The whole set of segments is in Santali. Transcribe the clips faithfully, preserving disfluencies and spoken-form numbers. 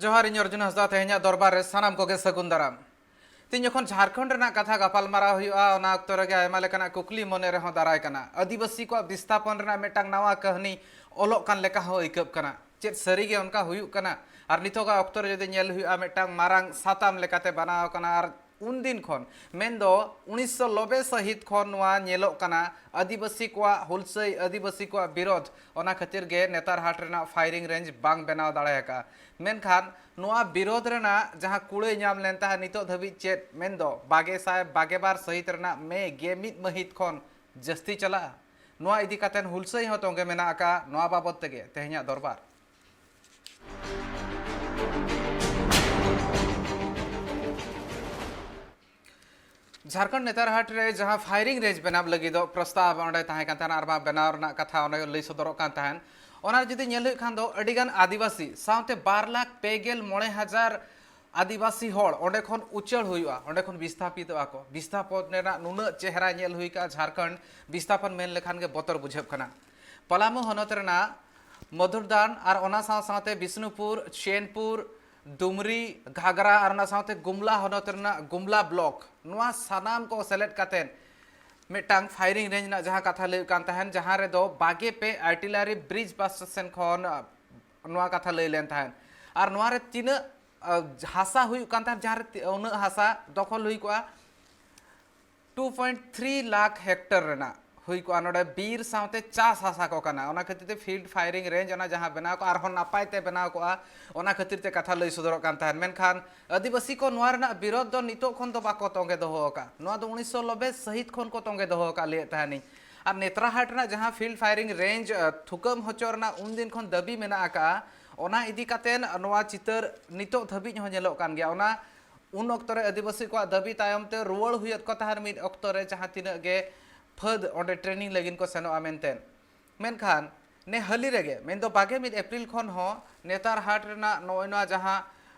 ᱡᱚᱦᱟᱨ, ᱤᱧ ᱚᱨᱡᱩᱱ ᱦᱟᱸᱥᱫᱟ᱾ ᱛᱮᱦᱮᱧᱟᱜ ᱫᱚᱨᱵᱟᱨ ᱨᱮ ᱥᱟᱱᱟᱢ ᱠᱚᱜᱮ ᱥᱟᱹᱜᱩᱱ ᱫᱟᱨᱟᱢ᱾ ᱛᱮᱦᱮᱧ ᱡᱚᱠᱷᱚᱱ ᱡᱷᱟᱲᱠᱷᱚᱸᱰ ᱨᱮᱱᱟᱜ ᱠᱟᱛᱷᱟ ᱜᱟᱯᱟᱞᱢᱟᱨᱟᱣ ᱦᱩᱭᱩᱜᱼᱟ, ᱚᱱᱟ ᱚᱠᱛᱚ ᱨᱮᱜᱮ ᱟᱭᱢᱟ ᱞᱮᱠᱟᱱᱟᱜ ᱠᱩᱠᱞᱤ ᱢᱚᱱᱮ ᱨᱮᱦᱚᱸ ᱫᱟᱨᱟᱭ ᱠᱟᱱᱟ᱾ ᱟᱹᱫᱤᱵᱟᱹᱥᱤ ᱠᱚᱣᱟᱜ ᱵᱤᱥᱛᱷᱟᱯᱚᱱ ᱨᱮᱱᱟᱜ ᱢᱤᱫᱴᱟᱝ ᱱᱟᱣᱟ ᱠᱟᱹᱦᱱᱤ ᱚᱞᱚᱜ ᱠᱟᱱ ᱞᱮᱠᱟ ᱦᱚᱸ ᱟᱹᱭᱠᱟᱹᱜ ᱠᱟᱱᱟ᱾ ᱪᱮᱫ ᱥᱟᱹᱨᱤᱜᱮ ᱚᱱᱠᱟ ᱦᱩᱭᱩᱜ ᱠᱟᱱᱟ? ᱟᱨ ᱱᱤᱛᱚᱜᱟᱜ ᱚᱠᱛᱚ ᱨᱮ ᱡᱩᱫᱤ ᱧᱮᱞ ᱦᱩᱭᱩᱜᱼᱟ, ᱢᱤᱫᱴᱟᱝ ᱢᱟᱨᱟᱝ ᱥᱟᱛᱟᱢ ᱞᱮᱠᱟᱛᱮ ᱵᱮᱱᱟᱣ ᱟᱠᱟᱱᱟ᱾ ᱟᱨ ᱩᱱᱫᱤᱱ ᱠᱷᱚᱱ, ᱢᱮᱱᱫᱚ ᱩᱱᱤᱥᱥᱚ ᱱᱚᱵᱵᱳᱭ ᱥᱟᱹᱦᱤᱛ ᱠᱷᱚᱱ ᱱᱚᱣᱟ ᱧᱮᱞᱚᱜ ᱠᱟᱱᱟ, ᱟᱹᱫᱤᱵᱟᱹᱥᱤ ᱠᱚᱣᱟᱜ ᱦᱩᱞᱥᱟᱹᱭ, ᱟᱹᱫᱤᱵᱟᱹᱥᱤ ᱠᱚᱣᱟᱜ ᱵᱤᱨᱳᱫᱷ, ᱚᱱᱟ ᱠᱷᱟᱹᱛᱤᱨ ᱜᱮ ᱱᱮᱛᱟᱨᱦᱟᱴ ᱨᱮᱱᱟᱜ ᱯᱷᱟᱭᱨᱤᱝ ᱨᱮᱧᱡᱽ ᱵᱟᱝ ᱵᱮᱱᱟᱣ ᱫᱟᱲᱮ ᱟᱠᱟᱫᱼᱟ᱾ ᱢᱮᱱᱠᱷᱟᱱ ᱱᱚᱣᱟ ᱵᱤᱨᱳᱫᱷ ᱨᱮᱱᱟᱜ ᱡᱟᱦᱟᱸ ᱠᱩᱲᱟᱹᱭ ᱧᱟᱢ ᱞᱮᱱ ᱛᱟᱦᱮᱸᱫ, ᱱᱤᱛᱚᱜ ᱫᱷᱟᱹᱵᱤᱡ ᱪᱮᱫ, ᱢᱮᱱᱫᱚ ᱵᱟᱜᱮ ᱥᱟᱭ ᱵᱟᱜᱮ ᱵᱟᱨ ᱥᱟᱹᱦᱤᱛ ᱨᱮᱱᱟᱜ ᱢᱮ ᱜᱮ ᱢᱤᱫ ᱢᱟᱹᱦᱤᱛ ᱠᱷᱚᱱ ᱡᱟᱹᱥᱛᱤ ᱪᱟᱞᱟᱜᱼᱟ? ᱱᱚᱣᱟ ᱤᱫᱤ ᱠᱟᱛᱮᱫ ᱦᱩᱞᱥᱟᱹᱭ ᱦᱚᱸ ᱛᱚᱸᱜᱮ ᱢᱮᱱᱟᱜ ᱟᱠᱟᱫᱼᱟ᱾ ᱱᱚᱣᱟ ᱵᱟᱵᱚᱫ ᱛᱮᱜᱮ ᱛᱮᱦᱮᱧᱟᱜ ᱫᱚᱨᱵᱟᱨ᱾ ᱡᱷᱟᱲᱠᱷᱚᱸᱰ ᱱᱮᱛᱟᱨᱦᱟᱴ ᱨᱮ ᱡᱟᱦᱟᱸ ᱯᱷᱟᱭᱨᱤᱝ ᱨᱮᱧᱡᱽ ᱵᱮᱱᱟᱣ ᱞᱟᱹᱜᱤᱫᱚᱜ ᱯᱨᱚᱥᱛᱟᱵ ᱚᱸᱰᱮ ᱛᱟᱦᱮᱸ ᱠᱟᱱ ᱛᱟᱦᱮᱱᱟ, ᱟᱨ ᱵᱟᱝ ᱵᱮᱱᱟᱣ ᱨᱮᱱᱟᱜ ᱠᱟᱛᱷᱟ ᱚᱸᱰᱮ ᱞᱟᱹᱭ ᱥᱚᱫᱚᱨᱚᱜ ᱠᱟᱱ ᱛᱟᱦᱮᱸᱱ, ᱚᱱᱟ ᱨᱮ ᱡᱩᱫᱤ ᱧᱮᱞ ᱦᱩᱭᱩᱜ ᱠᱷᱟᱱ ᱫᱚ, ᱟᱹᱰᱤᱜᱟᱱ ᱟᱹᱫᱤᱵᱟᱹᱥᱤ ᱥᱟᱶᱛᱮ ᱵᱟᱨ ᱞᱟᱠᱷ ᱯᱮ ᱜᱮᱞ ᱢᱚᱬᱮ ᱦᱟᱡᱟᱨ ᱟᱹᱫᱤᱵᱟᱹᱥᱤ ᱦᱚᱲ ᱚᱸᱰᱮ ᱠᱷᱚᱱ ᱩᱪᱟᱹᱲ ᱦᱩᱭᱩᱜᱼᱟ, ᱚᱸᱰᱮ ᱠᱷᱚᱱ ᱵᱤᱥᱛᱷᱟᱯᱤᱛᱚᱜᱼᱟ ᱠᱚ᱾ ᱵᱤᱥᱛᱷᱟᱯᱚᱱ ᱨᱮᱱᱟᱜ ᱱᱩᱱᱟᱹᱜ ᱪᱮᱦᱨᱟ ᱧᱮᱞ ᱦᱩᱭ ᱠᱟᱜᱼᱟ ᱡᱷᱟᱲᱠᱷᱚᱸᱰ, ᱵᱤᱥᱛᱷᱟᱯᱚᱱ ᱢᱮᱱ ᱞᱮᱠᱷᱟᱱ ᱜᱮ ᱵᱚᱛᱚᱨ ᱵᱩᱡᱷᱟᱹᱜ ᱠᱟᱱᱟ᱾ ᱯᱟᱞᱟᱢᱩ ᱦᱚᱱᱚᱛ ᱨᱮᱱᱟᱜ ᱢᱚᱫᱷᱩᱨᱫᱟᱱ ᱟᱨ ᱚᱱᱟ ᱥᱟᱶ ᱥᱟᱶᱛᱮ ᱵᱤᱥᱱᱩᱯᱩᱨ, ᱪᱮᱱᱯᱩᱨ, ᱰᱩᱢᱨᱤ, ᱜᱷᱟᱜᱽᱨᱟ ᱟᱨ ᱚᱱᱟ ᱥᱟᱶᱛᱮ ᱜᱩᱢᱞᱟ ᱦᱚᱱᱚᱛ ᱨᱮᱱᱟᱜ ᱜᱩᱢᱞᱟ ᱵᱞᱚᱠ, ᱱᱚᱣᱟ ᱥᱟᱱᱟᱢ ᱠᱚ ᱥᱮᱞᱮᱫ ᱠᱟᱛᱮᱫ ᱢᱤᱫᱴᱟᱝ ᱯᱷᱟᱭᱨᱤᱝ ᱨᱮᱧᱡᱽ ᱨᱮᱱᱟᱜ ᱡᱟᱦᱟᱸ ᱠᱟᱛᱷᱟ ᱞᱟᱹᱭ ᱦᱩᱭᱩᱜ ᱠᱟᱱ ᱛᱟᱦᱮᱸᱱ, ᱡᱟᱦᱟᱸ ᱨᱮᱫᱚ ᱵᱟᱜᱮ ᱯᱮ ᱟᱨᱴᱤᱞᱟᱨᱤ ᱵᱨᱤᱡᱽ ᱯᱟᱥᱴᱟ ᱥᱮᱱ ᱠᱷᱚᱱ, ᱟᱸ, ᱱᱚᱣᱟ ᱠᱟᱛᱷᱟ ᱞᱟᱹᱭ ᱞᱮᱱ ᱛᱟᱦᱮᱸᱱ᱾ ᱟᱨ ᱱᱚᱣᱟ ᱨᱮ ᱛᱤᱱᱟᱹᱜ, ᱟᱸ, ᱦᱟᱥᱟ ᱦᱩᱭᱩᱜ ᱠᱟᱱ ᱛᱟᱦᱮᱸᱱ, ᱡᱟᱦᱟᱸ ᱨᱮ ᱛᱤ-, ᱩᱱᱟᱹᱜ ᱦᱟᱥᱟ ᱫᱚᱠᱷᱚᱞ ᱦᱩᱭ ᱠᱚᱜᱼᱟ, two point three lakh hectare ᱨᱮᱱᱟᱜ ᱦᱩᱭ ᱠᱚᱜᱼᱟ᱾ ᱱᱚᱰᱮ ᱵᱤᱨ ᱥᱟᱶᱛᱮ ᱪᱟᱥ ᱦᱟᱥᱟ ᱠᱚ ᱠᱟᱱᱟ, ᱚᱱᱟ ᱠᱷᱟᱹᱛᱤᱨ ᱛᱮ ᱯᱷᱤᱞᱰ ᱯᱷᱟᱭᱨᱤᱝ ᱨᱮᱧᱡᱽ ᱚᱱᱟ ᱡᱟᱦᱟᱸ ᱵᱮᱱᱟᱣ ᱠᱚᱜᱼᱟ, ᱟᱨᱦᱚᱸ ᱱᱟᱯᱟᱭ ᱛᱮ ᱵᱮᱱᱟᱣ ᱠᱚᱜᱼᱟ, ᱚᱱᱟ ᱠᱷᱟᱹᱛᱤᱨ ᱛᱮ ᱠᱟᱛᱷᱟ ᱞᱟᱹᱭ ᱥᱚᱫᱚᱨᱚᱜ ᱠᱟᱱ ᱛᱟᱦᱮᱸᱱ᱾ ᱢᱮᱱᱠᱷᱟᱱ ᱟᱹᱫᱤᱵᱟᱹᱥᱤ ᱠᱚ ᱱᱚᱣᱟ ᱨᱮᱱᱟᱜ ᱵᱤᱨᱳᱫᱷ ᱫᱚ ᱱᱤᱛᱚᱜ ᱠᱷᱚᱱ ᱫᱚ ᱵᱟᱠᱚ ᱛᱚᱸᱜᱮ ᱫᱚᱦᱚ ᱟᱠᱟᱫ, ᱱᱚᱣᱟ ᱫᱚ ᱩᱱᱤᱥᱥᱚ ᱱᱚᱵᱵᱳᱭ ᱥᱟᱹᱦᱤᱛ ᱠᱷᱚᱱ ᱠᱚ ᱛᱚᱸᱜᱮ ᱫᱚᱦᱚ ᱟᱠᱟᱫ ᱞᱟᱹᱭᱮᱫ ᱛᱟᱦᱮᱸᱱᱤᱧ᱾ ᱟᱨ ᱱᱮᱛᱨᱟᱦᱟᱴ ᱨᱮᱱᱟᱜ ᱡᱟᱦᱟᱸ ᱯᱷᱤᱞᱰ ᱯᱷᱟᱭᱨᱤᱝ ᱨᱮᱧᱡᱽ, ᱟᱸ, ᱛᱷᱩᱠᱟᱹᱢ ᱦᱚᱪᱚ ᱨᱮᱱᱟᱜ ᱩᱱᱫᱤᱱ ᱠᱷᱚᱱ ᱫᱟᱹᱵᱤ ᱢᱮᱱᱟᱜ ᱟᱠᱟᱫᱼᱟ, ᱚᱱᱟ ᱤᱫᱤ ᱠᱟᱛᱮ ᱱᱚᱣᱟ ᱪᱤᱛᱟᱹᱨ ᱱᱤᱛᱚᱜ ᱫᱷᱟᱹᱵᱤᱡ ᱦᱚᱸ ᱧᱮᱞᱚᱜ ᱠᱟᱱ ᱜᱮᱭᱟ᱾ ᱚᱱᱟ ᱩᱱ ᱚᱠᱛᱚ ᱨᱮ ᱟᱹᱫᱤᱵᱟᱹᱥᱤ ᱠᱚᱣᱟᱜ ᱫᱟᱹᱵᱤ ᱛᱟᱭᱚᱢ ᱛᱮ ᱨᱩᱣᱟᱹᱲ ᱦᱩᱭᱩᱜ ᱠᱚ ᱛᱟᱦᱮᱸᱱ ᱢᱤᱫ ᱚᱠᱛᱚ ᱨᱮ, ᱡᱟᱦᱟᱸ ᱛᱤᱱᱟᱹᱜ ᱜᱮ ᱯᱷᱟᱹᱫ ᱚᱸᱰᱮ ᱴᱨᱮᱱᱤᱝ ᱞᱟᱹᱜᱤᱫ ᱠᱚ ᱥᱮᱱᱚᱜᱼᱟ ᱢᱮᱱᱛᱮ᱾ ᱢᱮᱱᱠᱷᱟᱱ ᱱᱮ ᱦᱟᱹᱞᱤ ᱨᱮᱜᱮ, ᱢᱮᱱᱫᱚ ᱵᱟᱜᱮ ᱢᱤᱫ ᱮᱯᱨᱤᱞ ᱠᱷᱚᱱ ᱦᱚᱸ ᱱᱮᱛᱟᱨᱦᱟᱴ ᱨᱮᱱᱟᱜ ᱱᱚᱜᱼᱚᱭ ᱱᱚᱣᱟ ᱡᱟᱦᱟᱸ,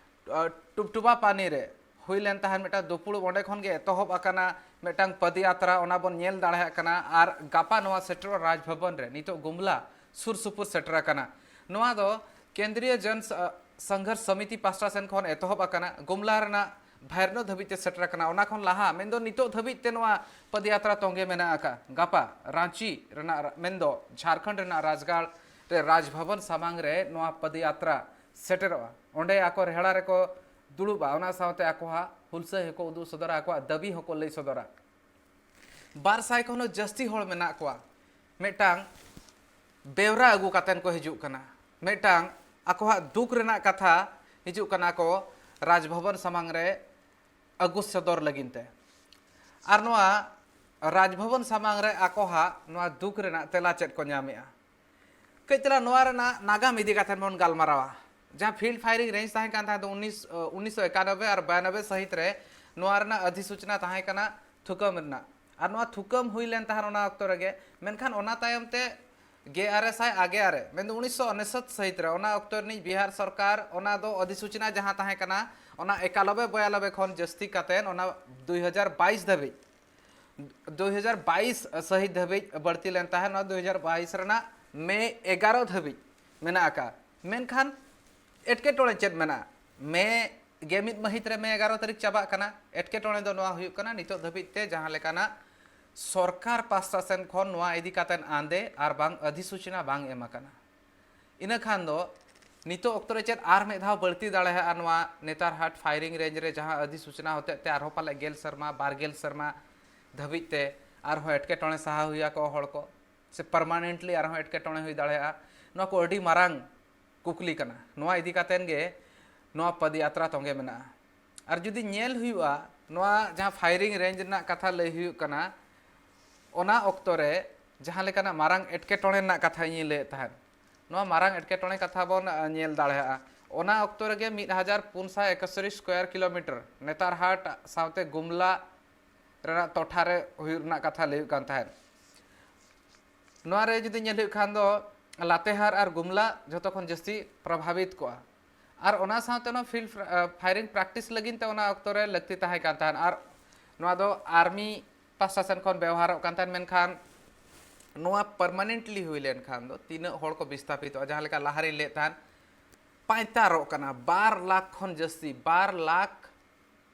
ᱟᱸ, ᱴᱩᱵᱴᱩᱵᱟ ᱯᱟᱱᱤ ᱨᱮ ᱦᱩᱭ ᱞᱮᱱ ᱛᱟᱦᱮᱸᱱ ᱢᱤᱫᱴᱟᱝ ᱫᱩᱯᱩᱲᱩᱵ, ᱚᱸᱰᱮ ᱠᱷᱚᱱ ᱜᱮ ᱮᱛᱚᱦᱚᱵ ᱟᱠᱟᱱᱟ ᱢᱤᱫᱴᱟᱝ ᱯᱚᱫᱭᱟᱛᱨᱟ, ᱚᱱᱟ ᱵᱚᱱ ᱧᱮᱞ ᱫᱟᱲᱮᱭᱟᱜ ᱠᱟᱱᱟ᱾ ᱟᱨ ᱜᱟᱯᱟ ᱱᱚᱣᱟ ᱥᱮᱴᱮᱨᱚᱜ ᱨᱟᱡᱽ ᱵᱷᱚᱵᱚᱱ ᱨᱮ, ᱱᱤᱛᱚᱜ ᱜᱩᱢᱞᱟ ᱥᱩᱨ ᱥᱩᱯᱩᱨ ᱥᱮᱴᱮᱨ ᱟᱠᱟᱱᱟ᱾ ᱱᱚᱣᱟ ᱫᱚ ᱠᱮᱱᱫᱨᱤᱭᱚ ᱡᱚᱱ ᱥ-, ᱟᱸ, ᱥᱚᱝᱜᱷᱚᱨᱥ ᱥᱚᱢᱤᱛᱤ ᱯᱟᱥᱴᱟ ᱥᱮᱱ ᱠᱷᱚᱱ ᱮᱛᱚᱦᱚᱵ ᱟᱠᱟᱱᱟ, ᱜᱩᱢᱞᱟ ᱨᱮᱱᱟᱜ ᱵᱷᱟᱭᱨᱱᱚ ᱫᱷᱟᱹᱵᱤᱡ ᱛᱮ ᱥᱮᱴᱮᱨ ᱟᱠᱟᱱᱟ᱾ ᱚᱱᱟ ᱠᱷᱚᱱ ᱞᱟᱦᱟ ᱢᱮᱱᱫᱚ ᱱᱤᱛᱚᱜ ᱫᱷᱟᱹᱵᱤᱡ ᱛᱮ ᱱᱚᱣᱟ ᱯᱚᱫᱭᱟᱛᱨᱟ ᱛᱚᱸᱜᱮ ᱢᱮᱱᱟᱜ ᱟᱠᱟᱫ᱾ ᱜᱟᱯᱟ ᱨᱟᱸᱪᱤ ᱨᱮᱱᱟᱜ ᱨᱟ-, ᱢᱮᱱᱫᱚ ᱡᱷᱟᱲᱠᱷᱚᱸᱰ ᱨᱮᱱᱟᱜ ᱨᱟᱡᱽᱜᱟᱲ ᱨᱮ ᱨᱟᱡᱽᱵᱷᱚᱵᱚᱱ ᱥᱟᱢᱟᱝ ᱨᱮ ᱱᱚᱣᱟ ᱯᱚᱫᱭᱟᱛᱨᱟ ᱥᱮᱴᱮᱨᱚᱜᱼᱟ᱾ ᱚᱸᱰᱮ ᱟᱠᱚ ᱨᱮᱦᱲᱟ ᱨᱮᱠᱚ ᱫᱩᱲᱩᱵᱼᱟ, ᱚᱱᱟ ᱥᱟᱶᱛᱮ ᱟᱠᱚᱣᱟᱜ ᱦᱩᱞᱥᱟᱹᱭ ᱦᱚᱸᱠᱚ ᱩᱫᱩᱜ ᱥᱚᱫᱚᱨᱟ, ᱟᱠᱚᱣᱟᱜ ᱫᱟᱹᱵᱤ ᱦᱚᱸᱠᱚ ᱞᱟᱹᱭ ᱥᱚᱫᱚᱨᱟ᱾ ᱵᱟᱨ ᱥᱟᱭ ᱠᱷᱚᱱ ᱦᱚᱸ ᱡᱟᱹᱥᱛᱤ ᱦᱚᱲ ᱢᱮᱱᱟᱜ ᱠᱚᱣᱟ᱾ ᱢᱤᱫᱴᱟᱝ ᱵᱮᱣᱨᱟ ᱟᱹᱜᱩ ᱠᱟᱛᱮᱱ ᱠᱚ ᱦᱤᱡᱩᱜ ᱠᱟᱱᱟ, ᱢᱤᱫᱴᱟᱝ ᱟᱠᱚᱣᱟᱜ ᱫᱩᱠ ᱨᱮᱱᱟᱜ ᱠᱟᱛᱷᱟ ᱦᱤᱡᱩᱜ ᱠᱟᱱᱟ ᱠᱚ ᱨᱟᱡᱽᱵᱷᱚᱵᱚᱱ ᱥᱟᱢᱟᱝ ᱨᱮ ᱟᱹᱜᱩ ᱥᱚᱫᱚᱨ ᱞᱟᱹᱜᱤᱫ ᱛᱮ᱾ ᱟᱨ ᱱᱚᱣᱟ ᱨᱟᱡᱽᱵᱷᱚᱵᱚᱱ ᱥᱟᱢᱟᱝ ᱨᱮ ᱟᱠᱚᱣᱟᱜ ᱱᱚᱣᱟ ᱫᱩᱠ ᱨᱮᱱᱟᱜ ᱛᱮᱞᱟ ᱪᱮᱫ ᱠᱚ ᱧᱟᱢᱮᱜᱼᱟ? ᱠᱟᱹᱡ ᱛᱟᱞᱟᱝ ᱱᱚᱣᱟ ᱨᱮᱱᱟᱜ ᱱᱟᱜᱟᱢ ᱤᱫᱤ ᱠᱟᱛᱮ ᱵᱚᱱ ᱜᱟᱞᱢᱟᱨᱟᱣᱟ᱾ ᱡᱟᱦᱟᱸ ᱯᱷᱤᱞᱰ ᱯᱷᱟᱭᱨᱤᱝ ᱨᱮᱧᱡᱽ ᱛᱟᱦᱮᱸ ᱠᱟᱱ ᱛᱟᱦᱮᱸ ᱫᱚ ᱩᱱᱤᱥ, ᱩᱱᱤᱥᱥᱚ ᱮᱠᱟᱱᱚᱵᱵᱳᱭ ᱟᱨ ᱵᱟᱭᱟᱱᱚᱵᱵᱳᱭ ᱥᱟᱹᱦᱤᱛ ᱨᱮ, ᱱᱚᱣᱟ ᱨᱮᱱᱟᱜ ᱚᱫᱷᱤᱥᱩᱪᱱᱟ ᱛᱟᱦᱮᱸ ᱠᱟᱱᱟ ᱛᱷᱩᱠᱟᱹᱢ ᱨᱮᱱᱟᱜ, ᱟᱨ ᱱᱚᱣᱟ ᱛᱷᱩᱠᱟᱹᱢ ᱦᱩᱭ ᱞᱮᱱ ᱛᱟᱦᱮᱸᱫ ᱚᱱᱟ ᱚᱠᱛᱚ ᱨᱮᱜᱮ᱾ ᱢᱮᱱᱠᱷᱟᱱ ᱚᱱᱟ ᱛᱟᱭᱚᱢ ᱛᱮ ᱜᱮᱞ ᱟᱨᱮ ᱥᱟᱭ ᱟᱜᱮ ᱟᱨᱮ, ᱢᱮᱱᱫᱚ ᱩᱱᱤᱥᱥᱚ ᱩᱱᱩᱥᱚᱛ ᱥᱟᱹᱦᱤᱛ ᱨᱮ, ᱚᱱᱟ ᱚᱠᱛᱚ ᱨᱤᱱᱤᱡ ᱵᱤᱦᱟᱨ ᱥᱚᱨᱠᱟᱨ ᱚᱱᱟ ᱫᱚ ᱚᱫᱷᱤᱥᱩᱪᱱᱟ ᱡᱟᱦᱟᱸ ᱛᱟᱦᱮᱸ ᱠᱟᱱᱟ, ᱚᱱᱟ ᱮᱠᱟᱞᱚᱵᱮ ᱵᱚᱭᱟᱞᱚᱵᱮ ᱠᱷᱚᱱ ᱡᱟᱹᱥᱛᱤ ᱠᱟᱛᱮ ᱚᱱᱟ ᱫᱩᱭ ᱦᱟᱡᱟᱨ ᱵᱟᱭᱤᱥ ᱫᱷᱟᱹᱵᱤᱡ, ᱫᱩᱭ ᱦᱟᱡᱟᱨ ᱵᱟᱭᱤᱥ ᱥᱟᱹᱦᱤᱛ ᱫᱷᱟᱹᱵᱤᱡ ᱵᱟᱹᱲᱛᱤ ᱞᱮᱱ ᱛᱟᱦᱮᱸᱫ᱾ ᱱᱚᱣᱟ ᱫᱩᱭ ᱦᱟᱡᱟᱨ ᱵᱟᱭᱤᱥ ᱨᱮᱱᱟᱜ ᱢᱮ ᱮᱜᱟᱨᱚ ᱫᱷᱟᱹᱵᱤᱡ ᱢᱮᱱᱟᱜ ᱟᱠᱟᱫ᱾ ᱢᱮᱱᱠᱷᱟᱱ ᱮᱴᱠᱮᱴᱚᱬᱮ ᱪᱮᱫ ᱢᱮᱱᱟᱜᱼᱟ? ᱢᱮ ᱜᱮ ᱢᱤᱫ ᱢᱟᱹᱦᱤᱛ ᱨᱮ ᱢᱮ ᱮᱜᱟᱨᱚ ᱛᱟᱹᱨᱤᱠᱷ ᱪᱟᱵᱟᱜ ᱠᱟᱱᱟ᱾ ᱮᱴᱠᱮᱴᱚᱬᱮ ᱫᱚ ᱱᱚᱣᱟ ᱦᱩᱭᱩᱜ ᱠᱟᱱᱟ, ᱱᱤᱛᱚᱜ ᱫᱷᱟᱹᱵᱤᱡ ᱛᱮ ᱡᱟᱦᱟᱸ ᱞᱮᱠᱟᱱᱟᱜ ᱥᱚᱨᱠᱟᱨ ᱯᱟᱥᱴᱟ ᱥᱮᱱ ᱠᱷᱚᱱ ᱱᱚᱣᱟ ᱤᱫᱤ ᱠᱟᱛᱮ ᱟᱸᱫᱮ ᱟᱨ ᱵᱟᱝ ᱚᱫᱷᱤᱥᱩᱪᱱᱟ ᱵᱟᱝ ᱮᱢ ᱟᱠᱟᱱᱟ᱾ ᱤᱱᱟᱹ ᱠᱷᱟᱱ ᱫᱚ ᱱᱤᱛᱚᱜ ᱚᱠᱛᱚ ᱨᱮ ᱪᱮᱫ ᱟᱨ ᱢᱤᱫ ᱫᱷᱟᱣ ᱵᱟᱹᱲᱛᱤ ᱫᱟᱲᱮᱭᱟᱜᱼᱟ ᱱᱚᱣᱟ ᱱᱮᱛᱟᱨ ᱦᱟᱴ ᱯᱷᱟᱭᱨᱤᱝ ᱨᱮᱧᱡᱽ ᱨᱮ, ᱡᱟᱦᱟᱸ ᱚᱫᱷᱤᱥᱩᱪᱱᱟ ᱦᱚᱛᱮᱡ ᱛᱮ ᱟᱨᱦᱚᱸ ᱯᱟᱞᱮ ᱜᱮᱞ ᱥᱮᱨᱢᱟ, ᱵᱟᱨ ᱜᱮᱞ ᱥᱮᱨᱢᱟ ᱫᱷᱟᱹᱵᱤᱡ ᱛᱮ ᱟᱨᱦᱚᱸ ᱮᱴᱠᱮᱴᱚᱬᱮ ᱥᱟᱦᱟᱣ ᱦᱩᱭ ᱟᱠᱚ ᱦᱚᱲ ᱠᱚ, ᱥᱮ ᱯᱟᱨᱢᱟᱱᱮᱱᱴᱞᱤ ᱟᱨᱦᱚᱸ ᱮᱴᱠᱮᱴᱚᱬᱮ ᱦᱩᱭ ᱫᱟᱲᱮᱭᱟᱜᱼᱟ? ᱱᱚᱣᱟ ᱠᱚ ᱟᱹᱰᱤ ᱢᱟᱨᱟᱝ ᱠᱩᱠᱞᱤ ᱠᱟᱱᱟ᱾ ᱱᱚᱣᱟ ᱤᱫᱤ ᱠᱟᱛᱮᱱ ᱜᱮ ᱱᱚᱣᱟ ᱯᱚᱫᱭᱟᱛᱨᱟ ᱛᱚᱸᱜᱮ ᱢᱮᱱᱟᱜᱼᱟ᱾ ᱟᱨ ᱡᱩᱫᱤ ᱧᱮᱞ ᱦᱩᱭᱩᱜᱼᱟ, ᱱᱚᱣᱟ ᱡᱟᱦᱟᱸ ᱯᱷᱟᱭᱨᱤᱝ ᱨᱮᱧᱡᱽ ᱨᱮᱱᱟᱜ ᱠᱟᱛᱷᱟ ᱞᱟᱹᱭ ᱦᱩᱭᱩᱜ ᱠᱟᱱᱟ, ᱚᱱᱟ ᱚᱠᱛᱚ ᱨᱮ ᱡᱟᱦᱟᱸ ᱞᱮᱠᱟᱱᱟᱜ ᱢᱟᱨᱟᱝ ᱮᱴᱠᱮᱴᱚᱬᱮ ᱨᱮᱱᱟᱜ ᱠᱟᱛᱷᱟ ᱤᱧᱤᱧ ᱞᱟᱹᱭᱮᱫ ᱛᱟᱦᱮᱸᱫ, ᱱᱚᱣᱟ ᱢᱟᱨᱟᱝ ᱮᱴᱠᱮᱴᱚᱬᱮ ᱠᱟᱛᱷᱟ ᱵᱚᱱ, ᱟ, ᱧᱮᱞ ᱫᱟᱲᱮᱭᱟᱜᱼᱟ᱾ ᱚᱱᱟ ᱚᱠᱛᱚ ᱨᱮᱜᱮ ᱢᱤᱫ ᱦᱟᱡᱟᱨ ᱯᱩᱱ ᱥᱟᱭ ᱮᱠᱟᱥᱚᱴᱴᱤ ᱥᱠᱚᱭᱟᱨ ᱠᱤᱞᱳᱢᱤᱴᱟᱨ ᱱᱮᱛᱟᱨ ᱦᱟᱴ ᱥᱟᱶᱛᱮ ᱜᱩᱢᱞᱟ ᱨᱮᱱᱟᱜ ᱴᱚᱴᱷᱟ ᱨᱮ ᱦᱩᱭᱩᱜ ᱨᱮᱱᱟᱜ ᱠᱟᱛᱷᱟ ᱞᱟᱹᱭ ᱦᱩᱭᱩᱜ ᱠᱟᱱ ᱛᱟᱦᱮᱸᱫ᱾ ᱱᱚᱣᱟ ᱨᱮ ᱡᱩᱫᱤ ᱧᱮᱞ ᱦᱩᱭᱩᱜ ᱠᱷᱟᱱ ᱫᱚ ᱞᱟᱛᱮᱦᱟᱨ ᱟᱨ ᱜᱩᱢᱞᱟ ᱡᱷᱚᱛᱚ ᱠᱷᱚᱱ ᱡᱟᱹᱥᱛᱤ ᱯᱨᱚᱵᱷᱟᱵᱤᱛ ᱠᱚᱜᱼᱟ᱾ ᱟᱨ ᱚᱱᱟ ᱥᱟᱶᱛᱮ ᱱᱚᱣᱟ ᱯᱷᱤᱞᱰ, ᱟ, ᱯᱷᱟᱭᱨᱤᱝ ᱯᱨᱮᱠᱴᱤᱥ ᱞᱟᱹᱜᱤᱫ ᱛᱮ ᱚᱱᱟ ᱚᱠᱛᱚ ᱨᱮ ᱞᱟᱹᱠᱛᱤ ᱛᱟᱦᱮᱸ ᱠᱟᱱ ᱛᱟᱦᱮᱸᱫ᱾ ᱟᱨ ᱱᱚᱣᱟ ᱫᱚ ᱟᱨᱢᱤ ᱯᱟᱥᱴᱟ ᱥᱮᱱ ᱠᱷᱚᱱ ᱵᱮᱣᱦᱟᱨᱚᱜ ᱠᱟᱱ ᱛᱟᱦᱮᱸᱫ᱾ ᱢᱮᱱᱠᱷᱟᱱ ᱱᱚᱣᱟ ᱯᱟᱨᱢᱟᱱᱮᱱᱴᱞᱤ ᱦᱩᱭ ᱞᱮᱱᱠᱷᱟᱱ ᱫᱚ ᱛᱤᱱᱟᱹᱜ ᱦᱚᱲ ᱠᱚ ᱵᱤᱥᱛᱷᱟᱯᱤᱛᱚᱜᱼᱟ? ᱡᱟᱦᱟᱸ ᱞᱮᱠᱟ ᱞᱟᱦᱟᱨᱮᱧ ᱞᱟᱹᱭᱮᱫ ᱛᱟᱦᱮᱸᱫ, ᱯᱟᱭᱛᱟᱨᱚᱜ ᱠᱟᱱᱟ᱾ ᱵᱟᱨ ᱞᱟᱠᱷ ᱠᱷᱚᱱ ᱡᱟᱹᱥᱛᱤ, ᱵᱟᱨ ᱞᱟᱠᱷ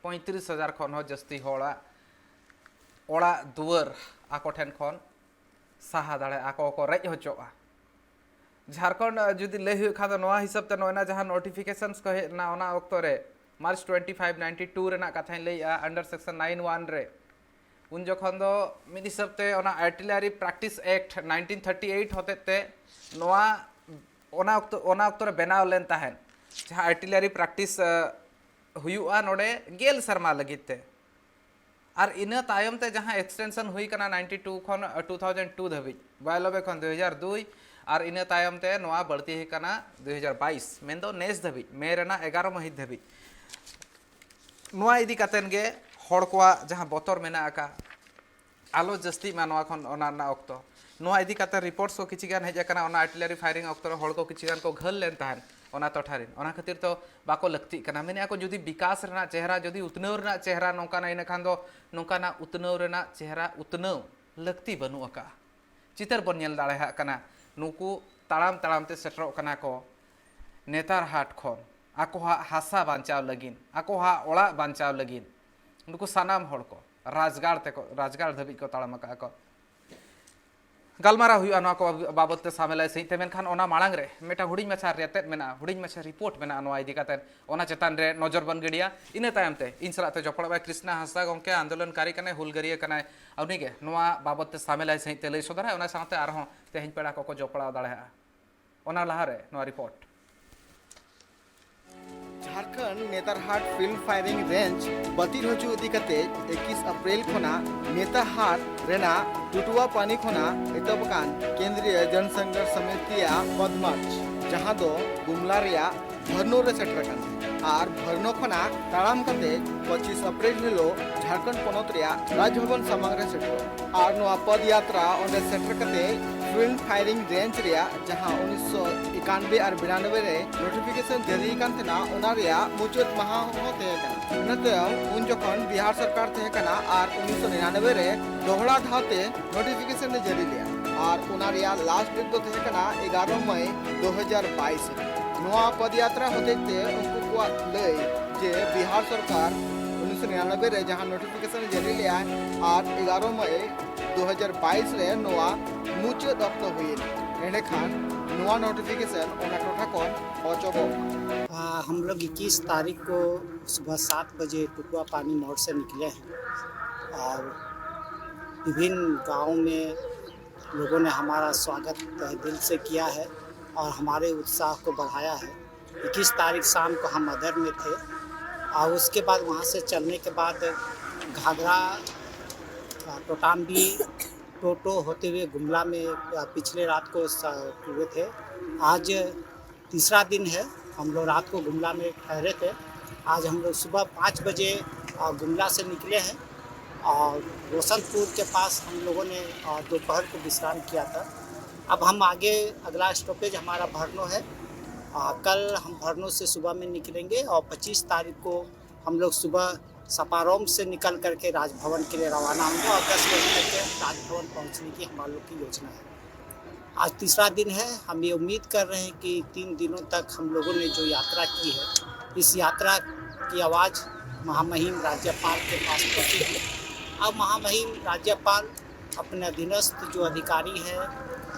ᱯᱚᱸᱭᱛᱨᱤᱥ ᱦᱟᱡᱟᱨ ᱠᱷᱚᱱ ᱦᱚᱸ ᱡᱟᱹᱥᱛᱤ ᱦᱚᱲᱟᱜ ᱚᱲᱟᱜ ᱫᱩᱣᱟᱹᱨ ᱟᱠᱚ ᱴᱷᱮᱱ ᱠᱷᱚᱱ ᱥᱟᱦᱟ ᱫᱟᱲᱮ, ᱟᱠᱚ ᱠᱚ ᱨᱮᱡ ᱦᱚᱪᱚᱜᱼᱟ᱾ ᱡᱷᱟᱲᱠᱷᱚᱸᱰ, ᱟᱸ, ᱡᱩᱫᱤ ᱞᱟᱹᱭ ᱦᱩᱭᱩᱜ ᱠᱷᱟᱱ ᱫᱚ, ᱱᱚᱣᱟ ᱦᱤᱥᱟᱹᱵ ᱛᱮ ᱱᱚᱜᱼᱚᱭ ᱱᱟ ᱡᱟᱦᱟᱸ notifications ᱠᱚ ᱦᱮᱡ ᱞᱮᱱᱟ ᱚᱱᱟ ᱚᱠᱛᱚ ᱨᱮ, March twenty five ninety two ᱨᱮᱱᱟᱜ ᱠᱟᱛᱷᱟᱧ ᱞᱟᱹᱭᱮᱜᱼᱟ, under section nine one ᱨᱮ, ᱩᱱ ᱡᱚᱠᱷᱚᱱ ᱫᱚ ᱢᱤᱫ ᱦᱤᱥᱟᱹᱵ ᱛᱮ ᱚᱱᱟ Artillery Practice Act nineteen thirty eight ᱦᱚᱛᱮᱡ ᱛᱮ ᱱᱚᱣᱟ, ᱚᱱᱟ ᱚᱠᱛᱚ, ᱚᱱᱟ ᱚᱠᱛᱚ ᱨᱮ ᱵᱮᱱᱟᱣ ᱞᱮᱱ ᱛᱟᱦᱮᱸᱫ, ᱡᱟᱦᱟᱸ artillery practice, ᱟᱸ, ᱦᱩᱭᱩᱜᱼᱟ ᱱᱚᱰᱮ ᱜᱮᱞ ᱥᱮᱨᱢᱟ ᱞᱟᱹᱜᱤᱫ ᱛᱮ᱾ ᱟᱨ ᱤᱱᱟᱹ ᱛᱟᱭᱚᱢ ᱛᱮ ᱡᱟᱦᱟᱸ extension ᱦᱩᱭ ᱠᱟᱱᱟ ninety two ᱠᱷᱚᱱ, ᱟᱸ, two thousand two ᱫᱷᱟᱹᱵᱤᱡ, ᱵᱟᱭᱟᱱᱚᱵᱵᱳᱭ ᱠᱷᱚᱱ ᱫᱩ ᱦᱟᱡᱟᱨ ᱫᱩᱭ, ᱟᱨ ᱤᱱᱟᱹ ᱛᱟᱭᱚᱢ ᱛᱮ ᱱᱚᱣᱟ ᱵᱟᱹᱲᱛᱤ ᱟᱠᱟᱱᱟ ᱫᱩ ᱦᱟᱡᱟᱨ ᱵᱟᱭᱤᱥ, ᱢᱮᱱᱫᱚ ᱱᱮᱥ ᱫᱷᱟᱹᱵᱤᱡ, ᱢᱮ ᱨᱮᱱᱟᱜ ᱮᱜᱟᱨᱚ ᱢᱟᱹᱦᱤᱛ ᱫᱷᱟᱹᱵᱤᱡ᱾ ᱱᱚᱣᱟ ᱤᱫᱤ ᱠᱟᱛᱮᱱ ᱜᱮ ᱦᱚᱲ ᱠᱚᱣᱟᱜ ᱡᱟᱦᱟᱸ ᱵᱚᱛᱚᱨ ᱢᱮᱱᱟᱜ ᱟᱠᱟᱫ, ᱟᱞᱚ ᱡᱟᱹᱥᱛᱤᱜ ᱢᱟ ᱱᱚᱣᱟ ᱠᱷᱚᱱ, ᱚᱱᱟ ᱨᱮᱱᱟᱜ ᱚᱠᱛᱚ᱾ ᱱᱚᱣᱟ ᱤᱫᱤ ᱠᱟᱛᱮ reports ᱠᱚ ᱠᱤᱪᱷᱤ ᱜᱟᱱ ᱦᱮᱡ ᱟᱠᱟᱱᱟ, ᱚᱱᱟ artillery firing ᱚᱠᱛᱚ ᱨᱮ ᱦᱚᱲ ᱠᱚ ᱠᱤᱪᱷᱤ ᱜᱟᱱ ᱠᱚ ᱜᱷᱟᱹᱞ ᱞᱮᱱ ᱛᱟᱦᱮᱸᱫ ᱚᱱᱟ ᱴᱚᱴᱷᱟ ᱨᱮᱱ, ᱚᱱᱟ ᱠᱷᱟᱹᱛᱤᱨ ᱛᱚ ᱵᱟᱠᱚ ᱞᱟᱹᱠᱛᱤᱜ ᱠᱟᱱᱟ᱾ ᱢᱮᱱᱮᱫᱼᱟ ᱠᱚ ᱡᱩᱫᱤ ᱵᱤᱠᱟᱥ ᱨᱮᱱᱟᱜ ᱪᱮᱦᱨᱟ, ᱡᱩᱫᱤ ᱩᱛᱱᱟᱹᱣ ᱨᱮᱱᱟᱜ ᱪᱮᱦᱨᱟ ᱱᱚᱝᱠᱟᱱᱟ, ᱤᱱᱟᱹ ᱠᱷᱟᱱ ᱫᱚ ᱱᱚᱝᱠᱟᱱᱟᱜ ᱩᱛᱱᱟᱹᱣ ᱨᱮᱱᱟᱜ ᱪᱮᱦᱨᱟ ᱩᱛᱱᱟᱹᱣ ᱞᱟᱹᱠᱛᱤ ᱵᱟᱹᱱᱩᱜ ᱟᱠᱟᱫᱼᱟ᱾ ᱪᱤᱛᱟᱹᱨ ᱵᱚᱱ ᱧᱮᱞ ᱫᱟᱲᱮᱭᱟᱜ ᱠᱟᱱᱟ, ᱱᱩᱠᱩ ᱛᱟᱲᱟᱢ ᱛᱟᱲᱟᱢ ᱛᱮ ᱥᱮᱴᱮᱨᱚᱜ ᱠᱟᱱᱟ ᱠᱚ ᱱᱮᱛᱟᱨᱦᱟᱴ ᱠᱷᱚᱱ ᱟᱠᱚᱣᱟᱜ ᱦᱟᱥᱟ ᱵᱟᱧᱪᱟᱣ ᱞᱟᱹᱜᱤᱫ, ᱟᱠᱚᱣᱟᱜ ᱚᱲᱟᱜ ᱵᱟᱧᱪᱟᱣ ᱞᱟᱹᱜᱤᱫ᱾ ᱱᱩᱠᱩ ᱥᱟᱱᱟᱢ ᱦᱚᱲ ᱠᱚ ᱨᱟᱡᱽᱜᱟᱲ ᱛᱮᱠᱚ, ᱨᱟᱡᱽᱜᱟᱲ ᱫᱷᱟᱹᱵᱤᱡ ᱠᱚ ᱛᱟᱲᱟᱢ ᱟᱠᱟᱫᱼᱟ ᱠᱚ᱾ ᱜᱟᱞᱢᱟᱨᱟᱣ ᱦᱩᱭᱩᱜᱼᱟ ᱱᱚᱣᱟ ᱠᱚ ᱵᱟᱵᱚᱛ ᱛᱮ ᱥᱟᱢᱮᱞᱟᱭ ᱥᱟᱺᱦᱤᱡ ᱛᱮ, ᱢᱮᱱᱠᱷᱟᱱ ᱚᱱᱟ ᱢᱟᱲᱟᱝ ᱨᱮ ᱢᱤᱫᱴᱟᱝ ᱦᱩᱰᱤᱧ ᱢᱟᱪᱷᱟ ᱨᱮᱛᱮᱫ ᱢᱮᱱᱟᱜᱼᱟ, ᱦᱩᱰᱤᱧ ᱢᱟᱪᱷᱟ report ᱢᱮᱱᱟᱜᱼᱟ ᱱᱚᱣᱟ ᱤᱫᱤ ᱠᱟᱛᱮ, ᱚᱱᱟ ᱪᱮᱛᱟᱱ ᱨᱮ ᱱᱚᱡᱚᱨ ᱵᱚᱱ ᱜᱤᱰᱤᱭᱟ᱾ ᱤᱱᱟᱹ ᱛᱟᱭᱚᱢ ᱛᱮ ᱤᱧ ᱥᱟᱞᱟᱜ ᱛᱮ ᱡᱚᱯᱲᱟᱣ ᱟᱭ ᱠᱨᱤᱥᱱᱟ ᱦᱟᱸᱥᱫᱟ ᱜᱚᱢᱠᱮ, ᱟᱱᱫᱳᱞᱚᱱᱠᱟᱨᱤ ᱠᱟᱱᱟᱭ, ᱦᱩᱞᱜᱟᱹᱨᱤᱭᱟᱹ ᱠᱟᱱᱟᱭ, ᱩᱱᱤᱜᱮ ᱱᱚᱣᱟ ᱵᱟᱵᱚᱛ ᱛᱮ ᱥᱟᱢᱮᱞᱟᱭ ᱥᱟᱺᱦᱤᱡ ᱛᱮ ᱞᱟᱹᱭ ᱥᱚᱫᱚᱨᱟᱭ᱾ ᱚᱱᱟ ᱥᱟᱶᱛᱮ ᱟᱨᱦᱚᱸ ᱛᱮᱦᱮᱧ ᱯᱮᱲᱟ ᱠᱚᱠᱚ ᱡᱚᱯᱲᱟᱣ ᱫᱟᱲᱮᱭᱟᱜᱼᱟ᱾ ᱚᱱᱟ ᱞᱟᱦᱟᱨᱮ ᱱᱚᱣᱟ report᱾ Jharkhand ᱱᱮᱛᱟᱨᱦᱟᱴ field firing range ᱵᱟᱹᱛᱤᱞ ᱦᱚᱪᱚ ᱤᱫᱤ ᱠᱟᱛᱮ ᱮᱠᱤᱥ ᱮᱯᱨᱤᱞ ᱠᱷᱚᱱᱟᱜ ᱱᱮᱛᱟᱨᱦᱟᱴ ᱨᱮᱱᱟᱜ ᱴᱩᱴᱩᱣᱟ ᱯᱟᱱᱤ ᱠᱷᱚᱱᱟᱜ ᱮᱛᱚᱦᱚᱵ ᱟᱠᱟᱱ ᱠᱮᱱᱫᱨᱤᱭᱚ ᱡᱚᱱᱥᱚᱝᱜᱷᱚᱨᱥ ᱥᱚᱢᱤᱛᱤᱭᱟᱜ ᱯᱚᱫ ᱢᱟᱨᱪ, ᱡᱟᱦᱟᱸ ᱫᱚ ᱜᱩᱢᱞᱟ ᱨᱮᱭᱟᱜ ᱵᱷᱟᱨᱱᱳ ᱨᱮ ᱥᱮᱴᱮᱨ ᱟᱠᱟᱱ ᱛᱟᱦᱮᱸᱫ ᱟᱨ ᱵᱷᱟᱨᱱᱳ ᱠᱷᱚᱱᱟᱜ ᱛᱟᱲᱟᱢ ᱠᱟᱛᱮ ᱯᱚᱸᱪᱤᱥ ᱮᱯᱨᱤᱞ ᱦᱤᱞᱳᱜ ᱡᱷᱟᱲᱠᱷᱚᱸᱰ ᱯᱚᱱᱚᱛ ᱨᱮᱭᱟᱜ ᱨᱟᱡᱽᱵᱷᱚᱵᱚᱱ ᱥᱟᱢᱟᱝ ᱨᱮ ᱥᱮᱴᱮᱨᱚᱜᱼᱟ᱾ ᱟᱨ ᱱᱚᱣᱟ ᱯᱚᱫ ᱭᱟᱛᱨᱟ ᱚᱸᱰᱮ ᱥᱮᱴᱮᱨ ᱠᱟᱛᱮ field firing range ᱨᱮᱭᱟᱜ, ᱡᱟᱦᱟᱸ ᱩᱱᱤᱥᱥᱚ ᱮᱠᱟᱱᱵᱮ ᱟᱨ ᱵᱤᱨᱟᱱᱚᱵᱮ ᱨᱮ notification ᱡᱟᱹᱨᱤ ᱟᱠᱟᱱ ᱛᱟᱦᱮᱱᱟ, ᱚᱱᱟ ᱨᱮᱭᱟᱜ ᱢᱩᱪᱟᱹᱫ ᱢᱟᱦᱟ ᱦᱚᱸ ᱛᱟᱦᱮᱸ ᱠᱟᱱᱟ᱾ ᱤᱱᱟᱹ ᱛᱟᱭᱚᱢ ᱩᱱ ᱡᱚᱠᱷᱚᱱ ᱵᱤᱦᱟᱨ ᱥᱚᱨᱠᱟᱨ ᱛᱟᱦᱮᱸ ᱠᱟᱱᱟ ᱟᱨ ᱩᱱᱤᱥᱥᱚ ᱱᱤᱨᱟᱱᱚᱵᱮ ᱨᱮ ᱫᱚᱦᱲᱟ ᱫᱷᱟᱣ ᱛᱮ notification ᱮ ᱡᱟᱹᱨᱤ ᱞᱮᱫᱼᱟ ᱟᱨ ᱚᱱᱟ ᱨᱮᱭᱟᱜ last date ᱫᱚ ᱛᱟᱦᱮᱸ ᱠᱟᱱᱟ ᱮᱜᱟᱨᱚ ᱢᱟᱭ ᱫᱩ ᱦᱟᱡᱟᱨ ᱵᱟᱭᱤᱥ ᱨᱮ᱾ ᱱᱚᱣᱟ ᱯᱚᱫᱭᱟᱛᱨᱟ ᱦᱚᱛᱮᱡ ᱛᱮ ᱩᱱᱠᱩ ᱠᱚᱣᱟᱜ ᱞᱟᱹᱭ ᱡᱮ ᱵᱤᱦᱟᱨ ᱥᱚᱨᱠᱟᱨ ᱩᱱᱤᱥᱥᱚ ᱱᱤᱨᱟᱱᱚᱵᱵᱳᱭ ᱨᱮ ᱡᱟᱦᱟᱸ ᱱᱳᱴᱤᱯᱷᱤᱠᱮᱥᱚᱱ ᱡᱟᱹᱨᱤ ᱞᱮᱫᱼᱟᱭ ᱟᱨ ᱮᱜᱟᱨᱚ ᱢᱟᱭ ᱫᱩ ᱦᱟᱡᱟᱨ ᱵᱟᱭᱤᱥ ᱨᱮ ᱱᱚᱣᱟ ᱢᱩᱪᱟᱹᱫ ᱚᱠᱛᱚ ᱦᱩᱭᱮᱱᱟ᱾ ᱮᱸᱰᱮᱠᱷᱟᱱ ᱱᱚᱣᱟ ᱱᱳᱴᱤᱯᱷᱤᱠᱮᱥᱚᱱ ᱚᱱᱟ ᱴᱚᱴᱷᱟ ᱠᱷᱚᱱ ᱚᱪᱚᱜᱚᱜ ᱠᱟᱱᱟ᱾ आ, हम लोग इक्कीस तारीख को सुबह सात बजे टुकुआ पानी मोड़ से निकले हैं और विभिन्न गाँव में लोगों ने हमारा स्वागत तहे दिल से किया है और हमारे उत्साह को बढ़ाया है। इक्कीस तारीख शाम को हम अदर में थे और उसके बाद वहाँ से चलने के बाद घाघरा, आ, टोटाम्बी, टोटो होते हुए गुमला में, आ, पिछले रात को स-, हुए थे। आज तीसरा दिन है, हम लोग रात को गुमला में ठहरे थे। आज हम लोग सुबह पाँच बजे, आ, गुमला से निकले हैं और रोशनपुर के पास हम लोगों ने, आ, दोपहर को विश्राम किया था। अब हम आगे, अगला स्टॉपेज हमारा भरनो है। आ, कल हम भरनो से सुबह में निकलेंगे और पच्चीस तारीख को हम लोग सुबह सपारोम से निकल करके राजभवन के लिए रवाना होंगे और दस बजे तक राजभवन पहुंचने की हम लोग की योजना है। आज तीसरा दिन है। हम ये उम्मीद कर रहे हैं कि तीन दिनों तक हम लोगों ने जो यात्रा की है, इस यात्रा की आवाज़ महामहिम राज्यपाल के पास पहुँचेगी। अब महामहिम राज्यपाल अपने अधीनस्थ जो अधिकारी है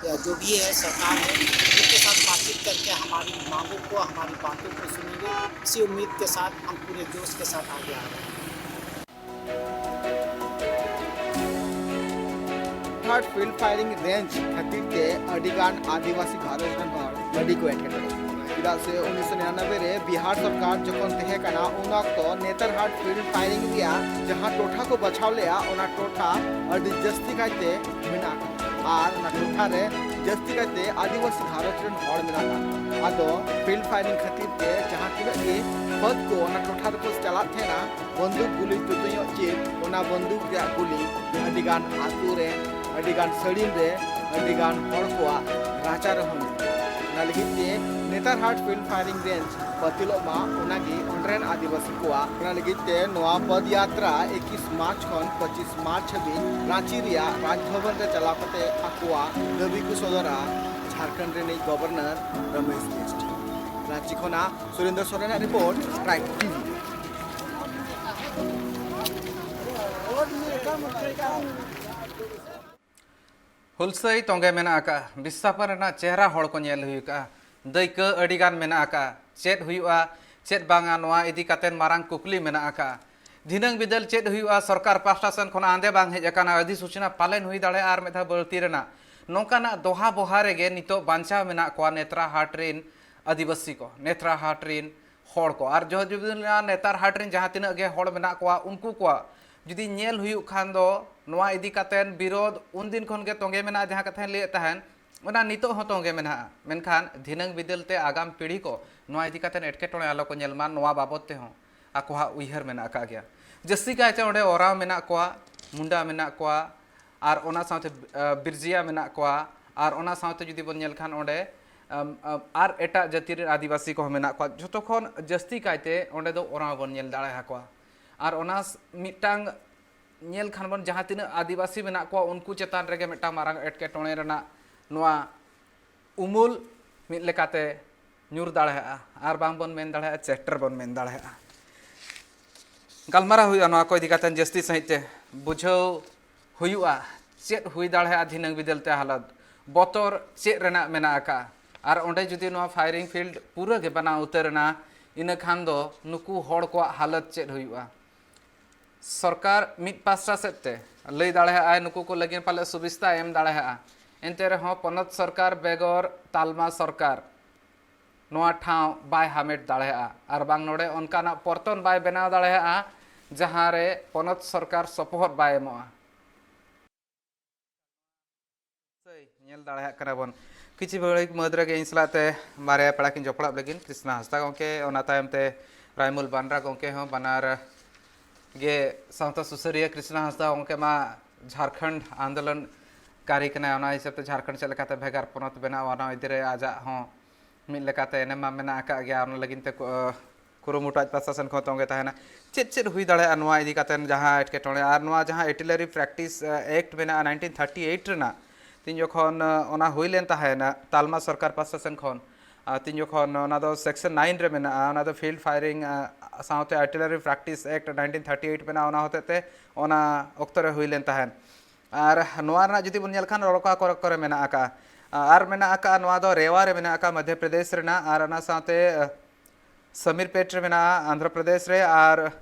या जो भी है, सरकार है, उनके साथ बातचीत करके हमारी मांगों को, हमारी बातों को सुनेंगे। इसी उम्मीद के साथ हम पूरे जोश के साथ आगे आ रहे हैं। ᱦᱟᱴ ᱯᱷᱤᱞᱰ ᱯᱷᱟᱭᱨᱤᱝ ᱨᱮᱧᱡᱽ ᱠᱷᱟᱹᱛᱤᱨ ᱛᱮ ᱟᱹᱰᱤ ᱜᱟᱱ ᱟᱹᱫᱤᱵᱟᱹᱥᱤ ᱜᱷᱟᱨᱚᱸᱡᱽ ᱨᱮᱱ ᱦᱚᱲ ᱟᱹᱰᱤ ᱠᱚ ᱮᱴᱠᱮᱴᱚᱬᱮ ᱠᱟᱱᱟ᱾ ᱪᱮᱫᱟᱜ ᱥᱮ ᱩᱱᱤᱥᱥᱚ ᱱᱤᱨᱟᱱᱚᱵᱵᱳᱭ ᱨᱮ ᱵᱤᱦᱟᱨ ᱥᱚᱨᱠᱟᱨ ᱡᱚᱠᱷᱚᱱ ᱛᱟᱦᱮᱸ ᱠᱟᱱᱟ, ᱩᱱ ᱚᱠᱛᱚ ᱱᱮᱛᱟᱨ ᱦᱟᱴ ᱯᱷᱤᱞᱰ ᱯᱷᱟᱭᱨᱤᱝ ᱨᱮᱭᱟᱜ ᱡᱟᱦᱟᱸ ᱴᱚᱴᱷᱟ ᱠᱚ ᱵᱟᱪᱷᱟᱣ ᱞᱮᱫᱼᱟ, ᱚᱱᱟ ᱴᱚᱴᱷᱟ ᱟᱹᱰᱤ ᱡᱟᱹᱥᱛᱤ ᱠᱟᱭᱛᱮ ᱢᱮᱱᱟᱜ ᱟᱠᱟᱫᱟ ᱟᱨ ᱚᱱᱟ ᱴᱚᱴᱷᱟ ᱨᱮ ᱡᱟᱹᱥᱛᱤ ᱠᱟᱭᱛᱮ ᱟᱹᱫᱤᱵᱟᱹᱥᱤ ᱜᱷᱟᱨᱚᱸᱡᱽ ᱨᱮᱱ ᱦᱚᱲ ᱢᱮᱱᱟᱜ ᱠᱚᱣᱟ᱾ ᱟᱫᱚ ᱯᱷᱤᱞᱰ ᱯᱷᱟᱭᱨᱤᱝ ᱠᱷᱟᱹᱛᱤᱨ ᱛᱮ ᱡᱟᱦᱟᱸ ᱛᱤᱱᱟᱹᱜ ᱜᱮ ᱯᱷᱟᱹᱫ ᱠᱚ ᱚᱱᱟ ᱴᱚᱴᱷᱟ ᱨᱮᱠᱚ ᱪᱟᱞᱟᱜ ᱛᱟᱦᱮᱱᱟ, ᱵᱚᱱᱫᱩᱠ ᱜᱩᱞᱤ ᱛᱩᱛᱩᱧᱚᱜ ᱪᱮᱫ, ᱚᱱᱟ ᱵᱚᱱᱫᱩᱠ ᱨᱮᱭᱟᱜ ᱜᱩᱞᱤ ᱟᱹᱰᱤ ᱜᱟᱱ ᱟᱹᱛᱩ ᱨᱮ, ᱟᱹᱰᱤ ᱜᱟᱱ ᱥᱟᱹᱲᱤᱢ ᱨᱮ, ᱟᱹᱰᱤ ᱜᱟᱱ ᱦᱚᱲ ᱠᱚᱣᱟᱜ ᱨᱟᱪᱟ ᱨᱮᱦᱚᱸ ᱧᱩᱨᱩᱜᱼᱟ᱾ ᱚᱱᱟ ᱞᱟᱹᱜᱤᱫ ᱛᱮ ᱱᱮᱛᱟᱨ ᱦᱟᱴ ᱯᱷᱤᱞᱰ ᱯᱷᱟᱭᱨᱤᱝ ᱨᱮᱧᱡᱽ ᱵᱟᱹᱛᱤᱞᱚᱜ ᱢᱟ, ᱚᱱᱟᱜᱮ ᱚᱸᱰᱮ ᱨᱮᱱ ᱟᱹᱫᱤᱵᱟᱹᱥᱤ ᱠᱚᱣᱟᱜ᱾ ᱚᱱᱟ ᱞᱟᱹᱜᱤᱫ ᱛᱮ ᱱᱚᱣᱟ ᱯᱚᱫᱽ ᱭᱟᱛᱨᱟ ᱮᱠᱤᱥ ᱢᱟᱨᱪ ᱠᱷᱚᱱ ᱯᱚᱸᱪᱤᱥ ᱢᱟᱨᱪ ᱦᱟᱹᱵᱤᱡ ᱨᱟᱸᱪᱤ ᱨᱮᱭᱟᱜ ᱨᱟᱡᱽᱵᱷᱚᱵᱚᱱ ᱨᱮ ᱪᱟᱞᱟᱣ ᱠᱟᱛᱮ ᱟᱠᱚᱣᱟᱜ ᱫᱟᱹᱵᱤ ᱠᱚ ᱥᱚᱫᱚᱨᱟ ᱡᱷᱟᱲᱠᱷᱚᱸᱰ ᱨᱤᱱᱤᱡ ᱜᱚᱵᱷᱚᱨᱱᱚᱨ ᱨᱚᱢᱮᱥ ᱵᱤᱥᱴ ᱴᱷᱮᱱ᱾ ᱨᱟᱸᱪᱤ ᱠᱷᱚᱱᱟᱜ ᱥᱩᱨᱮᱱᱫᱨᱚ ᱥᱚᱨᱮᱱᱟᱜ ᱨᱤᱯᱳᱨᱴ, ᱴᱨᱟᱭᱤᱵᱽ ᱴᱤᱵᱷᱤ᱾ ᱦᱩᱞᱥᱟᱹᱭ ᱛᱚᱸᱜᱮ ᱢᱮᱱᱟᱜ ᱟᱠᱟᱫᱼᱟ᱾ ᱵᱤᱥᱥᱟᱯᱟᱱ ᱨᱮᱱᱟᱜ ᱪᱮᱦᱨᱟ ᱦᱚᱲ ᱠᱚ ᱧᱮᱞ ᱦᱩᱭ ᱟᱠᱟᱫᱼᱟ᱾ ᱫᱟᱹᱭᱠᱟᱹ ᱟᱹᱰᱤ ᱜᱟᱱ ᱢᱮᱱᱟᱜ ᱟᱠᱟᱫᱼᱟ᱾ ᱪᱮᱫ ᱦᱩᱭᱩᱜᱼᱟ, ᱪᱮᱫ ᱵᱟᱝᱟ, ᱱᱚᱣᱟ ᱤᱫᱤ ᱠᱟᱛᱮ ᱢᱟᱨᱟᱝ ᱠᱩᱠᱞᱤ ᱢᱮᱱᱟᱜ ᱟᱠᱟᱫᱼᱟ᱾ ᱫᱷᱤᱱᱟᱹᱝ ᱵᱤᱫᱟᱹᱞ ᱪᱮᱫ ᱦᱩᱭᱩᱜᱼᱟ, ᱥᱚᱨᱠᱟᱨ ᱯᱟᱦᱴᱟ ᱥᱮᱱ ᱠᱷᱚᱱ ᱟᱸᱫᱮ ᱵᱟᱝ ᱦᱮᱡ ᱟᱠᱟᱱᱟ, ᱚᱫᱷᱤᱥᱩᱪᱚᱱᱟ ᱯᱟᱞᱮᱱ ᱦᱩᱭ ᱫᱟᱲᱮᱭᱟᱜᱼᱟ ᱟᱨ ᱢᱤᱫ ᱫᱷᱟᱣ ᱵᱟᱹᱲᱛᱤ ᱨᱮᱱᱟᱜ᱾ ᱱᱚᱝᱠᱟᱱᱟᱜ ᱫᱚᱦᱟ ᱵᱚᱦᱟ ᱨᱮᱜᱮ ᱱᱤᱛᱚᱜ ᱵᱟᱧᱪᱟᱣ ᱢᱮᱱᱟᱜ ᱠᱚᱣᱟ ᱱᱮᱛᱨᱟ ᱦᱟᱴ ᱨᱤᱱ ᱟᱹᱫᱤᱵᱟᱹᱥᱤ ᱠᱚ, ᱱᱮᱛᱨᱟ ᱦᱟᱴ ᱨᱤᱱ ᱦᱚᱲ ᱠᱚ᱾ ᱟᱨ ᱡᱚᱦᱚᱨ ᱡᱩᱵᱤᱞᱤ ᱨᱮᱱᱟᱜ ᱱᱮᱛᱟᱨ ᱦᱟᱴ ᱨᱮᱱ ᱡᱟᱦᱟᱸ ᱛᱤᱱᱟᱹᱜ ᱜᱮ ᱦᱚᱲ ᱢᱮᱱᱟᱜ ᱠᱚᱣᱟ, ᱩᱱᱠᱩ ᱠᱚᱣᱟᱜ ᱡᱩᱫᱤ ᱧᱮᱞ ᱦᱩᱭᱩᱜ ᱠᱷᱟᱱ ᱫᱚ, ᱱᱚᱣᱟ ᱤᱫᱤ ᱠᱟᱛᱮ ᱵᱤᱨᱳᱫᱷ ᱩᱱᱫᱤᱱ ᱠᱷᱚᱱ ᱜᱮ ᱛᱚᱸᱜᱮ ᱢᱮᱱᱟᱜᱼᱟ, ᱡᱟᱦᱟᱸ ᱠᱟᱛᱷᱟᱧ ᱞᱟᱹᱭᱮᱫ ᱛᱟᱦᱮᱱ, ᱚᱱᱟ ᱱᱤᱛᱚᱜ ᱦᱚᱸ ᱛᱚᱸᱜᱮ ᱢᱮᱱᱟᱜᱼᱟ᱾ ᱢᱮᱱᱠᱷᱟᱱ ᱫᱷᱤᱱᱟᱹᱝ ᱵᱤᱫᱟᱹᱞ ᱛᱮ ᱟᱜᱟᱢ ᱯᱤᱲᱦᱤ ᱠᱚ ᱱᱚᱣᱟ ᱤᱫᱤ ᱠᱟᱛᱮ ᱮᱴᱠᱮᱴᱚᱬᱮ ᱟᱞᱚ ᱠᱚ ᱧᱮᱞ ᱢᱟ, ᱱᱚᱣᱟ ᱵᱟᱵᱚᱛ ᱛᱮᱦᱚᱸ ᱟᱠᱚᱣᱟᱜ ᱩᱭᱦᱟᱹᱨ ᱢᱮᱱᱟᱜ ᱟᱠᱟᱫ ᱜᱮᱭᱟ᱾ ᱡᱟᱹᱥᱛᱤ ᱠᱟᱭᱛᱮ ᱚᱸᱰᱮ ᱳᱨᱟᱸᱣ ᱢᱮᱱᱟᱜ ᱠᱚᱣᱟ, ᱢᱩᱱᱰᱟ ᱢᱮᱱᱟᱜ ᱠᱚᱣᱟ, ᱟᱨ ᱚᱱᱟ ᱥᱟᱶᱛᱮ, ᱟᱸ, ᱵᱤᱨᱡᱤᱭᱟ ᱢᱮᱱᱟᱜ ᱠᱚᱣᱟ, ᱟᱨ ᱚᱱᱟ ᱥᱟᱶᱛᱮ ᱡᱩᱫᱤ ᱵᱚᱱ ᱧᱮᱞ ᱠᱷᱟᱱ ᱚᱸᱰᱮ, ᱟᱢ, ᱟᱢ, ᱟᱨ ᱮᱴᱟᱜ ᱡᱟᱹᱛᱤ ᱨᱮᱱ ᱟᱹᱫᱤᱵᱟᱹᱥᱤ ᱠᱚᱦᱚᱸ ᱢᱮᱱᱟᱜ ᱠᱚᱣᱟ᱾ ᱡᱷᱚᱛᱚ ᱠᱷᱚᱱ ᱡᱟᱹᱥᱛᱤ ᱠᱟᱭᱛᱮ ᱚᱸᱰᱮ ᱫᱚ ᱳᱨᱟᱸᱣ ᱵᱚᱱ ᱧᱮᱞ ᱫᱟᱲᱮ ᱟᱠᱚᱣᱟ᱾ ᱟᱨ ᱚᱱᱟ ᱥ-, ᱢᱤᱫᱴᱟᱝ ᱧᱮᱞ ᱠᱷᱟᱱ ᱵᱚᱱ, ᱡᱟᱦᱟᱸ ᱛᱤᱱᱟᱹᱜ ᱟᱹᱫᱤᱵᱟᱹᱥᱤ ᱢᱮᱱᱟᱜ ᱠᱚᱣᱟ, ᱩᱱᱠᱩ ᱪᱮᱛᱟᱱ ᱨᱮᱜᱮ ᱢᱤᱫᱴᱟᱝ ᱢᱟᱨᱟᱝ ᱮᱴᱠᱮᱴᱚᱬᱮ ᱨᱮᱱᱟᱜ ᱱᱚᱣᱟ ᱩᱢᱩᱞ ᱢᱤᱫ ᱞᱮᱠᱟᱛᱮ ᱧᱩᱨ ᱫᱟᱲᱮᱭᱟᱜᱼᱟ, ᱟᱨ ᱵᱟᱝ ᱵᱚᱱ ᱢᱮᱱ ᱫᱟᱲᱮᱭᱟᱜᱼᱟ, ᱪᱮᱴᱮᱨ ᱵᱚᱱ ᱢᱮᱱ ᱫᱟᱲᱮᱭᱟᱜᱼᱟ᱾ ᱜᱟᱞᱢᱟᱨᱟᱣ ᱦᱩᱭᱩᱜᱼᱟ ᱱᱚᱣᱟ ᱠᱚ ᱤᱫᱤ ᱠᱟᱛᱮ ᱡᱟᱹᱥᱛᱤ ᱥᱟᱺᱦᱤᱡ ᱛᱮ, ᱵᱩᱡᱷᱟᱹᱣ ᱦᱩᱭᱩᱜᱼᱟ ᱪᱮᱫ ᱦᱩᱭ ᱫᱟᱲᱮᱭᱟᱜᱼᱟ ᱫᱷᱤᱱᱟᱹᱝ ᱵᱤᱫᱟᱹᱞ ᱛᱮ ᱦᱟᱞᱚᱛ, ᱵᱚᱛᱚᱨ ᱪᱮᱫ ᱨᱮᱱᱟᱜ ᱢᱮᱱᱟᱜ ᱟᱠᱟᱫᱼᱟ᱾ ᱟᱨ ᱚᱸᱰᱮ ᱡᱩᱫᱤ ᱱᱚᱣᱟ firing field ᱯᱩᱨᱟᱹ ᱜᱮ ᱵᱮᱱᱟᱣ ᱩᱛᱟᱹᱨ ᱮᱱᱟ, ᱤᱱᱟᱹ ᱠᱷᱟᱱ ᱫᱚ ᱱᱩᱠᱩ ᱦᱚᱲ ᱠᱚᱣᱟᱜ ᱦᱟᱞᱚᱛ ᱪᱮᱫ ᱦᱩᱭᱩᱜᱼᱟ? ᱥᱚᱨᱠᱟᱨ ᱢᱤᱫ ᱯᱟᱥᱴᱟ ᱥᱮᱫ ᱛᱮ ᱞᱟᱹᱭ ᱫᱟᱲᱮᱭᱟᱜᱼᱟᱭ, ᱱᱩᱠᱩ ᱠᱚ ᱞᱟᱹᱜᱤᱫ ᱯᱟᱞᱮ ᱥᱩᱵᱤᱥᱛᱟ ᱮᱢ ᱫᱟᱲᱮᱭᱟᱜᱼᱟ, ᱮᱱᱛᱮ ᱨᱮᱦᱚᱸ ᱯᱚᱱᱚᱛ ᱥᱚᱨᱠᱟᱨ ᱵᱮᱜᱚᱨ ᱛᱟᱞᱢᱟ ᱥᱚᱨᱠᱟᱨ ᱱᱚᱣᱟ ᱴᱷᱟᱶ ᱵᱟᱭ ᱦᱟᱢᱮᱴ ᱫᱟᱲᱮᱭᱟᱜᱼᱟ, ᱟᱨ ᱵᱟᱝ ᱱᱚᱰᱮ ᱚᱱᱠᱟᱱᱟᱜ ᱯᱚᱨᱛᱚᱱ ᱵᱟᱭ ᱵᱮᱱᱟᱣ ᱫᱟᱲᱮᱭᱟᱜᱼᱟ, ᱡᱟᱦᱟᱸ ᱨᱮ ᱯᱚᱱᱚᱛ ᱥᱚᱨᱠᱟᱨ ᱥᱚᱯᱚᱦᱚᱫ ᱵᱟᱭ ᱮᱢᱚᱜᱼᱟ᱾ ᱧᱮᱞ ᱫᱟᱲᱮᱭᱟᱜ ᱠᱟᱱᱟ ᱵᱚᱱ, ᱠᱤᱪᱷᱩ ᱜᱷᱟᱹᱲᱤᱡ ᱢᱟᱹᱫᱽ ᱨᱮᱜᱮ ᱤᱧ ᱥᱟᱞᱟᱜ ᱛᱮ ᱵᱟᱨᱭᱟ ᱯᱮᱲᱟ ᱠᱤᱱ ᱡᱚᱯᱲᱟᱜ ᱞᱟᱹᱜᱤᱫ, ᱠᱨᱤᱥᱱᱟ ᱦᱟᱸᱥᱫᱟ ᱜᱚᱢᱠᱮ, ᱚᱱᱟ ᱛᱟᱭᱚᱢ ᱛᱮ ᱨᱟᱭᱢᱩᱞ ᱵᱟᱱᱨᱟ ᱜᱚᱢᱠᱮ ᱦᱚᱸ, ᱵᱟᱱᱟᱨ ᱜᱮ ᱥᱟᱶᱛᱟ ᱥᱩᱥᱟᱹᱨᱤᱭᱟᱹ᱾ ᱠᱨᱤᱥᱱᱟ ᱦᱟᱸᱥᱫᱟ ᱜᱚᱢᱠᱮ ᱢᱟ ᱡᱷᱟᱲᱠᱷᱚᱸᱰ ᱟᱱᱫᱳᱞᱚᱱ ᱠᱟᱹᱨᱤ ᱠᱟᱱᱟᱭ, ᱚᱱᱟ ᱦᱤᱥᱟᱹᱵ ᱛᱮ ᱡᱷᱟᱲᱠᱷᱚᱸᱰ ᱪᱮᱫ ᱞᱮᱠᱟᱛᱮ ᱵᱷᱮᱜᱟᱨ ᱯᱚᱱᱚᱛ ᱵᱮᱱᱟᱣᱟ, ᱚᱱᱟ ᱤᱫᱤ ᱨᱮ ᱟᱡᱟᱜ ᱦᱚᱸ ᱢᱤᱫ ᱞᱮᱠᱟᱛᱮ ᱮᱱᱮᱢ ᱢᱟ ᱢᱮᱱᱟᱜ ᱟᱠᱟᱫ ᱜᱮᱭᱟ, ᱚᱱᱟ ᱞᱟᱹᱜᱤᱫ ᱛᱮ ᱠᱩ-, ᱠᱩᱨᱩᱢᱩᱴᱩ ᱟᱡ ᱯᱟᱥᱴᱟ ᱥᱮᱱ ᱠᱷᱚᱱ ᱛᱚᱸᱜᱮ ᱛᱟᱦᱮᱱᱟ᱾ ᱪᱮᱫ ᱪᱮᱫ ᱦᱩᱭ ᱫᱟᱲᱮᱭᱟᱜᱼᱟ ᱱᱚᱣᱟ ᱤᱫᱤ ᱠᱟᱛᱮ ᱡᱟᱦᱟᱸ ᱮᱴᱠᱮᱴᱚᱬᱮ, ᱟᱨ ᱱᱚᱣᱟ ᱡᱟᱦᱟᱸ Artillery Practice, ᱮ, Act ᱢᱮᱱᱟᱜᱼᱟ nineteen thirty eight ᱨᱮᱱᱟᱜ, ᱛᱤᱱ ᱡᱚᱠᱷᱚᱱ, ᱮ, ᱚᱱᱟ ᱦᱩᱭ ᱞᱮᱱ ᱛᱟᱦᱮᱱᱟ ᱛᱟᱞᱢᱟ ᱥᱚᱨᱠᱟᱨ ᱯᱟᱥᱴᱟ ᱥᱮᱱ ᱠᱷᱚᱱ, ᱟᱨ ᱛᱤᱧ ᱡᱚᱠᱷᱚᱱ ᱚᱱᱟ ᱫᱚ section nine ᱨᱮ ᱢᱮᱱᱟᱜᱼᱟ, ᱚᱱᱟ ᱫᱚ Field Firing, ᱟ, ᱥᱟᱶᱛᱮ Artillery Practice Act nineteen thirty eight ᱢᱮᱱᱟᱜᱼᱟ, ᱚᱱᱟ ᱦᱚᱛᱮᱡ ᱛᱮ ᱚᱱᱟ ᱚᱠᱛᱚ ᱨᱮ ᱦᱩᱭ ᱞᱮᱱ ᱛᱟᱦᱮᱸᱫ᱾ ᱟᱨ ᱱᱚᱣᱟ ᱨᱮᱱᱟᱜ ᱡᱩᱫᱤ ᱵᱚᱱ ᱧᱮᱞ ᱠᱷᱟᱱ, ᱚᱠᱟ ᱠᱚᱨᱮ ᱠᱚᱨᱮ ᱢᱮᱱᱟᱜ ᱟᱠᱟᱫᱼᱟ? ᱟᱨ ᱢᱮᱱᱟᱜ ᱟᱠᱟᱫᱼᱟ, ᱱᱚᱣᱟ ᱫᱚ ᱨᱮᱣᱟ ᱨᱮ ᱢᱮᱱᱟᱜ ᱟᱠᱟᱫᱼᱟ, ᱢᱚᱫᱷᱭᱚ ᱯᱨᱚᱫᱮᱥ ᱨᱮᱱᱟᱜ, ᱟᱨ ᱚᱱᱟ ᱥᱟᱶᱛᱮ, ᱟ, ᱥᱟᱢᱤᱨᱯᱮᱴ ᱨᱮ ᱢᱮᱱᱟᱜᱼᱟ, ᱟᱱᱫᱷᱨᱚ ᱯᱨᱚᱫᱮᱥ ᱨᱮ, ᱟᱨ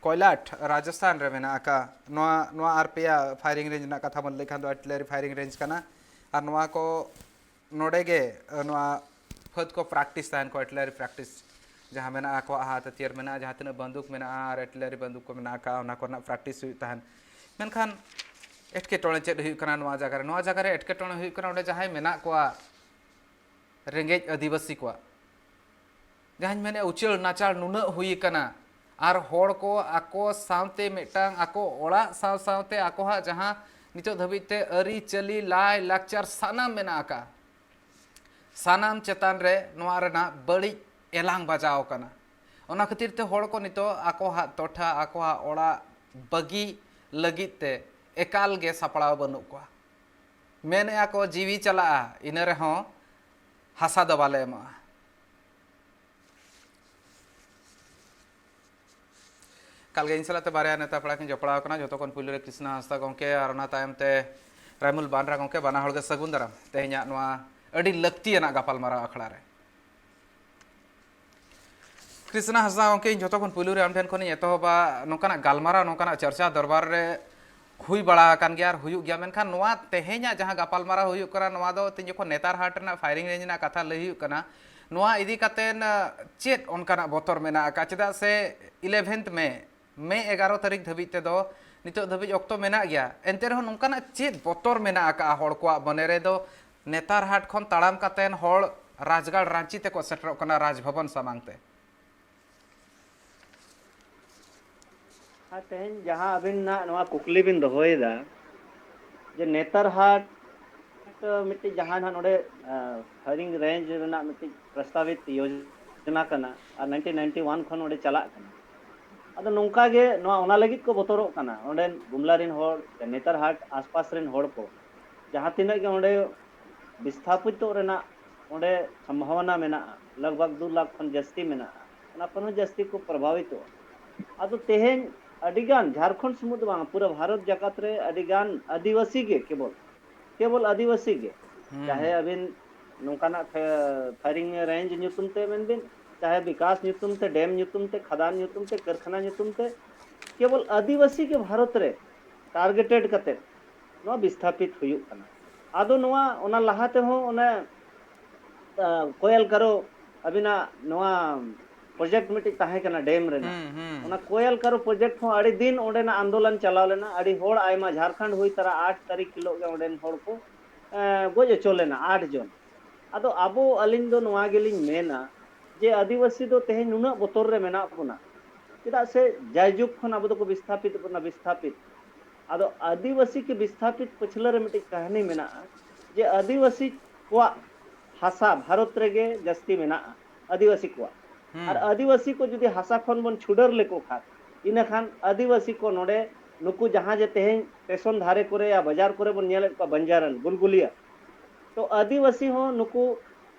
ᱠᱚᱭᱞᱟᱴ, ᱨᱟᱡᱚᱥᱛᱷᱟᱱ ᱨᱮ ᱢᱮᱱᱟᱜ ᱟᱠᱟᱫᱼᱟ᱾ ᱱᱚᱣᱟ, ᱱᱚᱣᱟ ᱟᱨ ᱯᱮᱭᱟ firing range ᱨᱮᱱᱟᱜ ᱠᱟᱛᱷᱟ ᱵᱚᱱ ᱞᱟᱹᱭ ᱠᱷᱟᱱ ᱫᱚ artillery firing range ᱠᱟᱱᱟ᱾ ᱟᱨ ᱱᱚᱣᱟ ᱠᱚ ᱱᱚᱰᱮ ᱜᱮ, ᱟ, ᱱᱚᱣᱟ ᱯᱷᱟᱹᱫ ᱠᱚ practice ᱛᱟᱦᱮᱱ ᱠᱚ, artillery practice, ᱡᱟᱦᱟᱸ ᱢᱮᱱᱟᱜᱼᱟ, ᱟᱠᱚᱣᱟᱜ ᱦᱟᱛ ᱦᱟᱹᱛᱭᱟᱹᱨ ᱢᱮᱱᱟᱜᱼᱟ, ᱡᱟᱦᱟᱸ ᱛᱤᱱᱟᱹᱜ ᱵᱟᱱᱫᱩᱠ ᱢᱮᱱᱟᱜᱼᱟ ᱟᱨ artillery ᱵᱟᱱᱫᱩᱠ ᱠᱚ ᱢᱮᱱᱟᱜ ᱟᱠᱟᱫᱼᱟ, ᱚᱱᱟ ᱠᱚᱨᱮᱱᱟᱜ practice ᱦᱩᱭᱩᱜ ᱛᱟᱦᱮᱱ᱾ ᱢᱮᱱᱠᱷᱟᱱ ᱮᱴᱠᱮᱴᱚᱬᱮ ᱪᱮᱫ ᱦᱩᱭᱩᱜ ᱠᱟᱱᱟ ᱱᱚᱣᱟ ᱡᱟᱭᱜᱟ ᱨᱮ? ᱱᱚᱣᱟ ᱡᱟᱭᱜᱟ ᱨᱮ ᱮᱴᱠᱮᱴᱚᱬᱮ ᱦᱩᱭᱩᱜ ᱠᱟᱱᱟ, ᱚᱸᱰᱮ ᱡᱟᱦᱟᱸᱭ ᱢᱮᱱᱟᱜ ᱠᱚᱣᱟ, ᱨᱮᱸᱜᱮᱡ ᱟᱹᱫᱤᱵᱟᱹᱥᱤ ᱠᱚᱣᱟᱜ, ᱡᱟᱦᱟᱸᱧ ᱢᱮᱱᱮᱫ, ᱩᱪᱟᱹᱲ ᱱᱟᱪᱟᱲ ᱱᱩᱱᱟᱹᱜ ᱦᱩᱭ ᱟᱠᱟᱱᱟ, ᱟᱨ ᱦᱚᱲ ᱠᱚ ᱟᱠᱚ ᱥᱟᱶᱛᱮ ᱢᱤᱫᱴᱟᱝ, ᱟᱠᱚ ᱚᱲᱟᱜ ᱥᱟᱶ ᱥᱟᱶᱛᱮ ᱟᱠᱚᱣᱟᱜ ᱡᱟᱦᱟᱸ ᱱᱤᱛᱚᱜ ᱫᱷᱟᱹᱵᱤᱡ ᱛᱮ ᱟᱹᱨᱤᱪᱟᱹᱞᱤ, ᱞᱟᱭ ᱞᱟᱠᱪᱟᱨ ᱥᱟᱱᱟᱢ ᱢᱮᱱᱟᱜ ᱟᱠᱟᱫᱼᱟ, ᱥᱟᱱᱟᱢ ᱪᱮᱛᱟᱱ ᱨᱮ ᱱᱚᱣᱟ ᱨᱮᱱᱟᱜ ᱵᱟᱹᱲᱤᱡ ᱮᱞᱟᱝ ᱵᱟᱡᱟᱣ ᱟᱠᱟᱱᱟ᱾ ᱚᱱᱟ ᱠᱷᱟᱹᱛᱤᱨ ᱛᱮ ᱦᱚᱲ ᱠᱚ ᱱᱤᱛᱚᱜ ᱟᱠᱚᱣᱟᱜ ᱴᱚᱴᱷᱟ, ᱟᱠᱚᱣᱟᱜ ᱚᱲᱟᱜ ᱵᱟᱹᱜᱤ ᱞᱟᱹᱜᱤᱫ ᱛᱮ ᱮᱠᱟᱞ ᱜᱮ ᱥᱟᱯᱲᱟᱣ ᱵᱟᱹᱱᱩᱜ ᱠᱚᱣᱟ᱾ ᱢᱮᱱᱮᱫᱼᱟ ᱠᱚ, "ᱡᱤᱣᱤ ᱪᱟᱞᱟᱜᱼᱟ, ᱤᱱᱟᱹ ᱨᱮᱦᱚᱸ ᱦᱟᱥᱟ ᱫᱚ ᱵᱟᱞᱮ ᱮᱢᱚᱜᱼᱟ᱾" ᱮᱠᱟᱞ ᱜᱮ ᱤᱧ ᱥᱟᱞᱟᱜ ᱛᱮ ᱵᱟᱨᱭᱟ ᱱᱮᱛᱟ ᱯᱮᱲᱟ ᱠᱤᱱ ᱡᱚᱯᱲᱟᱣ ᱟᱠᱟᱱᱟ᱾ ᱡᱚᱛᱚ ᱠᱷᱚᱱ ᱯᱩᱭᱞᱩ ᱨᱮ ᱠᱨᱤᱥᱱᱟ ᱦᱟᱸᱥᱫᱟ ᱜᱚᱢᱠᱮ ᱟᱨ ᱚᱱᱟ ᱛᱟᱭᱚᱢ ᱛᱮ ᱨᱟᱭᱢᱩᱞ ᱵᱟᱱᱨᱟ ᱜᱚᱢᱠᱮ, ᱵᱟᱱᱟ ᱦᱚᱲ ᱜᱮ ᱥᱟᱹᱜᱩᱱ ᱫᱟᱨᱟᱢ ᱛᱮᱦᱮᱧᱟᱜ ᱱᱚᱣᱟ ᱟᱹᱰᱤ ᱞᱟᱹᱠᱛᱤᱭᱟᱱᱟᱜ ᱜᱟᱯᱟᱞᱢᱟᱨᱟᱣ ᱟᱠᱷᱲᱟ ᱨᱮ᱾ ᱠᱨᱤᱥᱱᱟ ᱦᱟᱸᱥᱫᱟ ᱜᱚᱢᱠᱮ, ᱤᱧ ᱡᱚᱛᱚ ᱠᱷᱚᱱ ᱯᱩᱭᱞᱩ ᱨᱮ ᱟᱢ ᱴᱷᱮᱱ ᱠᱷᱚᱱᱤᱧ ᱮᱛᱚᱦᱚᱵᱟ, ᱱᱚᱝᱠᱟᱱᱟᱜ ᱜᱟᱞᱢᱟᱨᱟᱣ, ᱱᱚᱝᱠᱟᱱᱟᱜ ᱪᱟᱨᱪᱟ ᱫᱚᱨᱵᱟᱨ ᱨᱮ ᱦᱩᱭ ᱵᱟᱲᱟ ᱟᱠᱟᱱ ᱜᱮᱭᱟ ᱟᱨ ᱦᱩᱭᱩᱜ ᱜᱮᱭᱟ, ᱢᱮᱱᱠᱷᱟᱱ ᱱᱚᱣᱟ ᱛᱮᱦᱮᱧᱟᱜ ᱡᱟᱦᱟᱸ ᱜᱟᱯᱟᱞᱢᱟᱨᱟᱣ ᱦᱩᱭᱩᱜ ᱠᱟᱱᱟ, ᱱᱚᱣᱟ ᱫᱚ ᱛᱮᱦᱮᱧ ᱡᱚᱠᱷᱚᱱ ᱱᱮᱛᱟᱨ ᱦᱟᱴ ᱨᱮᱱᱟᱜ firing range ᱨᱮᱱᱟᱜ ᱠᱟᱛᱷᱟ ᱞᱟᱹᱭ ᱦᱩᱭᱩᱜ ᱠᱟᱱᱟ, ᱱᱚᱣᱟ ᱤᱫᱤ ᱠᱟᱛᱮᱱ, ᱟ, ᱪᱮᱫ ᱚᱱᱠᱟᱱᱟᱜ ᱵᱚᱛᱚᱨ ᱢᱮᱱᱟᱜ ᱟᱠᱟᱫ? ᱪᱮᱫᱟᱜ ᱥᱮ eleventh May, May ᱮᱜᱟᱨᱚ ᱛᱟᱹᱨᱤᱠᱷ ᱫᱷᱟᱹᱵᱤᱡ ᱛᱮᱫᱚ ᱱᱤᱛᱚᱜ ᱫᱷᱟᱹᱵᱤᱡ ᱚᱠᱛᱚ ᱢᱮᱱᱟᱜ ᱜᱮᱭᱟ, ᱮᱱᱛᱮ ᱨᱮᱦᱚᱸ ᱱᱚᱝᱠᱟᱱᱟᱜ ᱪᱮᱫ ᱵᱚᱛᱚᱨ ᱢᱮᱱᱟᱜ ᱟᱠᱟᱫᱼᱟ ᱦᱚᱲ ᱠᱚᱣᱟᱜ ᱢᱚᱱᱮ ᱨᱮᱫᱚ? ᱱᱮᱛᱟᱨ ᱦᱟᱴ ᱠᱷᱚᱱ ᱛᱟᱲᱟᱢ ᱠᱟᱛᱮᱱ ᱦᱚᱲ ᱨᱟᱡᱽᱜᱟᱲ ᱨᱟᱸᱪᱤ ᱛᱮᱠᱚ ᱥᱮᱴᱮᱨᱚᱜ ᱠᱟᱱᱟ, ᱨᱟᱡᱽᱵᱷᱚᱵᱚᱱ ᱥᱟᱢᱟᱝ ᱛᱮ᱾ ᱟᱨ ᱛᱮᱦᱮᱧ ᱡᱟᱦᱟᱸ ᱟᱹᱵᱤᱱ ᱱᱟᱜ ᱱᱚᱣᱟ ᱠᱩᱠᱞᱤ ᱵᱤᱱ ᱫᱚᱦᱚᱭᱮᱫᱟ, ᱡᱮ ᱱᱮᱛᱟᱨ ᱦᱟᱴ ᱢᱤᱫᱴᱤᱡ ᱡᱟᱦᱟᱸ ᱱᱟᱜ ᱱᱚᱰᱮ, ᱟᱸ, firing range ᱨᱮᱱᱟᱜ ᱢᱤᱫᱴᱤᱡ ᱯᱨᱚᱥᱛᱟᱵᱤᱛ ᱭᱳᱡᱚᱱᱟ ᱠᱟᱱᱟ ᱟᱨ nineteen ninety one ᱠᱷᱚᱱ ᱱᱚᱰᱮ ᱪᱟᱞᱟᱜ ᱠᱟᱱᱟ᱾ ᱟᱫᱚ ᱱᱚᱝᱠᱟ ᱜᱮ ᱱᱚᱣᱟ ᱚᱱᱟ ᱞᱟᱹᱜᱤᱫ ᱠᱚ ᱵᱚᱛᱚᱨᱚᱜ ᱠᱟᱱᱟ, ᱚᱸᱰᱮᱱ ᱜᱩᱢᱞᱟ ᱨᱮᱱ ᱦᱚᱲ, ᱱᱮᱛᱟᱨ ᱦᱟᱴ ᱟᱥᱯᱟᱥ ᱨᱮᱱ ᱦᱚᱲ ᱠᱚ, ᱡᱟᱦᱟᱸ ᱛᱤᱱᱟᱹᱜ ᱜᱮ ᱚᱸᱰᱮ ᱵᱤᱥᱛᱷᱟᱯᱤᱛᱚᱜ ᱨᱮᱱᱟᱜ ᱚᱸᱰᱮ ᱥᱚᱢᱵᱷᱟᱵᱚᱱᱟ ᱢᱮᱱᱟᱜᱼᱟ, ᱞᱟᱜᱽ ᱵᱷᱟᱜᱽ ᱫᱩ ᱞᱟᱠᱷ ᱠᱷᱚᱱ ᱡᱟᱹᱥᱛᱤ ᱢᱮᱱᱟᱜᱼᱟ, ᱚᱱᱟ ᱠᱷᱚᱱ ᱦᱚᱸ ᱡᱟᱹᱥᱛᱤ ᱠᱚ ᱯᱨᱚᱵᱷᱟᱵᱤᱛᱚᱜᱼᱟ᱾ ᱟᱫᱚ ᱛᱮᱦᱮᱧ ᱟᱹᱰᱤᱜᱟᱱ, ᱡᱷᱟᱲᱠᱷᱚᱸᱰ ᱥᱩᱢᱩᱝ ᱫᱚ ᱵᱟᱝ, ᱯᱩᱨᱟᱹ ᱵᱷᱟᱨᱚᱛ ᱡᱟᱠᱟᱛ ᱨᱮ ᱟᱹᱰᱤᱜᱟᱱ ᱟᱹᱫᱤᱵᱟᱹᱥᱤ ᱜᱮ, ᱠᱮᱵᱚᱞ ᱠᱮᱵᱚᱞ ᱟᱹᱫᱤᱵᱟᱹᱥᱤ ᱜᱮ, ᱪᱟᱦᱮ ᱟᱹᱵᱤᱱ ᱱᱚᱝᱠᱟᱱᱟᱜ ᱯᱷᱮ-, ᱯᱷᱟᱭᱨᱤᱝ ᱨᱮᱧᱡᱽ ᱧᱩᱛᱩᱢ ᱛᱮ ᱢᱮᱱ ᱵᱤᱱ, ᱪᱟᱦᱮ ᱵᱤᱠᱟᱥ ᱧᱩᱛᱩᱢ ᱛᱮ, ᱰᱮᱢ ᱧᱩᱛᱩᱢ ᱛᱮ, ᱠᱷᱟᱫᱟᱱ ᱧᱩᱛᱩᱢ ᱛᱮ, ᱠᱟᱹᱨᱠᱷᱟᱱᱟ ᱧᱩᱛᱩᱢ ᱛᱮ, ᱠᱮᱵᱚᱞ ᱟᱹᱫᱤᱵᱟᱹᱥᱤ ᱜᱮ ᱵᱷᱟᱨᱚᱛ ᱨᱮ ᱴᱟᱨᱜᱮᱴᱮᱰ ᱠᱟᱛᱮ ᱱᱚᱣᱟ ᱵᱤᱥᱛᱷᱟᱯᱤᱛ ᱦᱩᱭᱩᱜ ᱠᱟᱱᱟ᱾ ᱟᱫᱚ ᱱᱚᱣᱟ, ᱚᱱᱟ ᱞᱟᱦᱟ ᱛᱮᱦᱚᱸ ᱚᱱᱮ, ᱟ, ᱠᱚᱭᱮᱞ ᱠᱟᱨᱚ ᱟᱹᱵᱤᱱᱟᱜ ᱱᱚᱣᱟ ᱯᱨᱚᱡᱮᱠᱴ ᱢᱤᱫᱴᱤᱡ ᱛᱟᱦᱮᱸ ᱠᱟᱱᱟ ᱰᱮᱢ ᱨᱮᱱᱟᱜ, ᱦᱩᱸ, ᱦᱩᱸ᱾ ᱚᱱᱟ ᱠᱚᱭᱮᱞ ᱠᱟᱨᱚ ᱯᱨᱚᱡᱮᱠᱴ ᱦᱚᱸ ᱟᱹᱰᱤ ᱫᱤᱱ ᱚᱸᱰᱮᱱᱟᱜ ᱟᱱᱫᱳᱞᱚᱱ ᱪᱟᱞᱟᱣ ᱞᱮᱱᱟ, ᱟᱹᱰᱤ ᱦᱚᱲ ᱟᱭᱢᱟ ᱡᱷᱟᱲᱠᱷᱚᱸᱰ ᱦᱩᱭ ᱛᱟᱨᱟ ᱟᱴ ᱛᱟᱹᱨᱤᱠᱷ ᱦᱤᱞᱳᱜ ᱜᱮ ᱚᱸᱰᱮᱱ ᱦᱚᱲ ᱠᱚ, ᱮᱸ, ᱜᱚᱡ ᱦᱚᱪᱚ ᱞᱮᱱᱟ ᱟᱴ ᱡᱚᱱ᱾ ᱟᱫᱚ ᱟᱵᱚ, ᱟᱹᱞᱤᱧ ᱫᱚ ᱱᱚᱣᱟ ᱜᱮᱞᱤᱧ ᱢᱮᱱᱟ ᱡᱮ ᱟᱹᱫᱤᱵᱟᱹᱥᱤ ᱫᱚ ᱛᱮᱦᱮᱧ ᱱᱩᱱᱟᱹᱜ ᱵᱚᱛᱚᱨ ᱨᱮ ᱢᱮᱱᱟᱜ ᱵᱚᱱᱟ, ᱪᱮᱫᱟᱜ ᱥᱮ ᱡᱟᱭᱡᱩᱜᱽ ᱠᱷᱚᱱ ᱟᱵᱚ ᱫᱚᱠᱚ ᱵᱤᱥᱛᱷᱟᱯᱤᱛ ᱵᱚᱱᱟ, ᱵᱤᱥᱛᱷᱟᱯᱤᱛ᱾ ᱟᱫᱚ ᱟᱹᱫᱤᱵᱟᱹᱥᱤ ᱠᱤ ᱵᱤᱥᱛᱷᱟᱯᱤᱛ ᱯᱟᱹᱪᱷᱞᱟᱹ ᱨᱮ ᱢᱤᱫᱴᱤᱡ ᱠᱟᱹᱦᱱᱤ ᱢᱮᱱᱟᱜᱼᱟ ᱡᱮ ᱟᱹᱫᱤᱵᱟᱹᱥᱤ ᱠᱚᱣᱟᱜ ᱦᱟᱥᱟ ᱵᱷᱟᱨᱚᱛ ᱨᱮᱜᱮ ᱡᱟᱹᱥᱛᱤ ᱢᱮᱱᱟᱜᱼᱟ, ᱟᱹᱫᱤᱵᱟᱹᱥᱤ ᱠᱚᱣᱟᱜ᱾ ᱟᱨ ᱟᱹᱫᱤᱵᱟᱹᱥᱤ ᱠᱚ ᱡᱩᱫᱤ ᱦᱟᱥᱟ ᱠᱷᱚᱱ ᱵᱚᱱ ᱪᱷᱩᱰᱟᱹᱨ ᱞᱮᱠᱚ ᱠᱷᱟᱱ, ᱤᱱᱟᱹᱠᱷᱟᱱ ᱟᱹᱫᱤᱵᱟᱹᱥᱤ ᱠᱚ ᱱᱚᱰᱮ, ᱱᱩᱠᱩ ᱡᱟᱦᱟᱸ ᱡᱮ ᱛᱮᱦᱮᱧ ᱥᱴᱮᱥᱚᱱ ᱫᱷᱟᱨᱮ ᱠᱚᱨᱮ ᱭᱟ ᱵᱟᱡᱟᱨ ᱠᱚᱨᱮ ᱵᱚᱱ ᱧᱮᱞᱮᱫ ᱠᱚᱣᱟ ᱵᱟᱧᱡᱟᱨᱟᱱ, ᱜᱩᱞᱜᱩᱞᱤᱭᱟ, ᱛᱚ ᱟᱹᱫᱤᱵᱟᱹᱥᱤ ᱦᱚᱸ ᱱᱩᱠᱩ,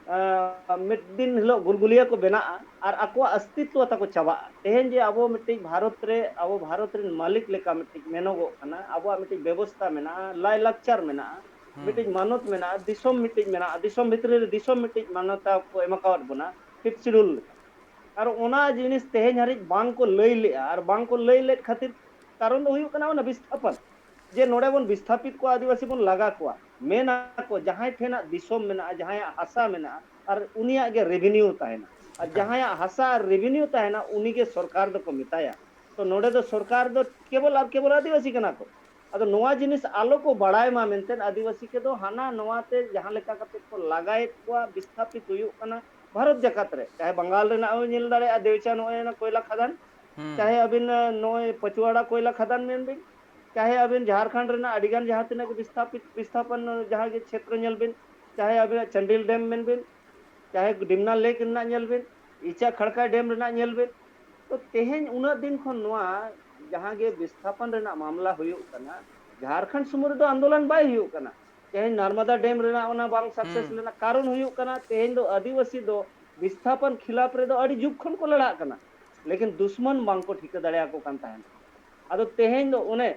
ᱟᱸ, ᱢᱤᱫ ᱫᱤᱱ ᱦᱤᱞᱳᱜ ᱜᱩᱞᱜᱩᱞᱤᱭᱟ ᱠᱚ ᱵᱮᱱᱟᱜᱼᱟ ᱟᱨ ᱟᱠᱚᱣᱟᱜ ᱚᱥᱛᱤᱛᱣᱚ ᱛᱟᱠᱚ ᱪᱟᱵᱟᱜᱼᱟ᱾ ᱛᱮᱦᱮᱧ ᱡᱮ ᱟᱵᱚ ᱢᱤᱫᱴᱤᱡ ᱵᱷᱟᱨᱚᱛ ᱨᱮ, ᱟᱵᱚ ᱵᱷᱟᱨᱚᱛ ᱨᱮᱱ ᱢᱟᱹᱞᱤᱠ ᱞᱮᱠᱟ ᱢᱤᱫᱴᱤᱡ ᱢᱮᱱᱚᱜᱚᱜ ᱠᱟᱱᱟ, ᱟᱵᱚᱣᱟᱜ ᱢᱤᱫᱴᱤᱡ ᱵᱮᱵᱚᱥᱛᱟ ᱢᱮᱱᱟᱜᱼᱟ, ᱞᱟᱭᱼᱞᱟᱠᱪᱟᱨ ᱢᱮᱱᱟᱜᱼᱟ, ᱢᱤᱫᱴᱤᱡ ᱢᱟᱱᱚᱛ ᱢᱮᱱᱟᱜᱼᱟ, ᱫᱤᱥᱚᱢ ᱢᱤᱫᱴᱤᱡ ᱢᱮᱱᱟᱜᱼᱟ, ᱫᱤᱥᱚᱢ ᱵᱷᱤᱛᱨᱤ ᱨᱮ ᱫᱤᱥᱚᱢ ᱢᱤᱫᱴᱤᱡ ᱢᱟᱱᱚᱛᱟ ᱠᱚ ᱮᱢ ᱟᱠᱟᱣᱟᱫ ᱵᱚᱱᱟ, ᱯᱷᱤᱯᱛᱷ ᱥᱤᱰᱩᱞ ᱞᱮᱠᱟ᱾ ᱟᱨ ᱚᱱᱟ ᱡᱤᱱᱤᱥ ᱛᱮᱦᱮᱧ ᱦᱟᱹᱨᱤᱡ ᱵᱟᱝ ᱠᱚ ᱞᱟᱹᱭ ᱞᱮᱜᱼᱟ, ᱟᱨ ᱵᱟᱝ ᱠᱚ ᱞᱟᱹᱭ ᱞᱮᱫ ᱠᱷᱟᱹᱛᱤᱨ ᱠᱟᱨᱚᱱ ᱫᱚ ᱦᱩᱭᱩᱜ ᱠᱟᱱᱟ ᱚᱱᱟ ᱵᱤᱥᱛᱷᱟᱯᱚᱱ, ᱡᱮ ᱱᱚᱰᱮ ᱵᱚᱱ ᱵᱤᱥᱛᱷᱟᱯᱤᱛ ᱠᱚᱣᱟ, ᱟᱹᱫᱤᱵᱟᱹᱥᱤ ᱵᱚᱱ ᱞᱟᱜᱟ ᱠᱚᱣᱟ, ᱢᱮᱱᱟ ᱠᱚ ᱡᱟᱦᱟᱸᱭ ᱴᱷᱮᱱᱟᱜ ᱫᱤᱥᱚᱢ ᱢᱮᱱᱟᱜᱼᱟ, ᱡᱟᱦᱟᱸᱭᱟᱜ ᱦᱟᱥᱟ ᱢᱮᱱᱟᱜᱼᱟ, ᱟᱨ ᱩᱱᱤᱭᱟᱜ ᱜᱮ ᱨᱮᱵᱷᱮᱱᱤᱭᱩ ᱛᱟᱦᱮᱱᱟ, ᱟᱨ ᱡᱟᱦᱟᱸᱭᱟᱜ ᱦᱟᱥᱟ ᱟᱨ ᱨᱮᱵᱷᱮᱱᱤᱭᱩ ᱛᱟᱦᱮᱱᱟ, ᱩᱱᱤ ᱜᱮ ᱥᱚᱨᱠᱟᱨ ᱫᱚᱠᱚ ᱢᱮᱛᱟᱭᱟ᱾ ᱛᱚ ᱱᱚᱰᱮ ᱫᱚ ᱥᱚᱨᱠᱟᱨ ᱫᱚ ᱠᱮᱵᱚᱞ ᱟᱨ ᱠᱮᱵᱚᱞ ᱟᱹᱫᱤᱵᱟᱹᱥᱤ ᱠᱟᱱᱟ ᱠᱚ᱾ ᱟᱫᱚ ᱱᱚᱣᱟ ᱡᱤᱱᱤᱥ ᱟᱞᱚ ᱠᱚ ᱵᱟᱲᱟᱭ ᱢᱟ ᱢᱮᱱᱛᱮ ᱟᱹᱫᱤᱵᱟᱹᱥᱤ ᱠᱚᱫᱚ ᱦᱟᱱᱟ ᱱᱚᱣᱟ ᱛᱮ ᱡᱟᱦᱟᱸ ᱞᱮᱠᱟ ᱠᱟᱛᱮ ᱠᱚ ᱞᱟᱜᱟᱭᱮᱫ ᱠᱚᱣᱟ, ᱵᱤᱥᱛᱷᱟᱯᱤᱛ ᱦᱩᱭᱩᱜ ᱠᱟᱱᱟ ᱵᱷᱟᱨᱚᱛ ᱡᱟᱠᱟᱛ ᱨᱮ᱾ ᱪᱟᱦᱮ ᱵᱟᱝᱜᱟᱞ ᱨᱮᱱᱟᱜ ᱦᱚᱸ ᱧᱮᱞ ᱫᱟᱲᱮᱭᱟᱜᱼᱟ, ᱫᱮᱣᱪᱟ ᱱᱚᱜᱼᱚᱭ ᱚᱱᱟ ᱠᱚᱭᱞᱟ ᱠᱷᱟᱫᱟᱱ, ᱪᱟᱦᱮ ᱟᱹᱵᱤᱱ, ᱟᱸ, ᱱᱚᱜᱼᱚᱭ ᱯᱟᱪᱩᱣᱟᱲᱟ ᱠᱚᱭᱞᱟ ᱠᱷᱟᱫᱟᱱ ᱢᱮᱱ ᱵᱤᱱ, ᱪᱟᱦᱮ ᱟᱹᱵᱤᱱ ᱡᱷᱟᱲᱠᱷᱚᱸᱰ ᱨᱮᱱᱟᱜ ᱟᱹᱰᱤᱜᱟᱱ ᱡᱟᱦᱟᱸ ᱛᱤᱱᱟᱹᱜ ᱜᱮ ᱵᱤᱥᱛᱷᱟᱯᱤᱛ, ᱵᱤᱥᱛᱷᱟᱯᱚᱱ ᱡᱟᱦᱟᱸ ᱜᱮ ᱪᱷᱮᱛᱨᱚ ᱧᱮᱞ ᱵᱤᱱ, ᱪᱟᱦᱮ ᱟᱹᱵᱤᱱᱟᱜ ᱪᱟᱱᱰᱤᱞ ᱰᱮᱢ ᱢᱮᱱ ᱵᱤᱱ, ᱪᱟᱦᱮ ᱰᱤᱢᱱᱟ ᱞᱮᱠ ᱨᱮᱱᱟᱜ ᱧᱮᱞ ᱵᱤᱱ, ᱤᱪᱟ ᱠᱷᱟᱲᱠᱟ ᱰᱮᱢ ᱨᱮᱱᱟᱜ ᱧᱮᱞ ᱵᱤᱱ, ᱛᱚ ᱛᱮᱦᱮᱧ ᱩᱱᱟᱹᱜ ᱫᱤᱱ ᱠᱷᱚᱱ ᱱᱚᱣᱟ ᱡᱟᱦᱟᱸ ᱜᱮ ᱵᱤᱥᱛᱷᱟᱯᱚᱱ ᱨᱮᱱᱟᱜ ᱢᱟᱢᱞᱟ ᱦᱩᱭᱩᱜ ᱠᱟᱱᱟ, ᱡᱷᱟᱲᱠᱷᱚᱸᱰ ᱥᱩᱢᱩᱝ ᱨᱮᱫᱚ ᱟᱱᱫᱳᱞᱚᱱ ᱵᱟᱭ ᱦᱩᱭᱩᱜ ᱠᱟᱱᱟ᱾ ᱛᱮᱦᱮᱧ ᱱᱟᱨᱢᱟᱫᱟ ᱰᱮᱢ ᱨᱮᱱᱟᱜ ᱚᱱᱟ ᱵᱟᱝ ᱥᱟᱠᱥᱮᱥ ᱞᱮᱱᱟ, ᱠᱟᱨᱚᱱ ᱦᱩᱭᱩᱜ ᱠᱟᱱᱟ ᱛᱮᱦᱮᱧ ᱫᱚ ᱟᱹᱫᱤᱵᱟᱹᱥᱤ ᱫᱚ ᱵᱤᱥᱛᱷᱟᱯᱚᱱ ᱠᱷᱤᱞᱟᱯ ᱨᱮᱫᱚ ᱟᱹᱰᱤ ᱡᱩᱜᱽ ᱠᱷᱚᱱ ᱠᱚ ᱞᱟᱲᱟᱜ ᱠᱟᱱᱟ, ᱞᱮᱠᱤᱱ ᱫᱩᱥᱢᱟᱱ ᱵᱟᱝ ᱠᱚ ᱴᱷᱤᱠᱟᱹ ᱫᱟᱲᱮᱭᱟᱠᱚ ᱠᱟᱱ ᱛᱟᱦᱮᱸᱱ᱾ ᱟᱫᱚ ᱛᱮᱦᱮᱧ ᱫᱚ ᱚᱱᱮ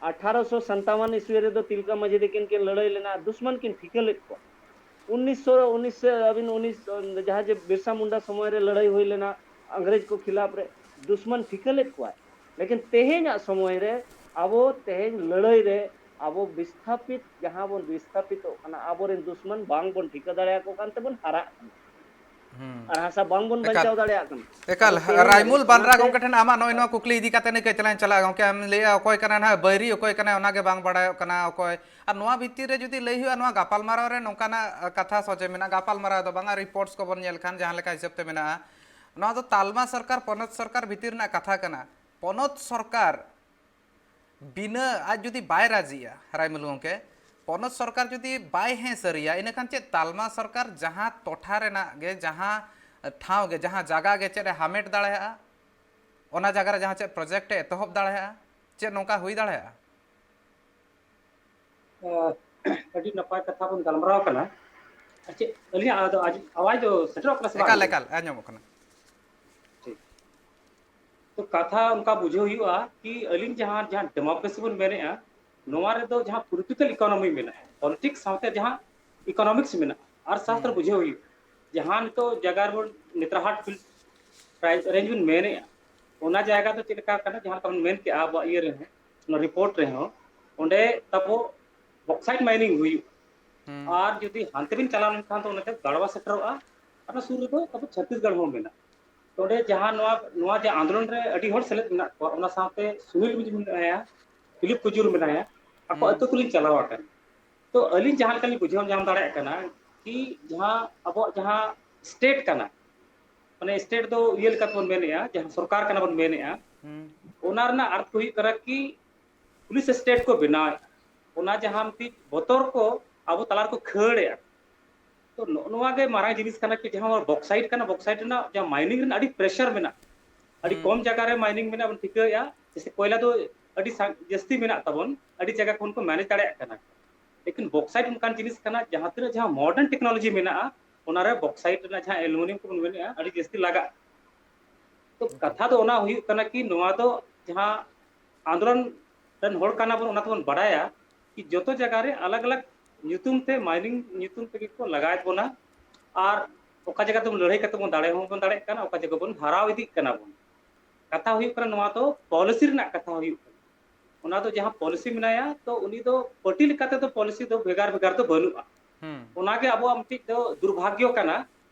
ᱟᱴᱷᱟᱨᱚᱥᱚ ᱥᱟᱱᱛᱟᱣᱟᱱ ᱤᱥᱣᱤ ᱨᱮᱫᱚ ᱛᱤᱞᱠᱟ ᱢᱟᱹᱡᱷᱤ ᱛᱤᱠᱤᱱ ᱠᱤᱱ ᱞᱟᱹᱲᱦᱟᱹᱭ ᱞᱮᱱᱟ, ᱫᱩᱥᱢᱟᱱ ᱠᱤᱱ ᱴᱷᱤᱠᱟᱹ ᱞᱮᱫ ᱠᱚᱣᱟ᱾ ᱩᱱᱤᱥᱥᱚ ᱩᱱᱤᱥ ᱟᱹᱵᱤᱱ ᱩᱱᱤᱥ ᱡᱟᱦᱟᱸ ᱡᱮ ᱵᱤᱨᱥᱟ ᱢᱩᱱᱰᱟ ᱥᱚᱢᱚᱭ ᱨᱮ ᱞᱟᱹᱲᱦᱟᱹᱭ ᱦᱩᱭ ᱞᱮᱱᱟ ᱤᱝᱨᱮᱡᱽ ᱠᱚ ᱠᱷᱤᱞᱟᱯ ᱨᱮ, ᱫᱩᱥᱢᱟᱱ ᱴᱷᱤᱠᱟᱹ ᱞᱮᱫ ᱠᱚᱣᱟᱭ᱾ ᱞᱮᱠᱤᱱ ᱛᱮᱦᱮᱧᱟᱜ ᱥᱚᱢᱚᱭ ᱨᱮ ᱟᱵᱚ ᱛᱮᱦᱮᱧ ᱞᱟᱹᱲᱦᱟᱹᱭ ᱨᱮ ᱟᱵᱚ ᱵᱤᱥᱛᱷᱟᱯᱤᱛ, ᱡᱟᱦᱟᱸ ᱵᱚᱱ ᱵᱤᱥᱛᱷᱟᱯᱤᱛᱚᱜ ᱠᱟᱱᱟ, ᱟᱵᱚᱨᱮᱱ ᱫᱩᱥᱢᱟᱱ ᱵᱟᱝ ᱵᱚᱱ ᱴᱷᱤᱠᱟᱹ ᱫᱟᱲᱮᱭᱟᱠᱚ ᱠᱟᱱ ᱛᱮᱵᱚᱱ ᱦᱟᱨᱟᱜ ᱠᱟᱱᱟ᱾ ᱦᱩᱸ᱾ ᱟᱨ ᱦᱟᱥᱟ ᱵᱟᱝ ᱵᱚᱱ ᱮᱠᱟᱞ᱾ ᱵᱟᱧᱪᱟᱣ ᱫᱟᱲᱮᱭᱟᱜ ᱠᱟᱱᱟ᱾ ᱮᱠᱟᱞ, ᱟᱫᱚ ᱛᱮᱦᱮᱧ ᱨᱟᱭᱢᱩᱞ ᱵᱟᱱᱨᱟ ᱚᱱᱟᱛᱮ ᱜᱚᱢᱠᱮ ᱴᱷᱮᱱ ᱟᱢᱟᱜ ᱱᱚᱜᱼᱚᱭ ᱱᱚᱣᱟ ᱠᱩᱠᱞᱤ ᱤᱫᱤ ᱠᱟᱛᱮ ᱱᱤᱠᱟᱹ ᱪᱟᱞᱟᱝ ᱪᱟᱞᱟᱜᱼᱟ ᱜᱚᱢᱠᱮ, ᱟᱢ ᱞᱟᱹᱭᱮᱜᱼᱟ ᱚᱠᱚᱭ ᱠᱟᱱᱟᱭ ᱱᱟᱦᱟᱜ ᱵᱟᱹᱭᱨᱤ, ᱚᱠᱚᱭ ᱠᱟᱱᱟᱭ ᱚᱱᱟᱜᱮ ᱵᱟᱝ ᱵᱟᱲᱟᱭᱚᱜ ᱠᱟᱱᱟ ᱚᱠᱚᱭ᱾ ᱟᱨ ᱱᱚᱣᱟ ᱵᱷᱤᱛᱤᱨ ᱨᱮ ᱡᱩᱫᱤ ᱞᱟᱹᱭ ᱦᱩᱭᱩᱜᱼᱟ, ᱱᱚᱣᱟ ᱜᱟᱯᱟᱞᱢᱟᱨᱟᱣ ᱨᱮ ᱱᱚᱝᱠᱟᱱᱟᱜ ᱠᱟᱛᱷᱟ ᱥᱚᱡᱷᱮ ᱢᱮᱱᱟᱜᱼᱟ, ᱜᱟᱯᱟᱞᱢᱟᱨᱟᱣ ᱫᱚ ᱵᱟᱝᱟ, ᱨᱤᱯᱳᱨᱴᱥ ᱠᱚᱵᱚᱱ ᱧᱮᱞ ᱠᱷᱟᱱ ᱡᱟᱦᱟᱸ ᱞᱮᱠᱟ ᱦᱤᱥᱟᱹᱵ ᱛᱮ ᱢᱮᱱᱟᱜᱼᱟ, ᱱᱚᱣᱟ ᱫᱚ ᱛᱟᱞᱢᱟ ᱥᱚᱨᱠᱟᱨ ᱯᱚᱱᱚᱛ ᱥᱚᱨᱠᱟᱨ ᱵᱷᱤᱛᱤᱨ ᱨᱮᱱᱟᱜ ᱠᱟᱛᱷᱟ ᱠᱟᱱᱟ᱾ ᱯᱚᱱᱚᱛ ᱥᱚᱨᱠᱟᱨ ᱵᱤᱱᱟᱹ ᱟᱡ ᱡᱩᱫᱤ ᱵᱟᱭ ᱨᱟᱹᱡᱤᱜᱼᱟ, ᱨᱟᱭᱢᱩᱞ ᱜᱚᱢᱠᱮ, ᱯᱚᱱᱚᱛ ᱥᱚᱨᱠᱟᱨ ᱡᱩᱫᱤ ᱵᱟᱭ ᱦᱮᱸ ᱥᱟᱹᱨᱤᱭᱟ, ᱤᱱᱟᱹᱠᱷᱟᱱ ᱪᱮᱫ ᱛᱟᱞᱢᱟ ᱥᱚᱨᱠᱟᱨ ᱡᱟᱦᱟᱸ ᱴᱚᱴᱷᱟ ᱨᱮᱱᱟᱜ ᱜᱮ, ᱡᱟᱦᱟᱸ ᱴᱷᱟᱶ ᱜᱮ, ᱡᱟᱦᱟᱸ ᱡᱟᱭᱜᱟ ᱜᱮ ᱪᱮᱫ ᱮ ᱦᱟᱢᱮᱴ ᱫᱟᱲᱮᱭᱟᱜᱼᱟ, ᱚᱱᱟ ᱡᱟᱭᱜᱟ ᱨᱮ ᱡᱟᱦᱟᱸ ᱪᱮᱫ ᱯᱨᱚᱡᱮᱠᱴ ᱮ ᱮᱛᱚᱦᱚᱵ ᱫᱟᱲᱮᱭᱟᱜᱼᱟ? ᱪᱮᱫ ᱱᱚᱝᱠᱟ ᱦᱩᱭ ᱫᱟᱲᱮᱭᱟᱜᱼᱟ? ᱟᱹᱰᱤ ᱱᱟᱯᱟᱭ ᱠᱟᱛᱷᱟ ᱵᱚᱱ ᱜᱟᱞᱢᱟᱨᱟᱣ ᱠᱟᱱᱟ᱾ ᱟᱨ ᱪᱮᱫ ᱟᱹᱞᱤᱧᱟᱜ ᱟᱫᱚ ᱟᱡ-, ᱟᱣᱟᱡᱽ ᱫᱚ ᱥᱮᱴᱮᱨᱚᱜ ᱠᱟᱱᱟ ᱥᱮ ᱵᱟᱝ ᱮᱠᱟᱞ, ᱟᱹᱞᱤᱧᱟᱜ? ᱮᱠᱟᱞ, ᱟᱸᱡᱚᱢᱚᱜ ᱠᱟᱱᱟ᱾ ᱴᱷᱤᱠ᱾ ᱛᱚ, ᱠᱟᱛᱷᱟ ᱚᱱᱠᱟ ᱵᱩᱡᱷᱟᱹᱣ ᱦᱩᱭᱩᱜᱼᱟ ᱠᱤ ᱟᱹᱞᱤᱧ ᱡᱟᱦᱟᱸ, ᱡᱟᱦᱟᱸ democracy ᱵᱚᱱ ᱢᱮᱱᱮᱜᱼᱟ, ᱱᱚᱣᱟ ᱨᱮᱫᱚ ᱡᱟᱦᱟᱸ political economy ᱢᱮᱱᱟᱜᱼᱟ, politics ᱥᱟᱶᱛᱮ ᱡᱟᱦᱟᱸ economics ᱢᱮᱱᱟᱜᱼᱟ, ᱟᱨ ᱥᱟᱥᱛᱨᱚ ᱦᱩᱸ᱾ ᱵᱩᱡᱷᱟᱹᱣ ᱦᱩᱭᱩᱜᱼᱟ᱾ ᱡᱟᱦᱟᱸ ᱱᱤᱛᱚᱜ ᱡᱟᱭᱜᱟ ᱨᱮᱵᱚᱱ ᱱᱮᱛᱨᱟᱦᱟᱴ field range ᱵᱚᱱ ᱢᱮᱱᱮᱜᱼᱟ, ᱚᱱᱟ ᱡᱟᱭᱜᱟ ᱫᱚ ᱪᱮᱫ ᱞᱮᱠᱟ ᱠᱟᱱᱟ? ᱡᱟᱦᱟᱸ ᱞᱮᱠᱟ ᱵᱚᱱ ᱢᱮᱱ ᱠᱮᱜᱼᱟ ᱟᱵᱚᱣᱟᱜ ᱤᱭᱟᱹ ᱨᱮᱦᱚᱸ, ᱚᱱᱟ report ᱨᱮᱦᱚᱸ, ᱚᱸᱰᱮ ᱛᱟᱵᱚ bauxite mining ᱦᱩᱭᱩᱜᱼᱟ᱾ ᱦᱩᱸ᱾ ᱟᱨ ᱡᱩᱫᱤ ᱦᱟᱱᱛᱮ ᱵᱤᱱ ᱪᱟᱞᱟᱣ ᱞᱮᱱᱠᱷᱟᱱ ᱫᱚ ᱚᱱᱟᱛᱮ ᱜᱟᱲᱣᱟ ᱥᱮᱴᱮᱨᱚᱜᱼᱟ, ᱚᱱᱟ ᱥᱩᱨ ᱨᱮᱫᱚ ᱟᱵᱚ ᱪᱷᱚᱛᱤᱥᱜᱚᱲ ᱦᱚᱸ ᱢᱮᱱᱟᱜᱼᱟ᱾ ᱚᱸᱰᱮ ᱡᱟᱦᱟᱸ ᱱᱚᱣᱟ, ᱱᱚᱣᱟ ᱡᱮ ᱟᱱᱫᱳᱞᱚᱱ ᱨᱮ ᱟᱹᱰᱤ ᱦᱚᱲ ᱥᱮᱞᱮᱫ ᱢᱮᱱᱟᱜ ᱠᱚᱣᱟ, ᱚᱱᱟ ᱥᱟᱶᱛᱮ ᱥᱩᱱᱤᱞ ᱢᱩᱨᱢᱩ ᱢᱮᱱᱟᱭᱟ, ᱫᱤᱞᱤᱯ ᱠᱩᱡᱩᱨ ᱢᱮᱱᱟᱭᱟ, ᱟᱠᱚ ᱦᱩᱸ᱾ ᱟᱹᱛᱩ ᱠᱚᱞᱤᱧ ᱪᱟᱞᱟᱣ ᱟᱠᱟᱱᱟ᱾ ᱛᱚ ᱟᱹᱞᱤᱧ ᱡᱟᱦᱟᱸ ᱞᱮᱠᱟ ᱞᱤᱧ ᱵᱩᱡᱷᱟᱹᱣ ᱧᱟᱢ ᱫᱟᱲᱮᱭᱟᱜ ᱠᱟᱱᱟ ᱠᱤ ᱡᱟᱦᱟᱸ ᱟᱵᱚᱣᱟᱜ ᱡᱟᱦᱟᱸ state ᱠᱟᱱᱟ, ᱢᱟᱱᱮ state ᱫᱚ ᱤᱭᱟᱹ ᱞᱮᱠᱟ ᱛᱮᱵᱚᱱ ᱢᱮᱱᱮᱜᱼᱟ, ᱡᱟᱦᱟᱸ ᱥᱚᱨᱠᱟᱨ ᱠᱟᱱᱟ ᱵᱚᱱ ᱢᱮᱱᱮᱜᱼᱟ, ᱦᱩᱸ᱾ ᱚᱱᱟ ᱨᱮᱱᱟᱜ ᱟᱨᱛᱷᱚ ᱦᱩᱭᱩᱜ ᱠᱟᱱᱟ ᱠᱤ ᱯᱩᱞᱤᱥ state ᱠᱚ ᱵᱮᱱᱟᱣᱮᱫᱼᱟ, ᱚᱱᱟ ᱡᱟᱦᱟᱸ ᱢᱤᱫᱴᱤᱡ ᱵᱚᱛᱚᱨ ᱠᱚ ᱟᱵᱚ ᱛᱟᱞᱟ ᱨᱮᱠᱚ ᱠᱷᱟᱹᱲᱮᱜᱼᱟ᱾ ᱛᱚ ᱱᱚᱜᱼᱚ ᱱᱚᱣᱟ ᱜᱮ ᱢᱟᱨᱟᱝ ᱡᱤᱱᱤᱥ ᱠᱟᱱᱟ ᱠᱤ ᱡᱟᱦᱟᱸ bauxite ᱠᱟᱱᱟ, bauxite ᱨᱮᱱᱟᱜ ᱡᱟᱦᱟᱸ mining ᱨᱮᱱᱟᱜ ᱟᱹᱰᱤ pressure ᱢᱮᱱᱟᱜᱼᱟ, ᱟᱹᱰᱤ ᱦᱩᱸ᱾ ᱠᱚᱢ ᱡᱟᱭᱜᱟ ᱨᱮ mining ᱢᱮᱱᱟᱜᱼᱟ ᱵᱚᱱ ᱴᱷᱤᱠᱟᱹᱭᱮᱫᱼᱟ, ᱡᱮᱭᱥᱮ ᱠᱚᱭᱞᱟ ᱫᱚ ᱟᱹᱰᱤ ᱥᱟ-, ᱡᱟᱹᱥᱛᱤ ᱢᱮᱱᱟᱜ ᱛᱟᱵᱚᱱ, ᱟᱹᱰᱤ ᱡᱟᱭᱜᱟ ᱠᱷᱚᱱ ᱠᱚ manage ᱫᱟᱲᱮᱭᱟᱜ ᱠᱟᱱᱟ᱾ ᱞᱮᱠᱤᱱ ᱵᱚᱠᱥᱟᱭᱤᱴ ᱚᱱᱠᱟᱱ ᱡᱤᱱᱤᱥ ᱠᱟᱱᱟ, ᱡᱟᱦᱟᱸ ᱛᱤᱱᱟᱹᱜ ᱡᱟᱦᱟᱸ ᱢᱚᱰᱟᱨᱱ ᱴᱮᱠᱱᱳᱞᱚᱡᱤ ᱢᱮᱱᱟᱜᱼᱟ, ᱚᱱᱟᱨᱮ ᱵᱚᱠᱥᱟᱭᱤᱴ ᱨᱮᱱᱟᱜ ᱡᱟᱦᱟᱸ ᱮᱞᱩᱢᱤᱱᱤᱭᱟᱢ ᱠᱚᱵᱚᱱ ᱢᱮᱱᱮᱫᱼᱟ, ᱟᱹᱰᱤ ᱡᱟᱹᱥᱛᱤ ᱞᱟᱜᱟᱜᱼᱟ᱾ ᱛᱚ ᱠᱟᱛᱷᱟ ᱫᱚ ᱚᱱᱟ ᱦᱩᱭᱩᱜ ᱠᱟᱱᱟ ᱠᱤ ᱱᱚᱣᱟ ᱫᱚ ᱡᱟᱦᱟᱸ ᱟᱱᱫᱳᱞᱚᱱ ᱨᱮᱱ ᱦᱚᱲ ᱠᱟᱱᱟ ᱵᱚᱱ, ᱚᱱᱟ ᱛᱮᱵᱚᱱ ᱵᱟᱲᱟᱭᱟ ᱠᱤ ᱡᱚᱛᱚ ᱡᱟᱭᱜᱟ ᱨᱮ ᱟᱞᱟᱜᱽ ᱟᱞᱟᱜᱽ ᱧᱩᱛᱩᱢ ᱛᱮ, ᱢᱟᱭᱱᱤᱝ ᱧᱩᱛᱩᱢ ᱛᱮᱜᱮ ᱠᱚ ᱞᱟᱜᱟᱣᱮᱫ ᱵᱚᱱᱟ᱾ ᱟᱨ ᱚᱠᱟ ᱡᱟᱭᱜᱟ ᱛᱮᱵᱚᱱ ᱞᱟᱹᱲᱦᱟᱹᱭ ᱠᱟᱛᱮ ᱵᱚᱱ ᱫᱟᱲᱮ ᱦᱚᱸ ᱵᱚᱱ ᱫᱟᱲᱮᱭᱟᱜ ᱠᱟᱱᱟ, ᱚᱠᱟ ᱡᱟᱭᱜᱟ ᱵᱚᱱ ᱦᱟᱨᱟᱣ ᱤᱫᱤᱜ ᱠᱟᱱᱟ ᱵᱚᱱ᱾ ᱠᱟᱛᱷᱟ ᱦᱩᱭᱩᱜ ᱠᱟᱱᱟ, ᱱᱚᱣᱟ ᱫᱚ ᱯᱚᱞᱤᱥᱤ ᱨᱮᱱᱟᱜ ᱠᱟᱛᱷᱟ ᱦᱩᱭᱩᱜ ᱠᱟᱱᱟ᱾ ᱚᱱᱟ ᱫᱚ ᱡᱟᱦᱟᱸ ᱯᱚᱞᱤᱥᱤ ᱢᱮᱱᱟᱭᱟ, ᱛᱚ ᱩᱱᱤ ᱫᱚ ᱯᱟᱨᱴᱤ ᱞᱮᱠᱟ ᱛᱮᱫᱚ ᱯᱚᱞᱤᱥᱤ ᱫᱚ ᱵᱷᱮᱜᱟᱨ ᱵᱷᱮᱜᱟᱨ ᱫᱚ ᱵᱟᱹᱱᱩᱜᱼᱟ᱾ ᱦᱩᱸ᱾ ᱚᱱᱟᱜᱮ ᱟᱵᱚᱣᱟᱜ ᱢᱤᱫᱴᱤᱡ ᱫᱚ ᱫᱩᱨᱵᱷᱟᱜᱽᱭᱚ ᱠᱟᱱᱟ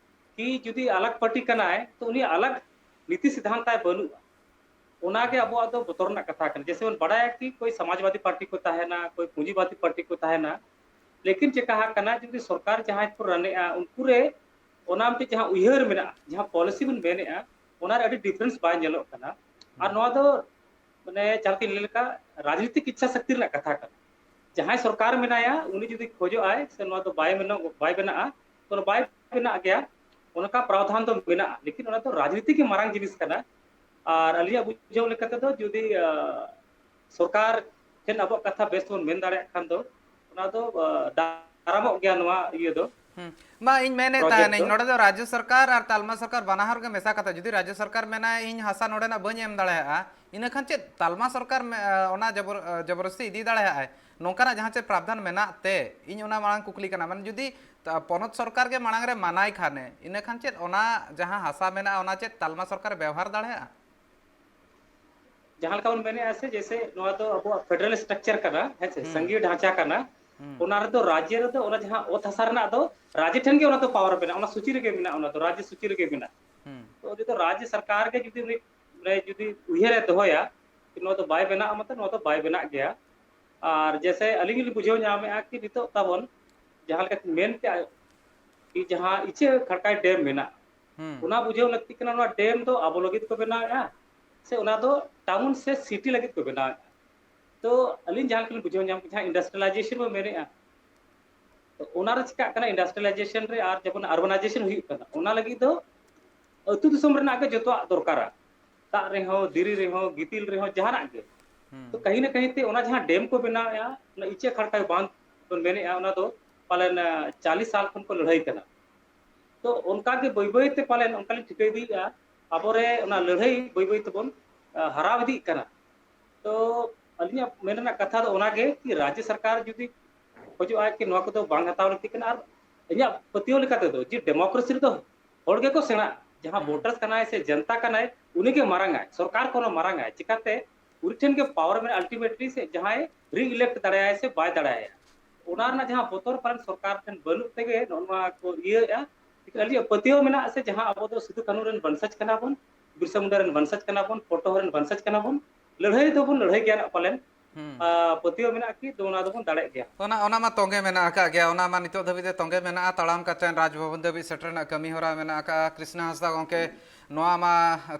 ᱠᱤ ᱡᱩᱫᱤ ᱟᱞᱟᱜᱽ ᱯᱟᱨᱴᱤ ᱠᱟᱱᱟᱭ, ᱛᱚ ᱩᱱᱤᱭᱟᱜ ᱟᱞᱟᱜᱽ ᱱᱤᱛᱤ ᱥᱤᱫᱷᱟᱱᱛ ᱛᱟᱭ ᱵᱟᱹᱱᱩᱜᱼᱟ᱾ ᱚᱱᱟᱜᱮ ᱟᱵᱚᱣᱟᱜ ᱫᱚ ᱵᱚᱛᱚᱨ ᱨᱮᱱᱟᱜ ᱠᱟᱛᱷᱟ ᱠᱟᱱᱟ᱾ ᱡᱮᱭᱥᱮ ᱵᱚᱱ ᱵᱟᱲᱟᱭᱟ ᱠᱤ ᱠᱚᱭ ᱥᱚᱢᱟᱡᱽᱵᱟᱫᱤ ᱯᱟᱨᱴᱤ ᱠᱚ ᱛᱟᱦᱮᱱᱟ, ᱠᱚᱭ ᱯᱩᱸᱡᱤᱵᱟᱫᱤ ᱯᱟᱨᱴᱤ ᱠᱚ ᱛᱟᱦᱮᱱᱟ, ᱞᱮᱠᱤᱱ ᱪᱮᱠᱟ ᱦᱟᱜ ᱠᱟᱱᱟ, ᱡᱩᱫᱤ ᱥᱚᱨᱠᱟᱨ ᱡᱟᱦᱟᱸᱭ ᱠᱚ ᱨᱟᱱᱮᱜᱼᱟ, ᱩᱱᱠᱩ ᱨᱮ ᱚᱱᱟ ᱢᱤᱫᱴᱤᱡ ᱡᱟᱦᱟᱸ ᱩᱭᱦᱟᱹᱨ ᱢᱮᱱᱟᱜᱼᱟ, ᱡᱟᱦᱟᱸ ᱯᱚᱞᱤᱥᱤ ᱵᱚᱱ ᱢᱮᱱᱮᱜᱼᱟ, ᱚᱱᱟ ᱨᱮ ᱟᱹᱰᱤ ᱰᱤᱯᱷᱟᱨᱮᱱᱥ ᱵᱟᱭ ᱧᱮᱞᱚᱜ ᱠᱟᱱᱟ᱾ ᱟᱨ ᱦᱩᱸ᱾ ᱱᱚᱣᱟ ᱫᱚ ᱢᱟᱱᱮ ᱡᱟᱦᱟᱸ ᱞᱮᱠᱟᱧ ᱞᱟᱹᱭ ᱞᱮᱠᱟ, ᱨᱟᱡᱽᱱᱤᱛᱤᱠ ᱤᱪᱪᱷᱟ ᱥᱚᱠᱛᱤ ᱨᱮᱱᱟᱜ ᱠᱟᱛᱷᱟ ᱠᱟᱱᱟ᱾ ᱡᱟᱦᱟᱸᱭ ᱥᱚᱨᱠᱟᱨ ᱢᱮᱱᱟᱭᱟ, ᱩᱱᱤ ᱡᱩᱫᱤ ᱠᱷᱚᱡᱚᱜ ᱟᱭ ᱥᱮ ᱱᱚᱣᱟ ᱫᱚ ᱵᱟᱭ ᱢᱮᱱᱚᱜ-, ᱵᱟᱭ ᱵᱮᱱᱟᱜᱼᱟ, ᱛᱚ ᱵᱟᱭ ᱵᱮᱱᱟᱜ ᱜᱮᱭᱟ, ᱚᱱᱠᱟ ᱯᱨᱟᱣᱫᱷᱟᱱ ᱫᱚ ᱢᱮᱱᱟᱜᱼᱟ᱾ ᱞᱮᱠᱤᱱ ᱚᱱᱟ ᱫᱚ ᱨᱟᱡᱽᱱᱤᱛᱤ ᱜᱮ ᱢᱟᱨᱟᱝ ᱡᱤᱱᱤᱥ ᱠᱟᱱᱟ᱾ ᱟᱨ ᱟᱹᱞᱤᱧᱟᱜ ᱵᱩᱡᱷᱟᱹᱣ ᱞᱮᱠᱟ ᱛᱮᱫᱚ, ᱡᱩᱫᱤ, ᱟ, ᱥᱚᱨᱠᱟᱨ ᱴᱷᱮᱱ ᱟᱵᱚᱣᱟᱜ ᱠᱟᱛᱷᱟ ᱵᱮᱥ ᱵᱚᱱ ᱢᱮᱱ ᱫᱟᱲᱮᱭᱟᱜ ᱠᱷᱟᱱ ᱫᱚ, ᱚᱱᱟ ᱫᱚ, ᱟ, ᱫᱟᱨᱟᱢᱚᱜ ᱜᱮᱭᱟ ᱱᱚᱣᱟ ᱤᱭᱟᱹ ᱫᱚ, ᱦᱩᱸ᱾ ᱵᱟᱝ, ᱤᱧ ᱢᱮᱱᱮᱫ project ᱛᱟᱦᱮᱱᱟᱹᱧ, ᱫᱚ᱾ ᱱᱚᱰᱮ ᱫᱚ ᱨᱟᱡᱽᱡᱚ ᱥᱚᱨᱠᱟᱨ ᱟᱨ ᱛᱟᱞᱢᱟ ᱥᱚᱨᱠᱟᱨ ᱵᱟᱱᱟ ᱦᱚᱲ ᱜᱮ ᱢᱮᱥᱟ ᱠᱟᱛᱮ, ᱡᱩᱫᱤ ᱨᱟᱡᱽᱡᱚ ᱥᱚᱨᱠᱟᱨ ᱢᱮᱱᱟᱭ, "ᱤᱧ ᱦᱟᱥᱟ ᱱᱚᱰᱮᱱᱟᱜ ᱵᱟᱹᱧ ᱮᱢ ᱫᱟᱲᱮᱭᱟᱜᱼᱟ", ᱤᱱᱟᱹ ᱠᱷᱟᱱ ᱪᱮᱫ ᱛᱟᱞᱢᱟ ᱥᱚᱨᱠᱟᱨ ᱢᱮ-, ᱚᱱᱟ ᱡᱚᱵᱚᱨ-, ᱡᱚᱵᱚᱨᱫᱚᱥᱛᱤ ᱤᱫᱤ ᱫᱟᱲᱮᱭᱟᱜᱼᱟᱭ? ᱱᱚᱝᱠᱟᱱᱟᱜ ᱡᱟᱦᱟᱸ ᱪᱮᱫ ᱯᱨᱟᱵᱽᱫᱷᱟᱱ ᱢᱮᱱᱟᱜ ᱛᱮ, ᱤᱧ ᱚᱱᱟ ᱢᱟᱲᱟᱝ ᱠᱩᱠᱞᱤ ᱠᱟᱱᱟ, ᱢᱟᱱᱮ ᱡᱩᱫᱤ ᱛᱟ-, ᱯᱚᱱᱚᱛ ᱥᱚᱨᱠᱟᱨ ᱜᱮ ᱢᱟᱲᱟᱝ ᱨᱮ ᱢᱟᱱᱟᱭ ᱠᱷᱟᱱᱮ, ᱤᱱᱟᱹ ᱠᱷᱟᱱ ᱪᱮᱫ ᱚᱱᱟ ᱡᱟᱦᱟᱸ ᱦᱟᱥᱟ ᱢᱮᱱᱟᱜᱼᱟ, ᱚᱱᱟ ᱪᱮᱫ ᱛᱟᱞᱢᱟ ᱥᱚᱨᱠᱟᱨᱮ ᱵᱮᱣᱦᱟᱨ ᱫᱟᱲᱮᱭᱟᱜᱼᱟ? ᱡᱟᱦᱟᱸ ᱞᱮᱠᱟ ᱵᱚᱱ ᱢᱮᱱᱮᱫᱼᱟ ᱥᱮ, ᱡᱮᱭᱥᱮ ᱱᱚᱣᱟ ᱫᱚ ᱟᱵᱚᱣᱟᱜ ᱯᱷᱮᱰᱟᱨᱟᱞ ᱥᱴᱨᱟᱠᱪᱟᱨ ᱠᱟᱱᱟ, ᱦᱮᱸ ᱥᱮ, ᱦᱩᱸ᱾ ᱥᱚᱝᱜᱷᱤᱭᱚ ᱰᱷᱟᱸᱪᱟ ᱠᱟᱱᱟ, ᱦᱩᱸ᱾ ᱚᱱᱟ ᱨᱮᱫᱚ ᱨᱟᱡᱽᱡᱚ ᱨᱮᱫᱚ ᱚᱱᱟ ᱡᱟᱦᱟᱸ ᱚᱛ ᱦᱟᱥᱟ ᱨᱮᱱᱟᱜ ᱫᱚ ᱨᱟᱡᱽᱡᱚ ᱴᱷᱮᱱ ᱜᱮ ᱚᱱᱟ ᱫᱚ ᱯᱟᱣᱟᱨ ᱢᱮᱱᱟᱜᱼᱟ, ᱚᱱᱟ ᱥᱩᱪᱤ ᱨᱮᱜᱮ ᱢᱮᱱᱟᱜᱼᱟ, ᱚᱱᱟ ᱫᱚ ᱨᱟᱡᱽᱡᱚ ᱥᱩᱪᱤ ᱨᱮᱜᱮ ᱢᱮᱱᱟᱜᱼᱟ᱾ ᱦᱩᱸ᱾ ᱛᱚ ᱡᱩᱫᱤ ᱨᱟᱡᱽᱡᱚ ᱥᱚᱨᱠᱟᱨ ᱜᱮ ᱡᱩᱫᱤ ᱩᱱᱤ, ᱢᱟᱱᱮ ᱡᱩᱫᱤ ᱩᱭᱦᱟᱹᱨᱮ ᱫᱚᱦᱚᱭᱟ ᱠᱤ ᱱᱚᱣᱟ ᱫᱚ ᱵᱟᱭ ᱵᱮᱱᱟᱜᱼᱟ, ᱢᱚᱛᱞᱚᱵ ᱱᱚᱣᱟ ᱫᱚ ᱵᱟᱭ ᱵᱮᱱᱟᱜ ᱜᱮᱭᱟ᱾ ᱟᱨ ᱡᱮᱭᱥᱮ ᱟᱹᱞᱤᱧ ᱞᱤᱧ ᱵᱩᱡᱷᱟᱹᱣ ᱧᱟᱢᱮᱫᱼᱟ ᱠᱤ ᱱᱤᱛᱚᱜ ᱛᱟᱵᱚᱱ ᱡᱟᱦᱟᱸ ᱞᱮᱠᱟ ᱢᱮᱱ ᱠᱮᱜᱼᱟ ᱠᱤ ᱡᱟᱦᱟᱸ ᱤᱪᱟᱹ ᱠᱷᱟᱲᱠᱟᱭ ᱰᱮᱢ ᱢᱮᱱᱟᱜ, ᱦᱩᱸ᱾ ᱚᱱᱟ ᱵᱩᱡᱷᱟᱹᱣ ᱞᱟᱹᱠᱛᱤ ᱠᱟᱱᱟ, ᱱᱚᱣᱟ ᱰᱮᱢ ᱫᱚ ᱟᱵᱚ ᱞᱟᱹᱜᱤᱫ ᱠᱚ ᱵᱮᱱᱟᱣᱮᱫᱼᱟ ᱥᱮ ᱚᱱᱟ ᱫᱚ ᱴᱟᱣᱩᱱ ᱥᱮ ᱥᱤᱴᱤ ᱞᱟᱹᱜᱤᱫ ᱠᱚ ᱵᱮᱱᱟᱣᱮᱫᱼᱟ? ᱛᱚ ᱟᱹᱞᱤᱧ ᱡᱟᱦᱟᱸ ᱞᱮᱠᱟ ᱞᱤᱧ ᱵᱩᱡᱷᱟᱹᱣ ᱧᱟᱢ ᱠᱮᱫᱟ, ᱡᱟᱦᱟᱸ ᱤᱱᱰᱟᱥᱴᱨᱤᱭᱟᱞᱟᱭᱡᱮᱥᱚᱱ ᱵᱚᱱ ᱢᱮᱱᱮᱫᱼᱟ, ᱛᱚ ᱚᱱᱟ ᱨᱮ ᱪᱤᱠᱟᱜ ᱠᱟᱱᱟ, ᱤᱱᱰᱟᱥᱴᱨᱤᱭᱟᱞᱟᱭᱡᱮᱥᱚᱱ ᱨᱮ ᱟᱨ ᱡᱚᱠᱷᱚᱱ ᱟᱨᱵᱟᱱᱟᱭᱡᱮᱥᱚᱱ ᱦᱩᱭᱩᱜ ᱠᱟᱱᱟ, ᱚᱱᱟ ᱞᱟᱹᱜᱤᱫ ᱫᱚ ᱟᱹᱛᱩ ᱫᱤᱥᱚᱢ ᱨᱮᱱᱟᱜ ᱜᱮ ᱡᱚᱛᱚᱣᱟᱜ ᱫᱚᱨᱠᱟᱨᱟ, ᱫᱟᱜ ᱨᱮᱦᱚᱸ, ᱫᱷᱤᱨᱤ ᱨᱮᱦᱚᱸ, ᱜᱤᱛᱤᱞ ᱨᱮᱦᱚᱸ, ᱡᱟᱦᱟᱱᱟᱜ ᱜᱮ᱾ ᱦᱩᱸ᱾ ᱛᱚ ᱠᱟᱹᱦᱤ ᱱᱟ ᱠᱟᱹᱦᱤ ᱛᱮ ᱚᱱᱟ ᱡᱟᱦᱟᱸ ᱰᱮᱢ ᱠᱚ ᱵᱮᱱᱟᱣᱮᱫᱼᱟ, ᱚᱱᱟ ᱤᱪᱟᱹ ᱠᱷᱟᱲᱠᱟᱭ ᱵᱟᱸᱫᱷ ᱵᱚᱱ ᱢᱮᱱᱮᱫᱼᱟ, ᱚᱱᱟ ᱫᱚ ᱯᱟᱞᱮᱱ ᱪᱟᱞᱤᱥ ᱥᱟᱞ ᱠᱷᱚᱱ ᱠᱚ ᱞᱟᱹᱲᱦᱟᱹᱭ ᱠᱟᱱᱟ᱾ ᱛᱚ ᱚᱱᱠᱟ ᱜᱮ ᱵᱟᱹᱭ ᱵᱟᱹᱭ ᱛᱮ ᱯᱟᱞᱮᱱ ᱚᱱᱠᱟ ᱞᱤᱧ ᱴᱷᱤᱠᱟᱹ ᱤᱫᱤᱭᱮᱫᱼᱟ, ᱟᱵᱚᱨᱮ ᱚᱱᱟ ᱞᱟᱹᱲᱦᱟᱹᱭ ᱵᱟᱹᱭ ᱵᱟᱹᱭ ᱛᱮᱵᱚᱱ ᱦᱟᱨᱟᱣ ᱤᱫᱤᱜ ᱠᱟᱱᱟ᱾ ᱛᱚ ᱟᱹᱞᱤᱧᱟᱜ ᱢᱮᱱ ᱨᱮᱱᱟᱜ ᱠᱟᱛᱷᱟ ᱫᱚ ᱚᱱᱟᱜᱮ ᱠᱤ ᱨᱟᱡᱽᱡᱚ ᱥᱚᱨᱠᱟᱨ ᱡᱩᱫᱤ ᱠᱷᱚᱡᱚᱜᱼᱟ ᱠᱤ ᱱᱚᱣᱟ ᱠᱚᱫᱚ ᱵᱟᱝ ᱦᱟᱛᱟᱣ ᱞᱟᱹᱠᱛᱤ ᱠᱟᱱᱟ, ᱟᱨ ᱤᱧᱟᱹᱜ ᱯᱟᱹᱛᱭᱟᱹᱣ ᱞᱮᱠᱟ ᱛᱮᱫᱚ ᱡᱮ ᱰᱮᱢᱳᱠᱨᱮᱥᱤ ᱨᱮᱫᱚ ᱦᱚᱲ ᱜᱮᱠᱚ ᱥᱮᱬᱟᱜᱼᱟ᱾ ᱡᱟᱦᱟᱸ ᱦᱩᱸ᱾ ᱵᱷᱳᱴᱟᱨ ᱠᱟᱱᱟᱭ ᱥᱮ ᱡᱚᱱᱛᱟ ᱠᱟᱱᱟᱭ, ᱩᱱᱤ ᱜᱮ ᱢᱟᱨᱟᱝ ᱟᱭ, ᱥᱚᱨᱠᱟᱨ ᱠᱷᱚᱱ ᱦᱚᱸ ᱢᱟᱨᱟᱝ ᱟᱭ᱾ ᱪᱤᱠᱟᱛᱮ? ᱩᱱᱤ ᱴᱷᱮᱱ ᱜᱮ ᱯᱟᱣᱟᱨ ᱢᱮᱱᱟᱜᱼᱟ ᱟᱞᱴᱤᱢᱮᱴᱞᱤ, ᱥᱮ ᱡᱟᱦᱟᱸᱭ ᱨᱤ ᱤᱞᱮᱠᱴ ᱫᱟᱲᱮᱭᱟᱭ ᱥᱮ ᱵᱟᱭ ᱫᱟᱲᱮᱭᱟᱭᱟ᱾ ᱚᱱᱟ ᱨᱮᱱᱟᱜ ᱡᱟᱦᱟᱸ ᱵᱚᱛᱚᱨ ᱯᱟᱞᱮᱱ ᱥᱚᱨᱠᱟᱨ ᱴᱷᱮᱱ ᱵᱟᱹᱱᱩᱜ ᱛᱮᱜᱮ ᱱᱚᱜᱼᱚ ᱱᱚᱣᱟ ᱠᱚ ᱤᱭᱟᱹᱭᱮᱫᱼᱟ᱾ ᱟᱹᱞᱤᱧᱟᱜ ᱯᱟᱹᱛᱭᱟᱹᱣ ᱢᱮᱱᱟᱜᱼᱟ ᱥᱮ ᱡᱟᱦᱟᱸ ᱟᱵᱚ ᱫᱚ ᱥᱤᱫᱩ ᱠᱟᱹᱱᱦᱩ ᱨᱮᱱ ᱵᱚᱝᱥᱚᱡᱽ ᱠᱟᱱᱟ ᱵᱚᱱ, ᱵᱤᱨᱥᱟ ᱢᱩᱱᱰᱟ ᱨᱮᱱ ᱵᱚᱝᱥᱚᱡᱽ ᱠᱟᱱᱟ ᱵᱚᱱ, ᱯᱚᱴᱚ ᱨᱮᱱ ᱵᱚᱝᱥᱚᱡᱽ ᱠᱟᱱᱟ ᱵᱚᱱ, ᱞᱟᱹᱲᱦᱟᱹᱭ ᱫᱚᱵᱚᱱ ᱞᱟᱹᱲᱦᱟᱹᱭ ᱜᱮᱭᱟ ᱱᱟᱜ ᱯᱟᱞᱮᱱ᱾ ᱦᱩᱸ᱾ ᱟᱨ ᱯᱟᱹᱛᱭᱟᱹᱣ ᱢᱮᱱᱟᱜᱼᱟ ᱠᱤ ᱚᱱᱟ ᱫᱚᱵᱚᱱ ᱫᱟᱲᱮᱜ ᱜᱮᱭᱟ᱾ ᱚᱱᱟ, ᱚᱱᱟ ᱢᱟ ᱛᱚᱸᱜᱮ ᱢᱮᱱᱟᱜ ᱟᱠᱟᱫ ᱜᱮᱭᱟ, ᱚᱱᱟ ᱢᱟ ᱱᱤᱛᱚᱜ ᱫᱷᱟᱹᱵᱤᱡ ᱛᱮ ᱛᱚᱸᱜᱮ ᱢᱮᱱᱟᱜᱼᱟ, ᱛᱟᱲᱟᱢ ᱠᱟᱛᱮ ᱨᱟᱡᱽᱵᱷᱚᱵᱚᱱ ᱫᱷᱟᱹᱵᱤᱡ ᱥᱮᱴᱮᱨ ᱨᱮᱱᱟᱜ ᱠᱟᱹᱢᱤ ᱦᱚᱨᱟ ᱢᱮᱱᱟᱜ ᱟᱠᱟᱫᱼᱟ᱾ ᱠᱨᱤᱥᱱᱟ ᱦᱟᱸᱥᱫᱟ ᱜᱚᱢᱠᱮ, ᱱᱚᱣᱟ ᱢᱟ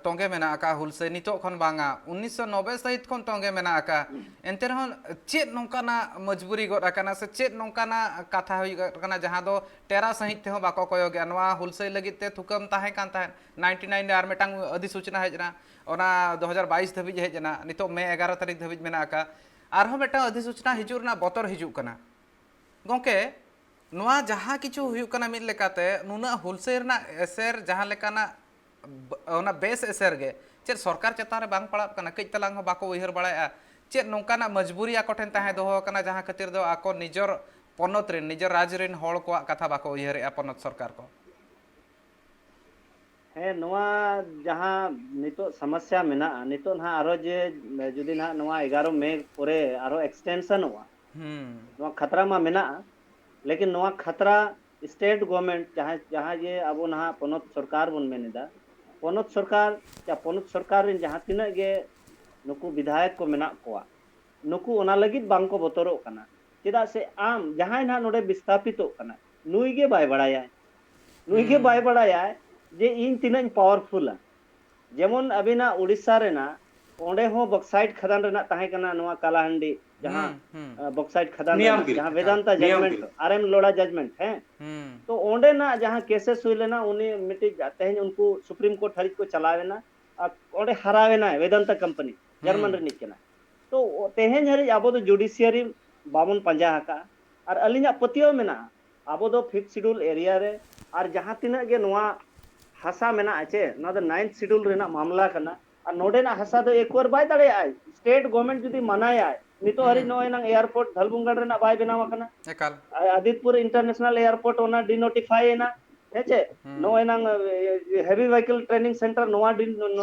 ᱛᱚᱸᱜᱮ ᱢᱮᱱᱟᱜ ᱟᱠᱟᱫᱼᱟ ᱦᱩᱞᱥᱟᱹᱭ, ᱱᱤᱛᱚᱜ ᱠᱷᱚᱱ ᱵᱟᱝᱟ, ᱩᱱᱤᱥᱥᱚ ᱱᱚᱵᱵᱳᱭ ᱥᱟᱹᱦᱤᱛ ᱠᱷᱚᱱ ᱛᱚᱸᱜᱮ ᱢᱮᱱᱟᱜ ᱟᱠᱟᱫᱼᱟ᱾ ᱮᱱᱛᱮ ᱨᱮᱦᱚᱸ ᱪᱮᱫ ᱱᱚᱝᱠᱟᱱᱟᱜ ᱢᱚᱡᱽᱵᱩᱨᱤ ᱜᱚᱫ ᱟᱠᱟᱱᱟ ᱥᱮ ᱪᱮᱫ ᱱᱚᱝᱠᱟᱱᱟᱜ ᱠᱟᱛᱷᱟ ᱦᱩᱭᱩᱜ ᱠᱟᱱᱟ ᱡᱟᱦᱟᱸ ᱫᱚ ᱴᱮᱨᱟ ᱥᱟᱹᱦᱤᱡ ᱛᱮᱦᱚᱸ ᱵᱟᱠᱚ ᱠᱚᱭᱚᱜᱮᱜᱼᱟ? ᱱᱚᱣᱟ ᱦᱩᱞᱥᱟᱹᱭ ᱞᱟᱹᱜᱤᱫ ᱛᱮ ᱛᱷᱩᱠᱟᱹᱢ ᱛᱟᱦᱮᱸ ᱠᱟᱱ ᱛᱟᱦᱮᱸᱫ, ᱱᱟᱭᱤᱱᱴᱤ ᱱᱟᱭᱤᱱ ᱨᱮ ᱟᱨ ᱢᱤᱫᱴᱟᱝ ᱚᱫᱷᱤᱥᱩᱪᱚᱱᱟ ᱦᱮᱡ ᱮᱱᱟ, ᱚᱱᱟ ᱫᱩ ᱦᱟᱡᱟᱨ ᱵᱟᱭᱤᱥ ᱫᱷᱟᱹᱵᱤᱡ ᱦᱮᱡ ᱮᱱᱟ, ᱱᱤᱛᱚᱜ ᱢᱮ ᱮᱜᱟᱨᱚ ᱛᱟᱹᱨᱤᱠᱷ ᱫᱷᱟᱹᱵᱤᱡ ᱢᱮᱱᱟᱜ ᱟᱠᱟᱫᱼᱟ᱾ ᱟᱨᱦᱚᱸ ᱢᱤᱫᱴᱟᱝ ᱚᱫᱷᱤᱥᱩᱪᱚᱱᱟ ᱦᱤᱡᱩᱜ ᱨᱮᱱᱟᱜ ᱵᱚᱛᱚᱨ ᱦᱤᱡᱩᱜ ᱠᱟᱱᱟ᱾ ᱜᱚᱢᱠᱮ, ᱱᱚᱣᱟ ᱡᱟᱦᱟᱸ ᱠᱤᱪᱷᱩ ᱦᱩᱭᱩᱜ ᱠᱟᱱᱟ, ᱢᱤᱫ ᱞᱮᱠᱟᱛᱮ ᱱᱩᱱᱟᱹᱜ ᱦᱩᱞᱥᱟᱹᱭ ᱨᱮᱱᱟᱜ ᱮᱥᱮᱨ ᱡᱟᱦᱟᱸ ᱞᱮᱠᱟᱱᱟᱜ ᱵ-, ᱚᱱᱟ ᱵᱮᱥ ᱮᱥᱮᱨ ᱜᱮ ᱪᱮᱫ ᱥᱚᱨᱠᱟᱨ ᱪᱮᱛᱟᱱ ᱨᱮ ᱵᱟᱝ ᱯᱟᱲᱟᱜ ᱠᱟᱱᱟ? ᱠᱟᱹᱡ ᱛᱟᱞᱟᱝ ᱦᱚᱸ ᱵᱟᱠᱚ ᱩᱭᱦᱟᱹᱨ ᱵᱟᱲᱟᱭᱮᱫᱼᱟ᱾ ᱪᱮᱫ ᱱᱚᱝᱠᱟᱱᱟᱜ ᱢᱚᱡᱽᱵᱩᱨᱤ ᱟᱠᱚ ᱴᱷᱮᱱ ᱛᱟᱦᱮᱸ ᱫᱚᱦᱚ ᱟᱠᱟᱱᱟ, ᱡᱟᱦᱟᱸ ᱠᱷᱟᱹᱛᱤᱨ ᱫᱚ ᱟᱠᱚ ᱱᱤᱡᱚᱨ ᱯᱚᱱᱚᱛ ᱨᱮᱱ, ᱱᱤᱡᱚᱨ ᱨᱟᱡᱽ ᱨᱮᱱ ᱦᱚᱲ ᱠᱚᱣᱟᱜ ᱠᱟᱛᱷᱟ ᱵᱟᱠᱚ ᱩᱭᱦᱟᱹᱨᱮᱫᱼᱟ, ᱯᱚᱱᱚᱛ ᱥᱚᱨᱠᱟᱨ ᱠᱚ? ᱦᱮᱸ, ᱱᱚᱣᱟ ᱡᱟᱦᱟᱸ ᱱᱤᱛᱚᱜ ᱥᱚᱢᱚᱥᱥᱟ ᱢᱮᱱᱟᱜᱼᱟ, ᱱᱤᱛᱚᱜ ᱱᱟᱦᱟᱜ ᱟᱨᱦᱚᱸ ᱡᱮ, ᱡᱩᱫᱤ ᱱᱟᱦᱟᱜ ᱱᱚᱣᱟ ᱮᱜᱟᱨᱚ ᱢᱮ ᱯᱚᱨᱮ ᱟᱨᱦᱚᱸ ᱮᱠᱥᱴᱮᱱᱥᱚᱱᱚᱜᱼᱟ, ᱦᱩᱸ᱾ ᱱᱚᱣᱟ ᱠᱷᱟᱛᱨᱟ ᱢᱟ ᱢᱮᱱᱟᱜᱼᱟ, ᱞᱮᱠᱤᱱ ᱱᱚᱣᱟ ᱠᱷᱟᱛᱨᱟ ᱥᱴᱮᱴ ᱜᱚᱵᱷᱚᱨᱱᱢᱮᱱᱴ ᱡᱟᱦᱟᱸ, ᱡᱟᱦᱟᱸ ᱡᱮ ᱟᱵᱚ ᱱᱟᱦᱟᱜ ᱯᱚᱱᱚᱛ ᱥᱚᱨᱠᱟᱨ ᱵᱚᱱ ᱢᱮᱱ ᱮᱫᱟ, ᱯᱚᱱᱚᱛ ᱥᱚᱨᱠᱟᱨ, ᱭᱟ ᱯᱚᱱᱚᱛ ᱥᱚᱨᱠᱟᱨ ᱨᱮᱱ ᱡᱟᱦᱟᱸ ᱛᱤᱱᱟᱹᱜ ᱜᱮ ᱱᱩᱠᱩ ᱵᱤᱫᱷᱟᱭᱚᱠ ᱠᱚ ᱢᱮᱱᱟᱜ ᱠᱚᱣᱟ, ᱱᱩᱠᱩ ᱚᱱᱟ ᱞᱟᱹᱜᱤᱫ ᱵᱟᱝ ᱠᱚ ᱵᱚᱛᱚᱨᱚᱜ ᱠᱟᱱᱟ᱾ ᱪᱮᱫᱟᱜ ᱥᱮ ᱟᱢ ᱡᱟᱦᱟᱸᱭ ᱱᱟᱦᱟᱜ ᱱᱚᱰᱮ ᱵᱤᱥᱛᱷᱟᱯᱤᱛᱚᱜ ᱠᱟᱱᱟ, ᱱᱩᱭ ᱜᱮ ᱵᱟᱭ ᱵᱟᱲᱟᱭᱟ, ᱱᱩᱭ ᱜᱮ ᱦᱩᱸ᱾ ᱵᱟᱭ ᱵᱟᱲᱟᱭᱟ ᱡᱮ ᱤᱧ ᱛᱤᱱᱟᱹᱜ ᱤᱧ ᱯᱟᱣᱟᱨᱯᱷᱩᱞᱟ᱾ ᱡᱮᱢᱚᱱ ᱟᱹᱵᱤᱱᱟᱜ ᱩᱲᱤᱥᱥᱟ ᱨᱮᱱᱟᱜ ᱚᱸᱰᱮ ᱦᱚᱸ ᱵᱚᱠᱥᱟᱭᱤᱴ ᱠᱷᱟᱫᱟᱱ ᱨᱮᱱᱟᱜ ᱛᱟᱦᱮᱸ ᱠᱟᱱᱟ ᱱᱚᱣᱟ ᱠᱟᱞᱟᱦᱟᱱᱰᱤ, ᱡᱟᱦᱟᱸ, ᱦᱩᱸ, ᱦᱩᱸ᱾ ᱟᱸ, ᱵᱚᱠᱥᱟᱭᱤᱴ ᱠᱷᱟᱫᱟᱱ ᱱᱤᱭᱟᱢ ᱨᱮᱱᱟᱜ, ᱜᱤᱨᱤ, ᱡᱟᱦᱟᱸ ᱦᱮᱸ, ᱵᱮᱫᱟᱱᱛᱟ ᱱᱤᱭᱟᱢ ᱡᱟᱡᱽᱢᱮᱱᱴ, ᱜᱤᱨᱤ᱾ ᱟᱨ ᱮᱢ ᱞᱳᱲᱟ ᱡᱟᱡᱽᱢᱮᱱᱴ, ᱦᱮᱸ? ᱦᱩᱸ᱾ ᱛᱚ ᱚᱸᱰᱮᱱᱟᱜ ᱡᱟᱦᱟᱸ ᱠᱮᱥᱮᱥ ᱦᱩᱭ ᱞᱮᱱᱟ, ᱩᱱᱤ ᱢᱤᱫᱴᱤᱡ ᱛᱮᱦᱮᱧ ᱩᱱᱠᱩ ᱥᱩᱯᱨᱤᱢ ᱠᱳᱨᱴ ᱦᱟᱹᱨᱤᱡ ᱠᱚ ᱪᱟᱞᱟᱣ ᱮᱱᱟ, ᱟᱨ ᱚᱸᱰᱮ ᱦᱟᱨᱟᱣ ᱮᱱᱟᱭ, ᱵᱮᱫᱟᱱᱛᱟ ᱠᱳᱢᱯᱟᱱᱤ, ᱡᱟᱨᱢᱟᱱ ᱦᱩᱸ᱾ ᱨᱤᱱᱤᱡ ᱠᱟᱱᱟᱭ᱾ ᱛᱚ ᱛᱮᱦᱮᱧ ᱦᱟᱹᱨᱤᱡ ᱟᱵᱚ ᱫᱚ ᱡᱩᱰᱤᱥᱤᱭᱟᱨᱤ ᱵᱟᱵᱚᱱ ᱯᱟᱸᱡᱟ ᱟᱠᱟᱫᱼᱟ᱾ ᱟᱨ ᱟᱹᱞᱤᱧᱟᱜ ᱯᱟᱹᱛᱭᱟᱹᱣ ᱢᱮᱱᱟᱜᱼᱟ, ᱟᱵᱚ ᱫᱚ ᱯᱷᱤᱯᱛᱷ ᱥᱤᱰᱩᱞ ᱮᱨᱤᱭᱟ ᱨᱮ, ᱟᱨ ᱡᱟᱦᱟᱸ ᱛᱤᱱᱟᱹᱜ ᱜᱮ ᱱᱚᱣᱟ ᱦᱟᱥᱟ ᱢᱮᱱᱟᱜᱼᱟ ᱪᱮ, ᱱᱚᱣᱟ ᱫᱚ ᱱᱟᱭᱤᱱᱛᱷ ᱥᱤᱰᱩᱞ ᱨᱮᱱᱟᱜ ᱢᱟᱢᱞᱟ ᱠᱟᱱᱟ, ᱟᱨ ᱱᱚᱰᱮᱱᱟᱜ ᱦᱟᱥᱟ ᱫᱚ ᱮᱠᱣᱟᱨ ᱵᱟᱭ ᱫᱟᱲᱮᱭᱟᱜᱼᱟ᱾ ᱥᱴᱮᱴ ᱜᱚᱵᱷᱚᱨᱱᱢᱮᱱᱴ ᱡᱩᱫᱤ ᱢᱟᱱᱟᱭᱟᱭ, ᱱᱤᱛᱚᱜ ᱦᱟᱹᱨᱤᱡ ᱦᱩᱸ᱾ ᱱᱚᱜᱼᱚᱭ ᱱᱟᱝ ᱮᱭᱟᱨᱯᱳᱨᱴ ᱫᱷᱟᱞᱵᱷᱩᱝᱜᱟᱲ ᱨᱮᱱᱟᱜ ᱵᱟᱭ ᱵᱮᱱᱟᱣ ᱟᱠᱟᱱᱟ, ᱮᱠᱟᱞ᱾ ᱟᱨ ᱟᱫᱤᱛᱯᱩᱨ ᱤᱱᱴᱟᱨᱱᱮᱥᱱᱟᱞ ᱮᱭᱟᱨᱯᱳᱨᱴ ᱚᱱᱟ ᱰᱤᱱᱳᱴᱤᱯᱷᱟᱭ ᱮᱱᱟ, ᱦᱮᱸ ᱪᱮ? ᱦᱩᱸ᱾ ᱱᱚᱜᱼᱚᱭ ᱱᱟᱝ ᱦᱮᱵᱤ ᱵᱷᱮᱦᱤᱠᱮᱞ ᱴᱨᱮᱱᱤᱝ ᱥᱮᱱᱴᱟᱨ ᱱᱚᱣᱟ ᱰᱤᱱ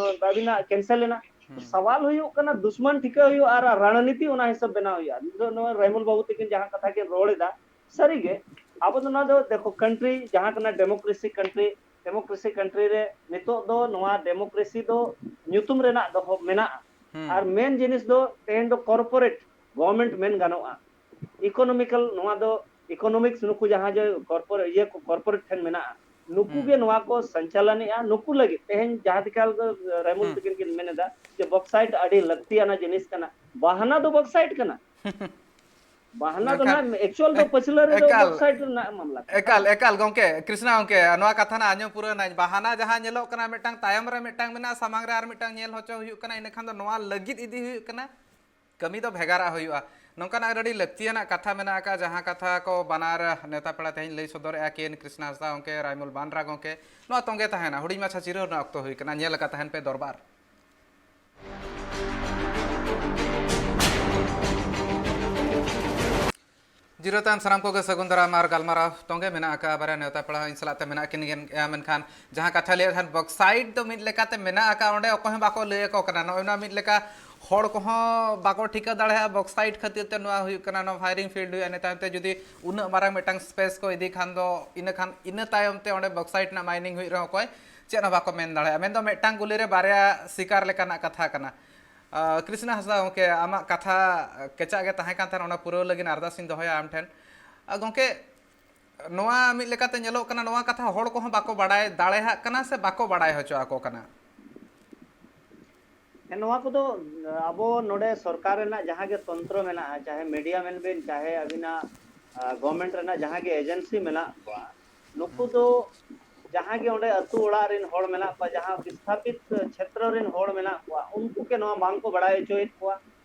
ᱟᱹᱵᱤᱱᱟᱜ ᱠᱮᱱᱥᱮᱞ ᱮᱱᱟ᱾ ᱦᱩᱸ᱾ ᱥᱟᱣᱟᱞ ᱦᱩᱭᱩᱜ ᱠᱟᱱᱟ, ᱫᱩᱥᱢᱟᱱ ᱴᱷᱤᱠᱟᱹ ᱦᱩᱭᱩᱜᱼᱟ ᱟᱨ ᱨᱟᱱᱱᱤᱛᱤ ᱚᱱᱟ ᱦᱤᱥᱟᱹᱵ ᱵᱮᱱᱟᱣ ᱦᱩᱭᱩᱜᱼᱟ᱾ ᱱᱤᱛᱚᱜ ᱱᱚᱣᱟ ᱨᱟᱭᱢᱩᱞ ᱵᱟᱹᱵᱩ ᱛᱟᱹᱠᱤᱱ ᱡᱟᱦᱟᱸ ᱠᱟᱛᱷᱟ ᱠᱤᱱ ᱨᱚᱲ ᱮᱫᱟ, ᱥᱟᱹᱨᱤᱜᱮ ᱟᱵᱚ ᱫᱚ ᱱᱚᱣᱟ ᱫᱚ ᱫᱮᱠᱷᱚ, ᱠᱟᱱᱴᱨᱤ ᱡᱟᱦᱟᱸ ᱠᱟᱱᱟ ᱰᱮᱢᱳᱠᱨᱮᱥᱤ ᱠᱟᱱᱴᱨᱤ, ᱰᱮᱢᱳᱠᱨᱮᱥᱤ ᱠᱟᱱᱴᱨᱤ ᱨᱮ ᱱᱤᱛᱚᱜ ᱫᱚ ᱱᱚᱣᱟ ᱰᱮᱢᱳᱠᱨᱮᱥᱤ ᱫᱚ ᱧᱩᱛᱩᱢ ᱨᱮᱱᱟᱜ ᱫᱚᱦᱚ ᱢᱮᱱᱟᱜᱼᱟ᱾ ᱦᱩᱸ᱾ ᱟᱨ ᱢᱮᱱ ᱡᱤᱱᱤᱥ ᱫᱚ ᱛᱮᱦᱮᱧ ᱫᱚ ᱠᱚᱨᱯᱳᱨᱮᱴ ᱜᱚᱵᱷᱚᱨᱱᱢᱮᱱᱴ ᱢᱮᱱ ᱜᱟᱱᱚᱜᱼᱟ, ᱤᱠᱳᱱᱚᱢᱤᱠᱟᱞ, ᱱᱚᱣᱟ ᱫᱚ ᱤᱠᱳᱱᱚᱢᱤᱠᱥ, ᱱᱩᱠᱩ ᱡᱟᱦᱟᱸ ᱡᱮ ᱠᱚᱨᱯᱳᱨᱮᱴ, ᱤᱭᱟᱹ ᱠᱚ, ᱠᱚᱨᱯᱳᱨᱮᱴ ᱴᱷᱮᱱ ᱢᱮᱱᱟᱜᱼᱟ, ᱱᱩᱠᱩ ᱦᱩᱸ᱾ ᱜᱮ ᱱᱚᱣᱟ ᱠᱚ ᱥᱚᱧᱪᱟᱞᱚᱱᱮᱜᱼᱟ᱾ ᱱᱩᱠᱩ ᱞᱟᱹᱜᱤᱫ ᱛᱮᱦᱮᱧ ᱡᱟᱦᱟᱸ ᱞᱮᱠᱟ ᱨᱟᱭᱢᱩᱞ ᱦᱩᱸ᱾ ᱛᱟᱹᱠᱤᱱ ᱠᱤᱱ ᱢᱮᱱ ᱮᱫᱟ ᱡᱮ ᱵᱚᱠᱥᱟᱭᱤᱴ ᱟᱹᱰᱤ ᱞᱟᱹᱠᱛᱤᱭᱟᱱᱟ ᱡᱤᱱᱤᱥ ᱠᱟᱱᱟ, ᱵᱟᱦᱟᱱᱟ ᱫᱚ ᱵᱚᱠᱥᱟᱭᱤᱴ ᱠᱟᱱᱟ᱾ ᱵᱟᱦᱟᱱᱟ ᱫᱚ ᱢᱮᱱᱠᱷᱟᱱ ᱱᱟᱦᱟᱜ ᱮᱠᱪᱩᱭᱟᱞ ᱫᱚ ᱮᱠ-, ᱯᱟᱹᱪᱷᱞᱟᱹ ᱨᱮᱫᱚ ᱮᱠᱟᱞ, ᱵᱚᱠᱥᱟᱭᱤᱴ ᱨᱮᱱᱟᱜ ᱢᱟᱢᱞᱟ ᱠᱟᱱᱟ᱾ ᱮᱠᱟᱞ, ᱮᱠᱟᱞ ᱜᱚᱝᱠᱮ, ᱠᱨᱤᱥᱱᱟ ᱜᱚᱝᱠᱮ, ᱱᱚᱣᱟ ᱠᱟᱛᱷᱟ ᱱᱟᱜ ᱟᱸᱡᱚᱢ ᱯᱩᱨᱟᱹᱣ ᱱᱟᱧ᱾ ᱵᱟᱦᱟᱱᱟ ᱡᱟᱦᱟᱸ ᱧᱮᱞᱚᱜ ᱠᱟᱱᱟ, ᱢᱤᱫᱴᱟᱝ ᱛᱟᱭᱚᱢ ᱨᱮ ᱢᱤᱫᱴᱟᱝ ᱢᱮᱱᱟᱜᱼᱟ, ᱥᱟᱢᱟᱝ ᱨᱮ ᱟᱨ ᱢᱤᱫᱴᱟᱝ ᱧᱮᱞ ᱦᱚᱪᱚ ᱦᱩᱭᱩᱜ ᱠᱟᱱᱟ, ᱤᱱᱟᱹ ᱠᱷᱟᱱ ᱫᱚ ᱱᱚᱣᱟ ᱞᱟᱹᱜᱤᱫ ᱤᱫᱤ ᱦᱩᱭᱩᱜ ᱠᱟᱱᱟ, ᱠᱟᱹᱢᱤ ᱫᱚ ᱵᱷᱮᱜᱟᱨᱟᱜ ᱦᱩᱭᱩᱜᱼᱟ᱾ ᱱᱚᱝᱠᱟᱱᱟᱜ ᱟᱹᱰᱤ ᱞᱟᱹᱠᱛᱤᱭᱟᱱᱟᱜ ᱠᱟᱛᱷᱟ ᱢᱮᱱᱟᱜ ᱟᱠᱟᱫᱼᱟ, ᱡᱟᱦᱟᱸ ᱠᱟᱛᱷᱟ ᱠᱚ ᱵᱟᱱᱟᱨ ᱱᱮᱣᱛᱟ ᱯᱮᱲᱟ ᱛᱮᱦᱮᱧ ᱞᱟᱹᱭ ᱥᱚᱫᱚᱨᱮᱜᱼᱟ, ᱠᱮ ᱮᱱ ᱠᱨᱤᱥᱱᱟ ᱦᱟᱸᱥᱫᱟ ᱜᱚᱝᱠᱮ, ᱨᱟᱭᱢᱩᱞ ᱵᱟᱱᱨᱟ ᱜᱚᱝᱠᱮ, ᱱᱚᱣᱟ ᱛᱚᱸᱜᱮ ᱛᱟᱦᱮᱱᱟ᱾ ᱦᱩᱰᱤᱧ ᱢᱟᱪᱷᱟ ᱡᱤᱨᱟᱹᱣ ᱨᱮᱱᱟᱜ ᱚᱠᱛᱚ ᱦᱩᱭ ᱠᱟᱱᱟ, ᱧᱮᱞ ᱟᱠᱟᱫ ᱛᱟᱦᱮᱱ ᱯᱮ ᱫᱚᱨᱵᱟᱨ᱾ ᱡᱤᱨᱟᱹᱣ ᱛᱟᱭᱚᱢ ᱥᱟᱱᱟᱢ ᱠᱚᱜᱮ ᱥᱟᱹᱜᱩᱱ ᱫᱟᱨᱟᱢ ᱟᱨ ᱜᱟᱞᱢᱟᱨᱟᱣ ᱛᱚᱸᱜᱮ ᱢᱮᱱᱟᱜ ᱟᱠᱟᱫᱼᱟ᱾ ᱵᱟᱨᱭᱟ ᱱᱮᱣᱛᱟ ᱯᱮᱲᱟ ᱦᱚᱸ ᱤᱧ ᱥᱟᱞᱟᱜ ᱛᱮ ᱢᱮᱱᱟᱜ ᱠᱤᱱ ᱜᱮᱭᱟ, ᱢᱮᱱᱠᱷᱟᱱ ᱡᱟᱦᱟᱸ ᱠᱟᱛᱷᱟ ᱞᱟᱹᱭᱮᱫ ᱛᱟᱦᱮᱸᱫ ᱵᱚᱠᱥᱟᱭᱤᱴ ᱫᱚ ᱢᱤᱫ ᱞᱮᱠᱟᱛᱮ ᱢᱮᱱᱟᱜ ᱟᱠᱟᱫ, ᱚᱸᱰᱮ ᱚᱠᱚᱭ ᱦᱚᱸ ᱵᱟᱠᱚ ᱞᱟᱹᱭ ᱟᱠᱚ ᱠᱟᱱᱟ᱾ ᱱᱚᱜᱼᱚᱭ ᱱᱚᱣᱟ ᱢᱤᱫ ᱞᱮᱠᱟ ᱦᱚᱲ ᱠᱚᱦᱚᱸ ᱵᱟᱠᱚ ᱴᱷᱤᱠᱟᱹ ᱫᱟᱲᱮᱭᱟᱜᱼᱟ ᱵᱚᱠᱥᱟᱭᱤᱴ ᱠᱷᱟᱹᱛᱤᱨ ᱛᱮ ᱱᱚᱣᱟ ᱦᱩᱭᱩᱜ ᱠᱟᱱᱟ, ᱱᱚᱣᱟ ᱯᱷᱟᱭᱨᱤᱝ ᱯᱷᱤᱞᱰ ᱦᱩᱭᱩᱜᱼᱟ᱾ ᱤᱱᱟᱹ ᱛᱟᱭᱚᱢ ᱛᱮ ᱡᱩᱫᱤ ᱩᱱᱟᱹᱜ ᱢᱟᱨᱟᱝ ᱢᱤᱫᱴᱟᱝ ᱥᱯᱮᱥ ᱠᱚ ᱤᱫᱤ ᱠᱷᱟᱱ ᱫᱚ, ᱤᱱᱟᱹ ᱠᱷᱟᱱ ᱤᱱᱟᱹ ᱛᱟᱭᱚᱢ ᱛᱮ ᱚᱸᱰᱮ ᱵᱚᱠᱥᱟᱭᱤᱴ ᱨᱮᱱᱟᱜ ᱢᱟᱭᱱᱤᱝ ᱦᱩᱭᱩᱜ ᱨᱮᱦᱚᱸ ᱚᱠᱚᱭ ᱪᱮᱫ ᱦᱚᱸ ᱵᱟᱠᱚ ᱢᱮᱱ ᱫᱟᱲᱮᱭᱟᱜᱼᱟ᱾ ᱢᱮᱱᱫᱚ ᱢᱤᱫᱴᱟᱝ ᱜᱩᱞᱤ ᱨᱮ ᱵᱟᱨᱭᱟ ᱥᱤᱠᱟᱨ ᱞᱮᱠᱟᱱᱟᱜ ᱠᱟᱛᱷᱟ ᱠᱟᱱᱟ᱾ ᱟᱸ, ᱠᱨᱤᱥᱱᱟ ᱦᱟᱸᱥᱫᱟ ᱜᱚᱢᱠᱮ, ᱟᱢᱟᱜ ᱠᱟᱛᱷᱟ ᱠᱮᱪᱟᱜ ᱜᱮ ᱛᱟᱦᱮᱸ ᱠᱟᱱ ᱛᱟᱦᱮᱸᱱ, ᱚᱱᱟ ᱯᱩᱨᱟᱹᱣ ᱞᱟᱹᱜᱤᱫ ᱟᱨᱫᱟᱥ ᱤᱧ ᱫᱚᱦᱚᱭᱟ ᱟᱢ ᱴᱷᱮᱱ᱾ ᱟᱸ, ᱜᱚᱢᱠᱮ, ᱱᱚᱣᱟ ᱢᱤᱫ ᱞᱮᱠᱟᱛᱮ ᱧᱮᱞᱚᱜ ᱠᱟᱱᱟ, ᱱᱚᱣᱟ ᱠᱟᱛᱷᱟ ᱦᱚᱲ ᱠᱚᱦᱚᱸ ᱵᱟᱠᱚ ᱵᱟᱲᱟᱭ ᱫᱟᱲᱮᱭᱟᱜ ᱠᱟᱱᱟ ᱥᱮ ᱵᱟᱠᱚ ᱵᱟᱲᱟᱭ ᱦᱚᱪᱚ ᱟᱠᱚ ᱠᱟᱱᱟ᱾ ᱦᱮᱸ, ᱱᱚᱣᱟ ᱠᱚᱫᱚ ᱟᱵᱚ ᱱᱚᱰᱮ ᱥᱚᱨᱠᱟᱨ ᱨᱮᱱᱟᱜ ᱡᱟᱦᱟᱸ ᱜᱮ ᱛᱚᱱᱛᱨᱚ ᱢᱮᱱᱟᱜᱼᱟ, ᱪᱟᱦᱮ ᱢᱤᱰᱤᱭᱟ ᱢᱮᱱ ᱵᱤᱱ, ᱪᱟᱦᱮ ᱟᱹᱵᱤᱱᱟᱜ, ᱟᱸ, ᱜᱚᱵᱷᱚᱨᱱᱢᱮᱱᱴ ᱨᱮᱱᱟᱜ ᱡᱟᱦᱟᱸ ᱜᱮ ᱮᱡᱮᱱᱥᱤ ᱢᱮᱱᱟᱜ ᱠᱚᱣᱟ, ᱱᱩᱠᱩ ᱦᱩᱸ᱾ ᱫᱚ ᱡᱟᱦᱟᱸ ᱜᱮ ᱚᱸᱰᱮ ᱟᱹᱛᱩ ᱚᱲᱟᱜ ᱨᱮᱱ ᱦᱚᱲ ᱢᱮᱱᱟᱜ ᱠᱚᱣᱟ, ᱡᱟᱦᱟᱸ ᱵᱤᱥᱛᱷᱟᱯᱤᱛ ᱪᱷᱮᱛᱨᱚ ᱨᱮᱱ ᱦᱚᱲ ᱢᱮᱱᱟᱜ ᱠᱚᱣᱟ, ᱩᱱᱠᱩ ᱜᱮ ᱱᱚᱣᱟ ᱵᱟᱝ ᱠᱚ ᱵᱟᱲᱟᱭ ᱦᱚᱪᱚᱭᱮᱫ ᱠᱚᱣᱟ᱾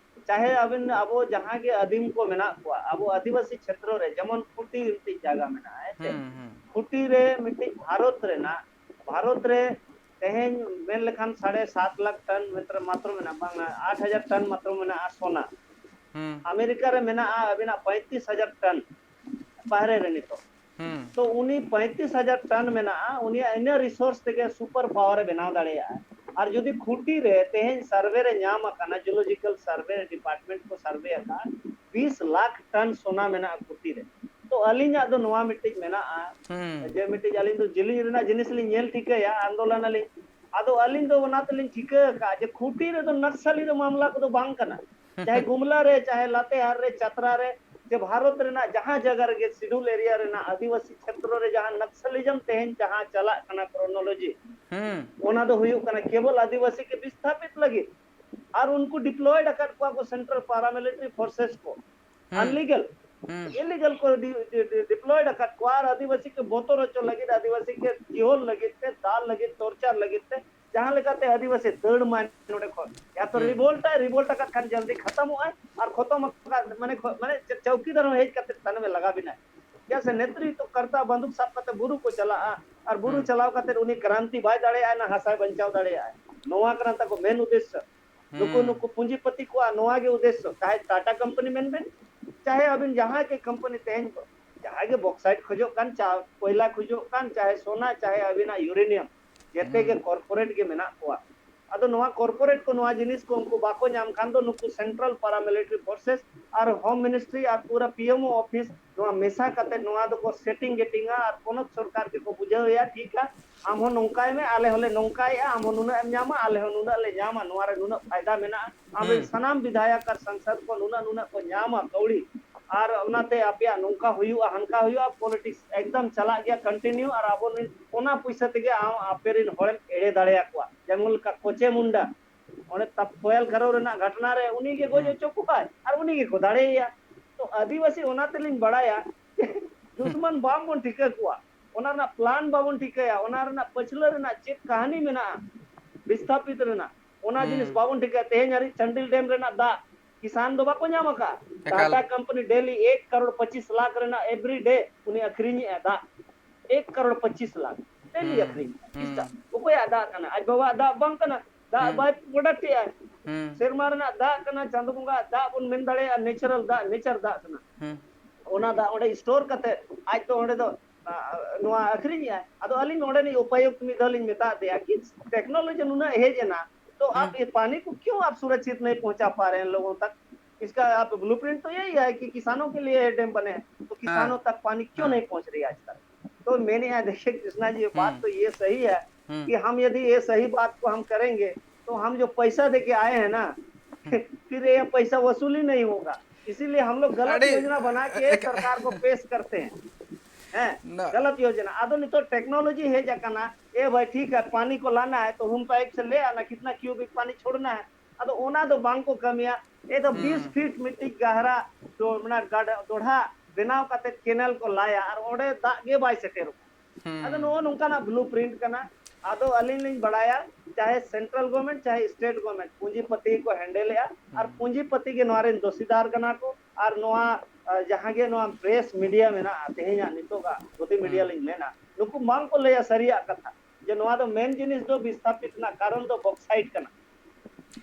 ᱪᱟᱦᱮ ᱟᱵᱤᱱ, ᱟᱵᱚ ᱡᱟᱦᱟᱸ ᱜᱮ ᱟᱹᱫᱤᱢ ᱠᱚ ᱢᱮᱱᱟᱜ ᱠᱚᱣᱟ, ᱟᱵᱚ ᱟᱹᱫᱤᱵᱟᱹᱥᱤ ᱪᱷᱮᱛᱨᱚ ᱨᱮ, ᱡᱮᱢᱚᱱ ᱠᱷᱩᱴᱤ ᱢᱤᱫᱴᱤᱡ ᱡᱟᱭᱜᱟ ᱢᱮᱱᱟᱜᱼᱟ, ᱦᱮᱸ ᱪᱮ? ᱦᱩᱸ, ᱦᱩᱸ᱾ ᱠᱷᱩᱴᱤ ᱨᱮ ᱢᱤᱫᱴᱤᱡ ᱵᱷᱟᱨᱚᱛ ᱨᱮᱱᱟᱜ, ᱵᱷᱟᱨᱚᱛ ᱨᱮ ᱛᱮᱦᱮᱧ ᱢᱮᱱ ᱞᱮᱠᱷᱟᱱ ᱥᱟᱲᱮ ᱥᱟᱛ ᱞᱟᱠᱷ ᱴᱟᱱ ᱢᱟᱛᱨᱚ ᱢᱮᱱᱟᱜᱼᱟ, ᱵᱟᱝ, ᱟᱴ ᱦᱟᱡᱟᱨ ᱴᱟᱱ ᱢᱟᱛᱨᱚ ᱢᱮᱱᱟᱜᱼᱟ ᱥᱚᱱᱟ᱾ ᱦᱩᱸ᱾ ᱟᱢᱮᱨᱤᱠᱟ ᱨᱮ ᱢᱮᱱᱟᱜᱼᱟ ᱟᱹᱵᱤᱱᱟᱜ ᱯᱚᱸᱭᱛᱨᱤᱥ ᱦᱟᱡᱟᱨ ᱴᱟᱱ ᱵᱟᱦᱨᱮ ᱨᱮ ᱱᱤᱛᱚᱜ᱾ ᱦᱩᱸ᱾ ᱛᱚ ᱩᱱᱤ ᱯᱚᱸᱭᱛᱨᱤᱥ ᱦᱟᱡᱟᱨ ᱴᱟᱱ ᱢᱮᱱᱟᱜᱼᱟ, ᱩᱱᱤᱭᱟᱜ ᱤᱱᱟᱹ ᱨᱤᱥᱳᱨᱥ ᱛᱮᱜᱮ ᱥᱩᱯᱟᱨ ᱯᱟᱣᱟᱨ ᱮ ᱵᱮᱱᱟᱣ ᱫᱟᱲᱮᱭᱟᱜᱼᱟ᱾ ᱟᱨ ᱡᱩᱫᱤ ᱠᱷᱩᱴᱤ ᱨᱮ ᱛᱮᱦᱮᱧ ᱥᱟᱨᱵᱷᱮ ᱨᱮ ᱧᱟᱢ ᱟᱠᱟᱱᱟ, ᱡᱩᱞᱚᱡᱤᱠᱟᱞ ᱥᱟᱨᱵᱷᱮ ᱰᱤᱯᱟᱨᱴᱢᱮᱱᱴ ᱠᱚ ᱥᱟᱨᱵᱷᱮ ᱟᱠᱟᱫᱼᱟ, ᱵᱤᱥ ᱞᱟᱠᱷ ᱴᱟᱱ ᱥᱚᱱᱟ ᱢᱮᱱᱟᱜᱼᱟ ᱠᱷᱩᱴᱤ ᱨᱮ᱾ ᱛᱚ ᱟᱹᱞᱤᱧᱟᱜ ᱫᱚ ᱱᱚᱣᱟ ᱢᱤᱫᱴᱤᱡ ᱢᱮᱱᱟᱜᱼᱟ, ᱦᱩᱸ᱾ ᱡᱮ ᱢᱤᱫᱴᱤᱡ ᱟᱹᱞᱤᱧ ᱫᱚ ᱡᱤᱞᱤᱧ ᱨᱮᱱᱟᱜ ᱡᱤᱱᱤᱥ ᱞᱤᱧ ᱧᱮᱞ ᱴᱷᱤᱠᱟᱹᱭᱟ, ᱟᱱᱫᱳᱞᱚᱱ ᱟᱹᱞᱤᱧ᱾ ᱟᱫᱚ ᱟᱹᱞᱤᱧ ᱫᱚ ᱚᱱᱟ ᱛᱮᱞᱤᱧ ᱴᱷᱤᱠᱟᱹ ᱟᱠᱟᱫᱼᱟ ᱡᱮ ᱠᱷᱩᱴᱤ ᱨᱮᱫᱚ ᱱᱟᱠᱥᱟᱞᱤ ᱫᱚ ᱢᱟᱢᱞᱟ ᱠᱚᱫᱚ ᱵᱟᱝ ᱠᱟᱱᱟ᱾ ᱪᱟᱦᱮ ᱜᱩᱢᱞᱟ ᱨᱮ, ᱪᱟᱦᱮ ᱞᱟᱛᱮᱦᱟᱨ ᱨᱮ, ᱪᱟᱛᱨᱟ ᱨᱮ, ᱪᱮ ᱵᱷᱟᱨᱚᱛ ᱨᱮᱱᱟᱜ ᱡᱟᱦᱟᱸ ᱡᱟᱭᱜᱟ ᱨᱮᱜᱮ, ᱥᱤᱰᱩᱞ ᱮᱨᱤᱭᱟ ᱨᱮᱱᱟᱜ ᱟᱹᱫᱤᱵᱟᱹᱥᱤ ᱪᱷᱮᱛᱨᱚ ᱨᱮ ᱡᱟᱦᱟᱸ ᱱᱟᱠᱥᱟᱞᱤᱡᱚᱢ ᱛᱮᱦᱮᱧ ᱡᱟᱦᱟᱸ ᱪᱟᱞᱟᱜ ᱠᱟᱱᱟ ᱠᱨᱳᱱᱳᱞᱚᱡᱤ, ᱦᱩᱸ᱾ ᱚᱱᱟ ᱫᱚ ᱦᱩᱭᱩᱜ ᱠᱟᱱᱟ ᱠᱮᱵᱚᱞ ᱟᱹᱫᱤᱵᱟᱹᱥᱤ ᱠᱚ ᱵᱤᱥᱛᱷᱟᱯᱤᱛ ᱞᱟᱹᱜᱤᱫ᱾ ᱟᱨ ᱩᱱᱠᱩ ᱰᱤᱯᱞᱚᱭᱮᱰ ᱟᱠᱟᱫ ᱠᱚᱣᱟ ᱠᱚ ᱥᱮᱱᱴᱨᱟᱞ ᱯᱟᱨᱟᱢᱤᱞᱤᱴᱟᱨᱤ ᱯᱷᱳᱨᱥᱮᱥ ᱠᱚ, ᱦᱩᱸ᱾ ᱟᱱᱞᱤᱜᱟᱞ, ᱦᱩᱸ᱾ ᱤᱞᱤᱜᱟᱞ ᱠᱚ ᱰᱤ-, ᱰᱤ-, ᱰᱤ-, ᱰᱤᱯᱞᱚᱭᱮᱰ ᱟᱠᱟᱫ ᱠᱚᱣᱟ᱾ ᱟᱨ ᱟᱹᱫᱤᱵᱟᱹᱥᱤ ᱠᱚ ᱵᱚᱛᱚᱨ ᱦᱚᱪᱚ ᱞᱟᱹᱜᱤᱫ, ᱟᱹᱫᱤᱵᱟᱹᱥᱤ ᱠᱚ ᱡᱤᱦᱳᱞ ᱞᱟᱹᱜᱤᱫ ᱛᱮ, ᱫᱟᱞ ᱞᱟᱹᱜᱤᱫ, ᱴᱚᱨᱪᱟᱨ ᱞᱟᱹᱜᱤᱫ ᱛᱮ, ᱡᱟᱦᱟᱸ ᱞᱮᱠᱟᱛᱮ ᱟᱹᱫᱤᱵᱟᱹᱥᱤ ᱫᱟᱹᱲ ᱢᱟᱭ ᱱᱚᱰᱮ ᱠᱷᱚᱱ᱾ ᱭᱟ ᱛᱚ ᱦᱩᱸ᱾ ᱨᱤᱵᱷᱳᱞᱴ ᱟᱭ, ᱨᱤᱵᱷᱳᱞᱴ ᱟᱠᱟᱫ ᱠᱷᱟᱱ ᱡᱚᱞᱫᱤ ᱠᱷᱟᱛᱟᱢᱚᱜ ᱟᱭ, ᱟᱨ ᱠᱷᱚᱛᱚᱢ ᱟᱠᱟᱫ, ᱢᱟᱱᱮ ᱠᱷᱚ-, ᱢᱟᱱᱮ ᱪᱮ-, ᱪᱚᱣᱠᱤᱫᱟᱨ ᱦᱚᱸ ᱦᱮᱡ ᱠᱟᱛᱮ ᱛᱟᱭᱱᱚᱢ ᱮ ᱞᱟᱜᱟ ᱵᱤᱱᱟᱭ᱾ ᱪᱮᱫᱟᱜ ᱥᱮ ᱱᱮᱛᱨᱤᱛᱚ ᱠᱟᱨᱛᱟ ᱵᱟᱱᱫᱩᱠ ᱥᱟᱵ ᱠᱟᱛᱮ ᱵᱩᱨᱩ ᱠᱚ ᱪᱟᱞᱟᱜᱼᱟ, ᱟᱨ ᱵᱩᱨᱩ ᱦᱩᱸ᱾ ᱪᱟᱞᱟᱣ ᱠᱟᱛᱮ ᱩᱱᱤ ᱠᱨᱟᱱᱛᱤ ᱵᱟᱭ ᱫᱟᱲᱮᱭᱟᱜᱼᱟ, ᱚᱱᱟ ᱦᱟᱥᱟᱭ ᱵᱟᱧᱪᱟᱣ ᱫᱟᱲᱮᱭᱟᱜᱼᱟ᱾ ᱱᱚᱣᱟ ᱠᱟᱱᱟ ᱛᱟᱠᱚ ᱢᱮᱱ ᱩᱫᱽᱫᱮᱥᱥᱚ᱾ ᱱᱩᱠᱩ, ᱦᱩᱸ᱾ ᱱᱩᱠᱩ ᱯᱩᱸᱡᱤᱯᱚᱛᱤ ᱠᱚᱣᱟᱜ ᱱᱚᱣᱟ ᱜᱮ ᱩᱫᱽᱫᱮᱥᱥᱚ, ᱪᱟᱦᱮ ᱴᱟᱴᱟ ᱠᱳᱢᱯᱟᱱᱤ ᱢᱮᱱ ᱵᱮᱱ, ᱪᱟᱦᱮ ᱟᱹᱵᱤᱱ ᱡᱟᱦᱟᱸᱭ ᱜᱮ ᱠᱳᱢᱯᱟᱱᱤ ᱛᱮᱦᱮᱧ ᱡᱟᱦᱟᱸᱭ ᱜᱮ ᱵᱚᱠᱥᱟᱭᱤᱴ ᱠᱷᱚᱡᱚᱜ ᱠᱟᱱ, ᱪᱟ-, ᱠᱚᱭᱞᱟ ᱠᱷᱚᱡᱚᱜ ᱠᱟᱱ, ᱪᱟᱦᱮ ᱥᱚᱱᱟ, ᱪᱟᱦᱮ ᱟᱹᱵᱤᱱᱟᱜ ᱤᱭᱩᱨᱮᱱᱤᱭᱟᱢ, ᱡᱮᱛᱮ ᱦᱩᱸ᱾ ᱜᱮ ᱠᱚᱨᱯᱳᱨᱮᱴ ᱜᱮ ᱢᱮᱱᱟᱜ ᱠᱚᱣᱟ᱾ ᱟᱫᱚ ᱱᱚᱣᱟ ᱠᱚᱨᱯᱳᱨᱮᱴ ᱠᱚ ᱱᱚᱣᱟ ᱡᱤᱱᱤᱥ ᱠᱚ ᱩᱱᱠᱩ ᱵᱟᱠᱚ ᱧᱟᱢ ᱠᱷᱟᱱ ᱫᱚ ᱱᱩᱠᱩ ᱥᱮᱱᱴᱨᱟᱞ ᱯᱟᱨᱟᱢᱤᱞᱤᱴᱟᱨᱤ ᱯᱷᱳᱨᱥᱮᱥ ᱟᱨ ᱦᱳᱢ ᱢᱤᱱᱤᱥᱴᱨᱤ ᱟᱨ ᱯᱩᱨᱟᱹ ᱯᱤ ᱮᱢ ᱳ ᱚᱯᱷᱤᱥ ᱱᱚᱣᱟ ᱢᱮᱥᱟ ᱠᱟᱛᱮ ᱱᱚᱣᱟ ᱫᱚᱠᱚ ᱥᱮᱴᱤᱝ ᱜᱮᱴᱤᱝᱟ ᱟᱨ ᱯᱚᱱᱚᱛ ᱥᱚᱨᱠᱟᱨ ᱜᱮᱠᱚ ᱵᱩᱡᱷᱟᱹᱣ ᱮᱭᱟ, ᱴᱷᱤᱠᱟ, ᱟᱢ ᱦᱚᱸ ᱱᱚᱝᱠᱟᱭ ᱢᱮ, ᱟᱞᱮ ᱦᱚᱸᱞᱮ ᱱᱚᱝᱠᱟᱭᱮᱜᱼᱟ, ᱟᱢ ᱦᱚᱸ ᱱᱩᱱᱟᱹᱜ ᱮᱢ ᱧᱟᱢᱟ, ᱟᱞᱮ ᱦᱚᱸ ᱱᱩᱱᱟᱹᱜ ᱞᱮ ᱧᱟᱢᱟ, ᱱᱚᱣᱟ ᱨᱮ ᱱᱩᱱᱟᱹᱜ ᱯᱷᱟᱭᱫᱟ ᱢᱮᱱᱟᱜᱼᱟ, ᱟᱢᱨᱮᱱ ᱦᱩᱸ᱾ ᱥᱟᱱᱟᱢ ᱵᱤᱫᱷᱟᱭᱚᱠ ᱟᱨ ᱥᱟᱝᱥᱚᱫ ᱠᱚ ᱱᱩᱱᱟᱹᱜ ᱱᱩᱱᱟᱹᱜ ᱠᱚ ᱧᱟᱢᱟ ᱠᱟᱹᱣᱰᱤ, ᱟᱨ ᱚᱱᱟᱛᱮ ᱟᱯᱮᱭᱟᱜ ᱱᱚᱝᱠᱟ ᱦᱩᱭᱩᱜᱼᱟ, ᱦᱟᱱᱠᱟ ᱦᱩᱭᱩᱜᱼᱟ, ᱯᱚᱞᱤᱴᱤᱠᱥ ᱮᱠᱫᱚᱢ ᱪᱟᱞᱟᱜ ᱜᱮᱭᱟ ᱠᱚᱱᱴᱤᱱᱤᱭᱩ, ᱟᱨ ᱟᱵᱚ ᱨᱮᱱ ᱚᱱᱟ ᱯᱩᱭᱥᱟᱹ ᱛᱮᱜᱮ ᱟᱢ ᱟᱯᱮ ᱨᱮᱱ ᱦᱚᱲᱮᱢ ᱮᱲᱮ ᱫᱟᱲᱮᱭᱟᱠᱚᱣᱟ᱾ ᱡᱮᱢᱚᱱ ᱞᱮᱠᱟ ᱠᱚᱪᱮ ᱢᱩᱱᱰᱟ, ᱚᱸᱰᱮ ᱛᱟᱯ-, ᱠᱚᱭᱟᱞ ᱜᱟᱨᱚ ᱨᱮᱱᱟᱜ ᱜᱷᱟᱴᱱᱟ ᱨᱮ ᱩᱱᱤ ᱜᱮ ᱜᱚᱡ ᱦᱩᱸ᱾ ᱦᱚᱪᱚ ᱠᱚᱣᱟᱭ ᱟᱨ ᱩᱱᱤ ᱜᱮᱠᱚ ᱫᱟᱲᱮᱭᱟᱭᱟ᱾ ᱛᱚ ᱟᱹᱫᱤᱵᱟᱹᱥᱤ ᱚᱱᱟ ᱛᱮᱞᱤᱧ ᱵᱟᱲᱟᱭᱟ ᱡᱮ ᱫᱩᱥᱢᱟᱱ ᱵᱟᱝ ᱵᱚᱱ ᱴᱷᱤᱠᱟᱹ ᱠᱚᱣᱟ, ᱚᱱᱟ ᱨᱮᱱᱟᱜ ᱯᱞᱟᱱ ᱵᱟᱵᱚᱱ ᱴᱷᱤᱠᱟᱹᱭᱟ, ᱚᱱᱟ ᱨᱮᱱᱟᱜ ᱯᱟᱹᱪᱷᱞᱟᱹ ᱨᱮᱱᱟᱜ ᱪᱮᱫ ᱠᱟᱹᱦᱱᱤ ᱢᱮᱱᱟᱜᱼᱟ ᱵᱤᱥᱛᱷᱟᱯᱤᱛ ᱨᱮᱱᱟᱜ, ᱚᱱᱟ ᱡᱤᱱᱤᱥ ᱦᱩᱸ᱾ ᱵᱟᱵᱚᱱ ᱴᱷᱤᱠᱟᱹᱭᱟ᱾ ᱛᱮᱦᱮᱧ ᱦᱟᱹᱨᱤᱡ ᱪᱟᱱᱰᱤᱞ ᱰᱮᱢ ᱨᱮᱱᱟᱜ ᱫᱟᱜ ᱠᱤᱥᱟᱱ ᱫᱚ ᱵᱟᱠᱚ ᱧᱟᱢ ᱟᱠᱟᱫ᱾ ᱮᱠᱟᱞ᱾ ᱴᱟᱴᱟ ᱠᱳᱢᱯᱟᱱᱤ ᱰᱮᱞᱤ ᱮᱠ ᱠᱟᱨᱳᱲ ᱯᱚᱸᱪᱤᱥ ᱞᱟᱠᱷ ᱨᱮᱱᱟᱜ every day ᱩᱱᱤ ᱟᱹᱠᱷᱨᱤᱧᱮᱜᱼᱟ ᱫᱟᱜ, ᱮᱠ ᱠᱟᱨᱳᱲ ᱯᱚᱸᱪᱤᱥ ᱞᱟᱠᱷ ᱰᱮᱞᱤ ᱦᱩᱸ, ᱟᱹᱠᱷᱨᱤᱧ᱾ ᱦᱩᱸ᱾ ᱠᱤᱥᱟᱱ ᱚᱠᱚᱭᱟᱜ ᱫᱟᱜ ᱠᱟᱱᱟ? ᱟᱡ ᱵᱟᱵᱟᱣᱟᱜ ᱫᱟᱜ ᱵᱟᱝ ᱠᱟᱱᱟ, ᱫᱟᱜ ᱦᱩᱸ᱾ ᱵᱟᱭ ᱯᱨᱚᱰᱟᱠᱴ ᱮᱜᱼᱟ᱾ ᱦᱩᱸ᱾ ᱥᱮᱨᱢᱟ ᱨᱮᱱᱟᱜ ᱫᱟᱜ ᱠᱟᱱᱟ, ᱪᱟᱸᱫᱳ ᱵᱚᱸᱜᱟ ᱫᱟᱜ ᱵᱚᱱ ᱢᱮᱱ ᱫᱟᱲᱮᱭᱟᱜᱼᱟ, ᱱᱮᱪᱟᱨᱟᱞ ᱫᱟᱜ, ᱱᱮᱪᱟᱨ ᱫᱟᱜ ᱠᱟᱱᱟ᱾ ᱦᱩᱸ᱾ ᱚᱱᱟ ᱫᱟᱜ ᱚᱸᱰᱮ ᱥᱴᱳᱨ ᱠᱟᱛᱮ ᱟᱡ ᱫᱚ ᱚᱸᱰᱮ ᱫᱚ, ᱟ, ᱱᱚᱣᱟ ᱟᱹᱠᱷᱨᱤᱧᱮᱜᱼᱟ᱾ ᱟᱫᱚ ᱟᱹᱞᱤᱧ ᱚᱸᱰᱮᱱᱤᱡ ᱩᱯᱟᱭᱩᱠᱛ ᱢᱤᱫ ᱫᱷᱟᱣ ᱞᱤᱧ ᱢᱮᱛᱟᱫ ᱫᱮᱭᱟ ᱠᱤ ᱴᱮᱠᱱᱳᱞᱚᱡᱤ ᱱᱩᱱᱟᱹᱜ ᱦᱮᱡ ᱮᱱᱟ, ᱛᱚ ᱟᱯ ᱦᱩᱸ᱾ ᱤᱥ ᱯᱟᱱᱤ ᱠᱚ ᱠᱤᱭᱚᱝ ᱟᱯ ᱥᱩᱨᱚᱠᱥᱤᱛ ᱱᱟᱦᱤ ᱯᱚᱦᱚᱸᱪᱟ ᱯᱟ ᱨᱮ ᱦᱮᱸ ᱞᱳᱜᱳ ᱛᱟᱠ? इसका आप ब्लूप्रिंट तो यही है कि किसानों के लिए ये डैम बने हैं, तो हाँ। किसानों तक पानी क्यों हाँ। नहीं पहुंच रही है आज तक? तो मैंने यहाँ देखिए कृष्णा जी, ये बात हम्म। तो ये सही है हम्म। कि हम यदि ये सही बात को हम करेंगे तो हम जो पैसा दे के आए हैं ना, फिर ये पैसा वसूली नहीं होगा। इसीलिए हम लोग गलत अरे, योजना बना के एक- सरकार को पेश करते हैं, हैं? ना। गलत योजना। ᱟᱫᱚ ᱱᱤᱛᱚᱜ ᱴᱮᱠᱱᱳᱞᱚᱡᱤ ᱦᱮᱡ ᱟᱠᱟᱱᱟ, ए भाई ठीक है, पानी को लाना है तो हम पाइप से ले आना, कितना क्यूबिक पानी छोड़ना है, ᱟᱫᱚ ᱚᱱᱟ ᱫᱚ ᱵᱟᱝ ᱠᱚ ᱠᱟᱹᱢᱤᱭᱟ᱾ ᱮ ᱫᱚ ᱵᱤᱥ ᱯᱷᱤᱴ ᱢᱤᱫᱴᱤᱡ ᱜᱟᱦᱨᱟ ᱫᱚ-, ᱚᱱᱟ ᱜᱟᱰ-, ᱫᱚᱲᱦᱟ ᱵᱮᱱᱟᱣ ᱠᱟᱛᱮ ᱠᱮᱱᱮᱞ ᱠᱚ ᱞᱟᱭᱟ ᱟᱨ ᱚᱸᱰᱮ ᱫᱟᱜ ᱜᱮ ᱵᱟᱭ ᱥᱮᱴᱮᱨᱚᱜᱼᱟ᱾ ᱟᱫᱚ ᱱᱚᱜᱼᱚ ᱱᱚᱝᱠᱟᱱᱟᱜ ᱵᱞᱩ ᱯᱨᱤᱱᱴ ᱠᱟᱱᱟ᱾ ᱟᱫᱚ ᱟᱹᱞᱤᱧ ᱞᱤᱧ ᱵᱟᱲᱟᱭᱟ, ᱪᱟᱦᱮ ᱥᱮᱱᱴᱨᱟᱞ ᱜᱚᱵᱷᱢᱮᱱᱴ ᱪᱟᱦᱮ ᱥᱴᱮᱴ ᱜᱚᱵᱷᱢᱮᱱᱴ ᱯᱩᱸᱡᱤᱯᱟᱹᱛᱤ ᱜᱮᱠᱚ ᱦᱮᱱᱰᱮᱞᱮᱜᱼᱟ ᱟᱨ ᱯᱩᱸᱡᱤᱯᱟᱹᱛᱤ ᱜᱮ ᱱᱚᱣᱟ ᱨᱮᱱ ᱫᱚᱥᱤᱫᱟᱨ ᱠᱟᱱᱟ ᱠᱚ᱾ ᱟᱨ ᱱᱚᱣᱟ, ᱟ, ᱡᱟᱦᱟᱸ ᱜᱮ ᱱᱚᱣᱟ ᱯᱨᱮᱥ ᱢᱤᱰᱤᱭᱟ ᱢᱮᱱᱟᱜᱼᱟ ᱛᱮᱦᱮᱧᱟᱜ ᱱᱤᱛᱚᱜᱟᱜ ᱜᱚᱛᱤ ᱢᱤᱰᱤᱭᱟ ᱞᱤᱧ ᱢᱮᱱᱟ, ᱱᱩᱠᱩ ᱵᱟᱝ ᱠᱚ ᱞᱟᱹᱭᱟ ᱥᱟᱹᱨᱤᱭᱟᱜ ᱠᱟᱛᱷᱟ ᱡᱮ ᱱᱚᱣᱟ ᱫᱚ ᱢᱮᱱ ᱡᱤᱱᱤᱥ ᱫᱚ ᱵᱤᱥᱛᱷᱟᱯᱤᱛ ᱨᱮᱱᱟᱜ ᱠᱟᱨᱚᱱ ᱫᱚ ᱵᱚᱠᱥᱟᱭᱤᱴ ᱠᱟᱱᱟ᱾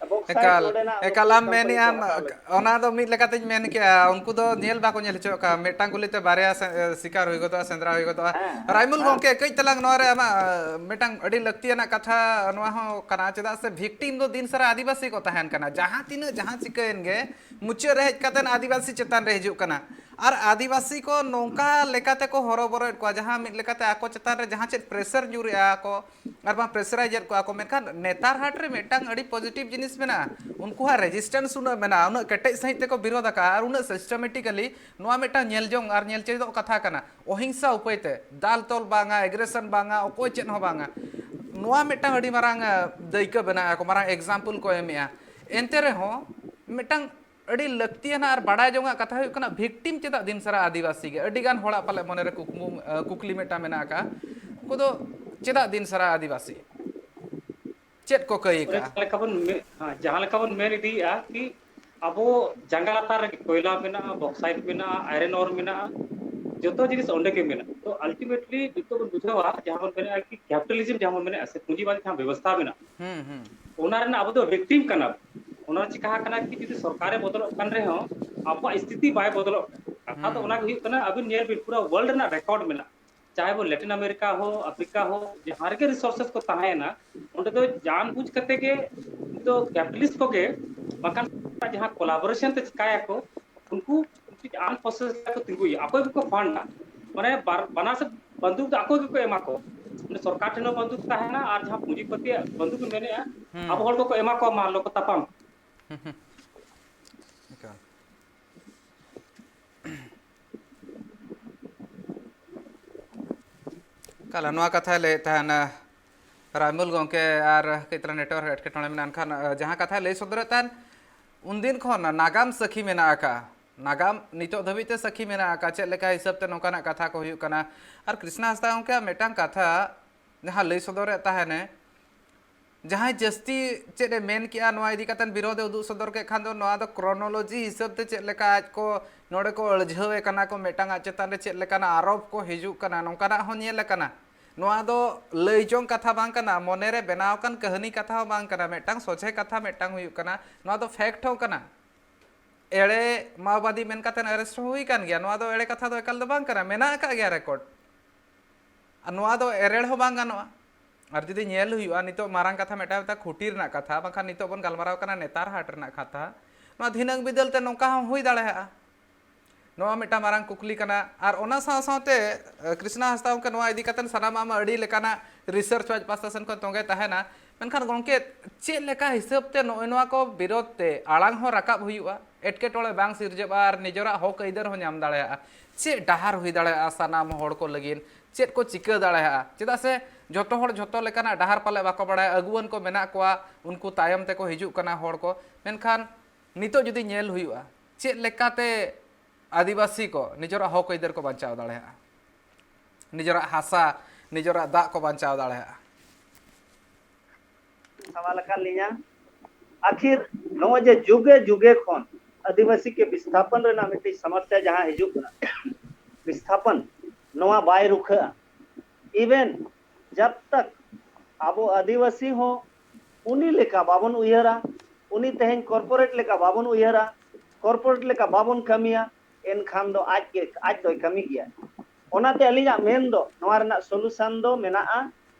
ᱵᱚᱠᱥᱟᱭᱤᱴ ᱮᱠᱟᱞ, ᱱᱚᱰᱮᱱᱟᱜ ᱱᱩᱠᱩ ᱮᱠᱟᱞ ᱟᱢ ᱠᱳᱢᱯᱟᱱᱤ ᱠᱚ ᱢᱮᱱᱮᱜᱼᱟᱢ, ᱦᱟᱛᱟᱣ ᱞᱮᱫᱟ᱾ ᱚᱱᱟ ᱫᱚ ᱢᱤᱫ ᱞᱮᱠᱟᱛᱤᱧ ᱢᱮᱱ ᱠᱮᱜᱼᱟ, ᱩᱱᱠᱩ ᱫᱚ ᱧᱮᱞ ᱵᱟᱠᱚ ᱧᱮᱞ ᱦᱚᱪᱚ ᱠᱟᱜᱼᱟ᱾ ᱢᱤᱫᱴᱟᱝ ᱜᱩᱞᱤ ᱛᱮ ᱵᱟᱨᱭᱟ ᱥᱮ-, ᱥᱤᱠᱟᱨ ᱦᱩᱭ ᱜᱚᱫᱚᱜᱼᱟ, ᱥᱮᱸᱫᱽᱨᱟ ᱦᱩᱭ ᱜᱚᱫᱚᱜᱼᱟ᱾ ᱦᱮᱸ, ᱦᱮᱸ, ᱨᱟᱭᱢᱩᱞ ᱦᱮᱸ᱾ ᱜᱚᱢᱠᱮ, ᱠᱟᱹᱡ ᱛᱟᱞᱟᱝ ᱱᱚᱣᱟ ᱨᱮ ᱟᱢᱟᱜ, ᱟᱸ, ᱢᱤᱫᱴᱟᱝ ᱟᱹᱰᱤ ᱞᱟᱹᱠᱛᱤᱭᱟᱱᱟᱜ ᱠᱟᱛᱷᱟ ᱱᱚᱣᱟ ᱦᱚᱸ ᱠᱟᱱᱟ, ᱪᱮᱫᱟᱜ ᱥᱮ ᱵᱷᱤᱠᱴᱤᱢ ᱫᱚ ᱫᱤᱱ ᱥᱟᱨᱟ ᱟᱹᱫᱤᱵᱟᱹᱥᱤ ᱠᱚ ᱛᱟᱦᱮᱱ ᱠᱟᱱᱟ᱾ ᱡᱟᱦᱟᱸ ᱛᱤᱱᱟᱹᱜ ᱡᱟᱦᱟᱸ ᱪᱤᱠᱟᱹᱭᱮᱱ ᱜᱮ, ᱢᱩᱪᱟᱹᱫ ᱨᱮ ᱦᱮᱡ ᱠᱟᱛᱮ ᱟᱹᱫᱤᱵᱟᱹᱥᱤ ᱪᱮᱛᱟᱱ ᱨᱮ ᱦᱤᱡᱩᱜ ᱠᱟᱱᱟ᱾ ᱟᱨ ᱟᱹᱫᱤᱵᱟᱹᱥᱤ ᱠᱚ ᱱᱚᱝᱠᱟ ᱞᱮᱠᱟᱛᱮ ᱠᱚ ᱦᱚᱨᱚᱵᱚᱨᱚᱭᱮᱫ ᱠᱚᱣᱟ, ᱡᱟᱦᱟᱸ ᱢᱤᱫ ᱞᱮᱠᱟᱛᱮ ᱟᱠᱚ ᱪᱮᱛᱟᱱ ᱨᱮ ᱡᱟᱦᱟᱸ ᱪᱮᱫ ᱯᱨᱮᱥᱟᱨ ᱧᱩᱨᱮᱜᱼᱟ ᱠᱚ, ᱟᱨ ᱵᱟᱝ ᱯᱨᱮᱥᱟᱨᱟᱭᱤᱡᱮᱫ ᱠᱚᱣᱟ ᱠᱚ᱾ ᱢᱮᱱᱠᱷᱟᱱ ᱱᱮᱛᱟᱨ ᱦᱟᱴ ᱨᱮ ᱢᱤᱫᱴᱟᱝ ᱟᱹᱰᱤ ᱯᱚᱡᱤᱴᱤᱵᱷ ᱡᱤᱱᱤᱥ ᱢᱮᱱᱟᱜᱼᱟ, ᱩᱱᱠᱩᱣᱟᱜ ᱨᱮᱡᱤᱥᱴᱮᱱᱥ ᱩᱱᱟᱹᱜ ᱢᱮᱱᱟᱜᱼᱟ, ᱩᱱᱟᱹᱜ ᱠᱮᱴᱮᱡ ᱥᱟᱺᱦᱤᱡ ᱛᱮᱠᱚ ᱵᱤᱨᱳᱫ ᱟᱠᱟᱫᱼᱟ, ᱟᱨ ᱩᱱᱟᱹᱜ ᱥᱤᱥᱴᱮᱢᱮᱴᱤᱠᱟᱞᱤ ᱱᱚᱣᱟ ᱢᱤᱫᱴᱟᱝ ᱧᱮᱞ ᱡᱚᱝ ᱟᱨ ᱧᱮᱞ ᱪᱮᱫᱚᱜ ᱠᱟᱛᱷᱟ ᱠᱟᱱᱟ᱾ ᱚᱦᱤᱝᱥᱟ ᱩᱯᱟᱹᱭ ᱛᱮ, ᱫᱟᱞ ᱛᱚᱞ ᱵᱟᱝᱟ, ᱮᱜᱨᱮᱥᱚᱱ ᱵᱟᱝᱟ, ᱚᱠᱚᱭ ᱪᱮᱫ ᱦᱚᱸ ᱵᱟᱝᱟ, ᱱᱚᱣᱟ ᱢᱤᱫᱴᱟᱝ ᱟᱹᱰᱤ ᱢᱟᱨᱟᱝ, ᱟ, ᱫᱟᱹᱭᱠᱟᱹ ᱵᱮᱱᱟᱜ ᱟᱠᱚ, ᱢᱟᱨᱟᱝ ᱮᱠᱡᱟᱢᱯᱚᱞ ᱠᱚ ᱮᱢᱮᱜᱼᱟ᱾ ᱮᱱᱛᱮ ᱨᱮᱦᱚᱸ ᱢᱤᱫᱴᱟᱝ ᱟᱹᱰᱤ ᱞᱟᱹᱠᱛᱤᱭᱟᱱᱟᱜ ᱟᱨ ᱵᱟᱲᱟᱭ ᱡᱚᱝᱟᱜ ᱠᱟᱛᱷᱟ ᱦᱩᱭᱩᱜ ᱠᱟᱱᱟ, ᱵᱷᱤᱠᱴᱤᱢ ᱪᱮᱫᱟᱜ ᱫᱤᱱ ᱥᱟᱨᱟ ᱟᱹᱫᱤᱵᱟᱹᱥᱤ ᱜᱮ? ᱟᱹᱰᱤ ᱜᱟᱱ ᱦᱚᱲᱟᱜ ᱯᱟᱞᱮ ᱢᱚᱱᱮᱨᱮ ᱠᱩᱠᱢᱩ, ᱟ, ᱠᱩᱠᱞᱤ ᱢᱤᱫᱴᱟᱝ ᱢᱮᱱᱟᱜ ᱟᱠᱟᱫᱼᱟ, ᱩᱱᱠᱩ ᱫᱚ ᱪᱮᱫᱟᱜ ᱫᱤᱱ ᱥᱟᱨᱟ ᱟᱹᱫᱤᱵᱟᱹᱥᱤ? ᱪᱮᱫ ᱠᱚ ᱠᱟᱹᱭ ᱚᱱᱮ ᱟᱠᱟᱫᱼᱟ? ᱡᱟᱦᱟᱸ ᱞᱮᱠᱟ ᱵᱚᱱ ᱢᱮ-, ᱦᱮᱸ, ᱡᱟᱦᱟᱸ ᱞᱮᱠᱟ ᱵᱚᱱ ᱢᱮᱱ ᱤᱫᱤᱭᱮᱫᱼᱟ ᱠᱤ ᱟᱵᱚ ᱡᱟᱸᱜᱟ ᱞᱟᱛᱟᱨ ᱨᱮᱜᱮ ᱠᱚᱭᱞᱟ ᱢᱮᱱᱟᱜᱼᱟ, ᱵᱚᱠᱥᱟᱭᱤᱴ ᱢᱮᱱᱟᱜᱼᱟ, ᱟᱭᱨᱚᱱ ᱚᱨ ᱢᱮᱱᱟᱜᱼᱟ, ᱡᱚᱛᱚ ᱡᱤᱱᱤᱥ ᱚᱸᱰᱮ ᱜᱮ ᱢᱮᱱᱟᱜᱼᱟ᱾ ᱛᱚ ᱟᱞᱴᱤᱢᱮᱴᱞᱤ ᱱᱤᱛᱚᱜ ᱵᱚᱱ ᱵᱩᱡᱷᱟᱹᱣᱟ, ᱡᱟᱦᱟᱸ ᱵᱚᱱ ᱢᱮᱱᱮᱫᱼᱟ ᱠᱤ ᱠᱮᱯᱤᱴᱟᱞᱤᱡᱢ ᱡᱟᱦᱟᱸ ᱵᱚᱱ ᱢᱮᱱᱮᱫᱼᱟ ᱥᱮ, ᱯᱩᱸᱡᱤᱵᱟᱫ ᱡᱟᱦᱟᱸ ᱵᱮᱵᱚᱥᱛᱷᱟ ᱢᱮᱱᱟᱜᱼᱟ, ᱦᱩᱸ ᱦᱩᱸ ᱚᱱᱟ ᱨᱮᱱᱟᱜ ᱟᱵᱚ ᱫᱚ ᱵᱷᱤᱠᱴᱤᱢ ᱠᱟᱱᱟ ᱵᱚᱱ᱾ ᱚᱱᱟ ᱪᱤᱠᱟ ᱟᱠᱟᱱᱟ ᱠᱤ ᱡᱩᱫᱤ ᱥᱚᱨᱠᱟᱨᱮ ᱵᱚᱫᱚᱞᱚᱜ ᱠᱟᱱ ᱨᱮᱦᱚᱸ ᱟᱵᱚᱣᱟᱜ ᱥᱛᱷᱤᱛᱤ ᱵᱟᱭ ᱵᱚᱫᱚᱞᱚᱜ ᱠᱟᱱᱟ᱾ ᱠᱟᱛᱷᱟ ᱫᱚ ᱦᱩᱸ ᱚᱱᱟ ᱜᱮ ᱦᱩᱭᱩᱜ ᱠᱟᱱᱟ, ᱟᱵᱤᱱ ᱧᱮᱞ ᱵᱤᱱ ᱯᱩᱨᱟᱹ ᱣᱟᱨᱞᱰ ᱨᱮᱱᱟᱜ ᱨᱮᱠᱚᱨᱰ ᱢᱮᱱᱟᱜᱼᱟ, ᱪᱟᱦᱮ ᱵᱚᱱ ᱞᱮᱴᱤᱱ ᱟᱢᱮᱨᱤᱠᱟ ᱦᱚᱸ, ᱟᱯᱷᱨᱤᱠᱟ ᱦᱚᱸ, ᱡᱟᱦᱟᱸ ᱨᱮᱜᱮ ᱨᱤᱥᱳᱨᱥᱮᱥ ᱠᱚ ᱛᱟᱦᱮᱸᱭᱮᱱᱟ, ᱚᱸᱰᱮ ᱫᱚ ᱡᱟᱱ ᱵᱩᱡᱽ ᱠᱟᱛᱮ ᱜᱮ ᱫᱚ ᱠᱮᱯᱤᱴᱟᱞᱤᱥᱴ ᱠᱚᱜᱮ, ᱵᱟᱝᱠᱷᱟᱱ ᱡᱟᱦᱟᱸ ᱠᱳᱞᱟᱵᱳᱨᱮᱥᱚᱱ ᱛᱮ ᱪᱤᱠᱟᱭᱟᱠᱚ, ᱩᱱᱠᱩ ᱢᱤᱫᱴᱤᱡ ᱟᱱᱯᱨᱚᱥᱮᱥ ᱨᱮᱠᱚ ᱛᱤᱸᱜᱩᱭᱟ, ᱟᱠᱚ ᱜᱮᱠᱚ ᱯᱷᱟᱱᱰᱟ᱾ ᱢᱟᱱᱮ ᱵᱟᱨ ᱵᱟᱱᱟᱨ ᱥᱮᱫ ᱵᱟᱱᱫᱩᱠ ᱫᱚ ᱟᱠᱚ ᱜᱮᱠᱚ ᱮᱢᱟ ᱠᱚ, ᱢᱟᱱᱮ ᱥᱚᱨᱠᱟᱨ ᱴᱷᱮᱱ ᱦᱚᱸ ᱵᱟᱱᱫᱩᱠ ᱛᱟᱦᱮᱱᱟ ᱟᱨ ᱡᱟᱦᱟᱸ ᱯᱩᱸᱡᱤᱯᱟᱹᱛᱤᱭᱟᱜ ᱵᱟᱱᱫᱩᱠ ᱮᱢ ᱢᱮᱱᱮᱜᱼᱟ, ᱟᱵᱚ ᱦᱩᱸ ᱦᱚᱲ ᱠᱚᱠᱚ ᱮᱢᱟ ᱠᱚᱣᱟ, ᱢᱟ ᱞᱚ ᱠᱚ ᱛᱟᱯᱟᱢ᱾ ᱦᱩᱸ ᱦᱩᱸ ᱮᱠᱟᱞ᱾ ᱠᱟᱞᱟ ᱱᱚᱣᱟ ᱠᱟᱛᱷᱟᱭ ᱞᱟᱹᱭᱮᱫ ᱛᱟᱦᱮᱱ ᱨᱟᱭᱢᱩᱞ ᱜᱚᱢᱠᱮ, ᱟᱨ ᱠᱟᱹᱡ ᱛᱟᱞᱟᱝ ᱱᱮᱴᱣᱟᱨᱠ ᱮᱴᱠᱮᱴᱚᱬᱮ ᱢᱮᱱᱟᱜᱼᱟ, ᱮᱱᱠᱷᱟᱱ ᱡᱟᱦᱟᱸ ᱠᱟᱛᱷᱟᱭ ᱞᱟᱹᱭ ᱥᱚᱫᱚᱨᱮᱫ ᱛᱟᱦᱮᱱ, ᱩᱱᱫᱤᱱ ᱠᱷᱚᱱ ᱱᱟᱜᱟᱢ ᱥᱟᱹᱠᱷᱤ ᱢᱮᱱᱟᱜ ᱟᱠᱟᱫᱼᱟ᱾ ᱱᱟᱜᱟᱢ ᱱᱤᱛᱚᱜ ᱫᱷᱟᱹᱵᱤᱡ ᱛᱮ ᱥᱟᱹᱠᱷᱤ ᱢᱮᱱᱟᱜ ᱟᱠᱟᱫᱼᱟ, ᱪᱮᱫ ᱞᱮᱠᱟ ᱦᱤᱥᱟᱹᱵ ᱛᱮ ᱱᱚᱝᱠᱟᱱᱟᱜ ᱠᱟᱛᱷᱟ ᱠᱚ ᱦᱩᱭᱩᱜ ᱠᱟᱱᱟ᱾ ᱟᱨ ᱠᱨᱤᱥᱱᱟ ᱦᱟᱸᱥᱫᱟ ᱜᱚᱢᱠᱮᱭᱟᱜ ᱢᱤᱫᱴᱟᱝ ᱠᱟᱛᱷᱟ ᱡᱟᱦᱟᱸ ᱞᱟᱹᱭ ᱥᱚᱫᱚᱨᱮᱫ ᱛᱟᱦᱮᱱᱮ, ᱡᱟᱦᱟᱸᱭ ᱡᱟᱹᱥᱛᱤ ᱪᱮᱫ ᱮ ᱢᱮᱱ ᱠᱮᱜᱼᱟ, ᱱᱚᱣᱟ ᱤᱫᱤ ᱠᱟᱛᱮ ᱵᱤᱨᱳᱫᱷ ᱮ ᱩᱫᱩᱜ ᱥᱚᱫᱚᱨ ᱠᱮᱫ ᱠᱷᱟᱱ ᱫᱚ, ᱱᱚᱣᱟ ᱫᱚ ᱠᱨᱚᱱᱳᱞᱚᱡᱤ ᱦᱤᱥᱟᱹᱵ ᱛᱮ ᱪᱮᱫ ᱞᱮᱠᱟ ᱟᱡ ᱠᱚ ᱱᱚᱰᱮ ᱠᱚ ᱟᱹᱲᱡᱷᱟᱹᱣ ᱮ ᱠᱟᱱᱟ ᱠᱚ, ᱢᱤᱫᱴᱟᱝ ᱟᱡ ᱪᱮᱛᱟᱱ ᱨᱮ ᱪᱮᱫ ᱞᱮᱠᱟᱱᱟᱜ ᱟᱨᱳᱯ ᱠᱚ ᱦᱤᱡᱩᱜ ᱠᱟᱱᱟ, ᱱᱚᱝᱠᱟᱱᱟᱜ ᱦᱚᱸ ᱧᱮᱞ ᱟᱠᱟᱱᱟ᱾ ᱱᱚᱣᱟ ᱫᱚ ᱞᱟᱹᱭ ᱡᱚᱝ ᱠᱟᱛᱷᱟ ᱵᱟᱝ ᱠᱟᱱᱟ, ᱢᱚᱱᱮ ᱨᱮ ᱵᱮᱱᱟᱣ ᱟᱠᱟᱱ ᱠᱟᱹᱦᱱᱤ ᱠᱟᱛᱷᱟ ᱦᱚᱸ ᱵᱟᱝ ᱠᱟᱱᱟ, ᱢᱤᱫᱴᱟᱝ ᱥᱚᱡᱷᱮ ᱠᱟᱛᱷᱟ ᱢᱤᱫᱴᱟᱝ ᱦᱩᱭᱩᱜ ᱠᱟᱱᱟ, ᱱᱚᱣᱟ ᱫᱚ ᱯᱷᱮᱠᱴ ᱦᱚᱸ ᱠᱟᱱᱟ᱾ ᱮᱲᱮ ᱢᱟᱣᱵᱟᱫᱤ ᱢᱮᱱ ᱠᱟᱛᱮ ᱟᱨᱮᱥᱴ ᱦᱚᱸ ᱦᱩᱭ ᱟᱠᱟᱱ ᱜᱮᱭᱟ, ᱱᱚᱣᱟ ᱫᱚ ᱮᱲᱮ ᱠᱟᱛᱷᱟ ᱫᱚ ᱮᱠᱟᱞ ᱫᱚ ᱵᱟᱝ ᱠᱟᱱᱟ, ᱢᱮᱱᱟᱜ ᱟᱠᱟᱫ ᱜᱮᱭᱟ ᱨᱮᱠᱚᱨᱰ᱾ ᱟᱨ ᱱᱚᱣᱟ ᱫᱚ ᱮᱨᱮᱲ ᱦᱚᱸ ᱵᱟᱝ ᱜᱟᱱᱚᱜᱼᱟ᱾ ᱟᱨ ᱡᱩᱫᱤ ᱧᱮᱞ ᱦᱩᱭᱩᱜᱼᱟ, ᱱᱤᱛᱚᱜ ᱢᱟᱨᱟᱝ ᱠᱟᱛᱷᱟ ᱢᱤᱫᱴᱟᱝ ᱢᱤᱫᱴᱟᱝ ᱠᱷᱩᱴᱤ ᱨᱮᱱᱟᱜ ᱠᱟᱛᱷᱟ, ᱵᱟᱝᱠᱷᱟᱱ ᱱᱤᱛᱚᱜ ᱵᱚᱱ ᱜᱟᱞᱢᱟᱨᱟᱣ ᱠᱟᱱᱟ ᱱᱮᱛᱟᱨ ᱦᱟᱴ ᱨᱮᱱᱟᱜ ᱠᱟᱛᱷᱟ, ᱱᱚᱣᱟ ᱫᱷᱤᱱᱟᱹᱝ ᱵᱤᱫᱟᱹᱞ ᱛᱮ ᱱᱚᱝᱠᱟ ᱦᱚᱸ ᱦᱩᱭ ᱫᱟᱲᱮᱭᱟᱜᱼᱟ᱾ ᱱᱚᱣᱟ ᱢᱤᱫᱴᱟᱝ ᱢᱟᱨᱟᱝ ᱠᱩᱠᱞᱤ ᱠᱟᱱᱟ᱾ ᱟᱨ ᱚᱱᱟ ᱥᱟᱶ ᱥᱟᱶᱛᱮ, ᱮ, ᱠᱨᱤᱥᱱᱟ ᱦᱟᱸᱥᱫᱟ ᱜᱚᱢᱠᱮ, ᱱᱚᱣᱟ ᱤᱫᱤ ᱠᱟᱛᱮ ᱥᱟᱱᱟᱢᱟᱜ ᱢᱟ ᱟᱹᱰᱤ ᱞᱮᱠᱟᱱᱟᱜ ᱨᱤᱥᱟᱨᱪ ᱟᱡ ᱯᱟᱥᱴᱟ ᱥᱮᱱ ᱠᱷᱚᱱ ᱛᱚᱸᱜᱮ ᱛᱟᱦᱮᱱᱟ, ᱢᱮᱱᱠᱷᱟᱱ ᱜᱚᱢᱠᱮ, ᱪᱮᱫ ᱞᱮᱠᱟ ᱦᱤᱥᱟᱹᱵ ᱛᱮ ᱱᱚᱜᱼᱚᱭ ᱱᱚᱣᱟ ᱠᱚ ᱵᱤᱨᱳᱫᱷ ᱛᱮ ᱟᱲᱟᱝ ᱦᱚᱸ ᱨᱟᱠᱟᱵ ᱦᱩᱭᱩᱜᱼᱟ, ᱮᱴᱠᱮᱴᱚᱬᱮ ᱵᱟᱝ ᱥᱤᱨᱡᱟᱹᱜᱼᱟ ᱟᱨ ᱱᱤᱡᱮᱨᱟᱜ ᱦᱚᱠ ᱟᱹᱭᱫᱟᱹᱨ ᱦᱚᱸ ᱧᱟᱢ ᱫᱟᱲᱮᱭᱟᱜᱼᱟ? ᱪᱮᱫ ᱰᱟᱦᱟᱨ ᱦᱩᱭ ᱫᱟᱲᱮᱭᱟᱜᱼᱟ ᱥᱟᱱᱟᱢ ᱦᱚᱲ ᱠᱚ ᱞᱟᱹᱜᱤᱫ? ᱪᱮᱫ ᱠᱚ ᱪᱤᱠᱟᱹ ᱫᱟᱲᱮᱭᱟᱜᱼᱟ? ᱪᱮᱫᱟᱜ ᱥᱮ ᱡᱚᱛᱚ ᱦᱚᱲ ᱡᱚᱛᱚ ᱞᱮᱠᱟᱱᱟᱜ ᱰᱟᱦᱟᱨ ᱯᱟᱞᱮ ᱵᱟᱠᱚ ᱵᱟᱲᱟᱭᱟ, ᱟᱹᱜᱩᱣᱟᱹᱱ ᱠᱚ ᱢᱮᱱᱟᱜ ᱠᱚᱣᱟ, ᱩᱱᱠᱩ ᱛᱟᱭᱚᱢ ᱛᱮᱠᱚ ᱦᱤᱡᱩᱜ ᱠᱟᱱᱟ ᱦᱚᱲ ᱠᱚ, ᱢᱮᱱᱠᱷᱟᱱ ᱱᱤᱛᱚᱜ ᱡᱩᱫᱤ ᱧᱮᱞ ᱦᱩᱭᱩᱜᱼᱟ, ᱪᱮᱫ ᱞᱮᱠᱟᱛᱮ ᱟᱹᱫᱤᱵᱟᱹᱥᱤ ᱠᱚ ᱱᱤᱡᱮᱨᱟᱜ ᱦᱚᱠ ᱟᱹᱭᱫᱟᱹᱨ ᱠᱚ ᱵᱟᱧᱪᱟᱣ ᱫᱟᱲᱮᱭᱟᱜᱼᱟ, ᱱᱤᱡᱮᱨᱟᱜ ᱦᱟᱥᱟ, ᱱᱤᱡᱮᱨᱟᱜ ᱫᱟᱜ ᱠᱚ ᱵᱟᱧᱪᱟᱣ ᱫᱟᱲᱮᱭᱟᱜᱼᱟ? ᱥᱟᱣᱟᱞ ᱟᱠᱟᱫ ᱞᱤᱧᱟ᱾ ᱟᱠᱷᱤᱨ ᱱᱚᱜᱼᱚᱭ ᱡᱮ ᱡᱩᱜᱮ ᱡᱩᱜᱮ ᱠᱷᱚᱱ ᱟᱹᱫᱤᱵᱟᱹᱥᱤ ᱠᱮ ᱵᱤᱥᱛᱷᱟᱯᱚᱱ ᱨᱮᱱᱟᱜ ᱢᱤᱫᱴᱤᱡ ᱥᱚᱢᱚᱥᱥᱟ ᱡᱟᱦᱟᱸ ᱦᱤᱡᱩᱜ ᱠᱟᱱᱟ, ᱵᱤᱥᱛᱷᱟᱯᱚᱱ, ᱱᱚᱣᱟ ᱵᱟᱭ ᱨᱩᱠᱷᱟᱹᱜᱼᱟ᱾ Even ᱡᱟᱵ ᱛᱟᱠ ᱟᱵᱚ ᱟᱹᱫᱤᱵᱟᱹᱥᱤ ᱦᱚᱸ ᱩᱱᱤ ᱞᱮᱠᱟ ᱵᱟᱵᱚᱱ ᱩᱭᱦᱟᱹᱨᱟ, ᱩᱱᱤ ᱛᱮᱦᱮᱧ ᱠᱚᱨᱯᱳᱨᱮᱴ ᱞᱮᱠᱟ ᱵᱟᱵᱚᱱ ᱩᱭᱦᱟᱹᱨᱟ, ᱠᱚᱨᱯᱳᱨᱮᱴ ᱞᱮᱠᱟ ᱵᱟᱵᱚᱱ ᱠᱟᱹᱢᱤᱭᱟ, ᱮᱱᱠᱷᱟᱱ ᱫᱚ ᱟᱡ ᱜᱮ, ᱟᱡ ᱫᱚᱭ ᱠᱟᱹᱢᱤ ᱜᱮᱭᱟ᱾ ᱚᱱᱟᱛᱮ ᱟᱹᱞᱤᱧᱟᱜ ᱢᱮᱱ ᱫᱚ ᱱᱚᱣᱟ ᱨᱮᱱᱟᱜ ᱥᱚᱞᱩᱥᱚᱱ ᱫᱚ ᱢᱮᱱᱟᱜᱼᱟ,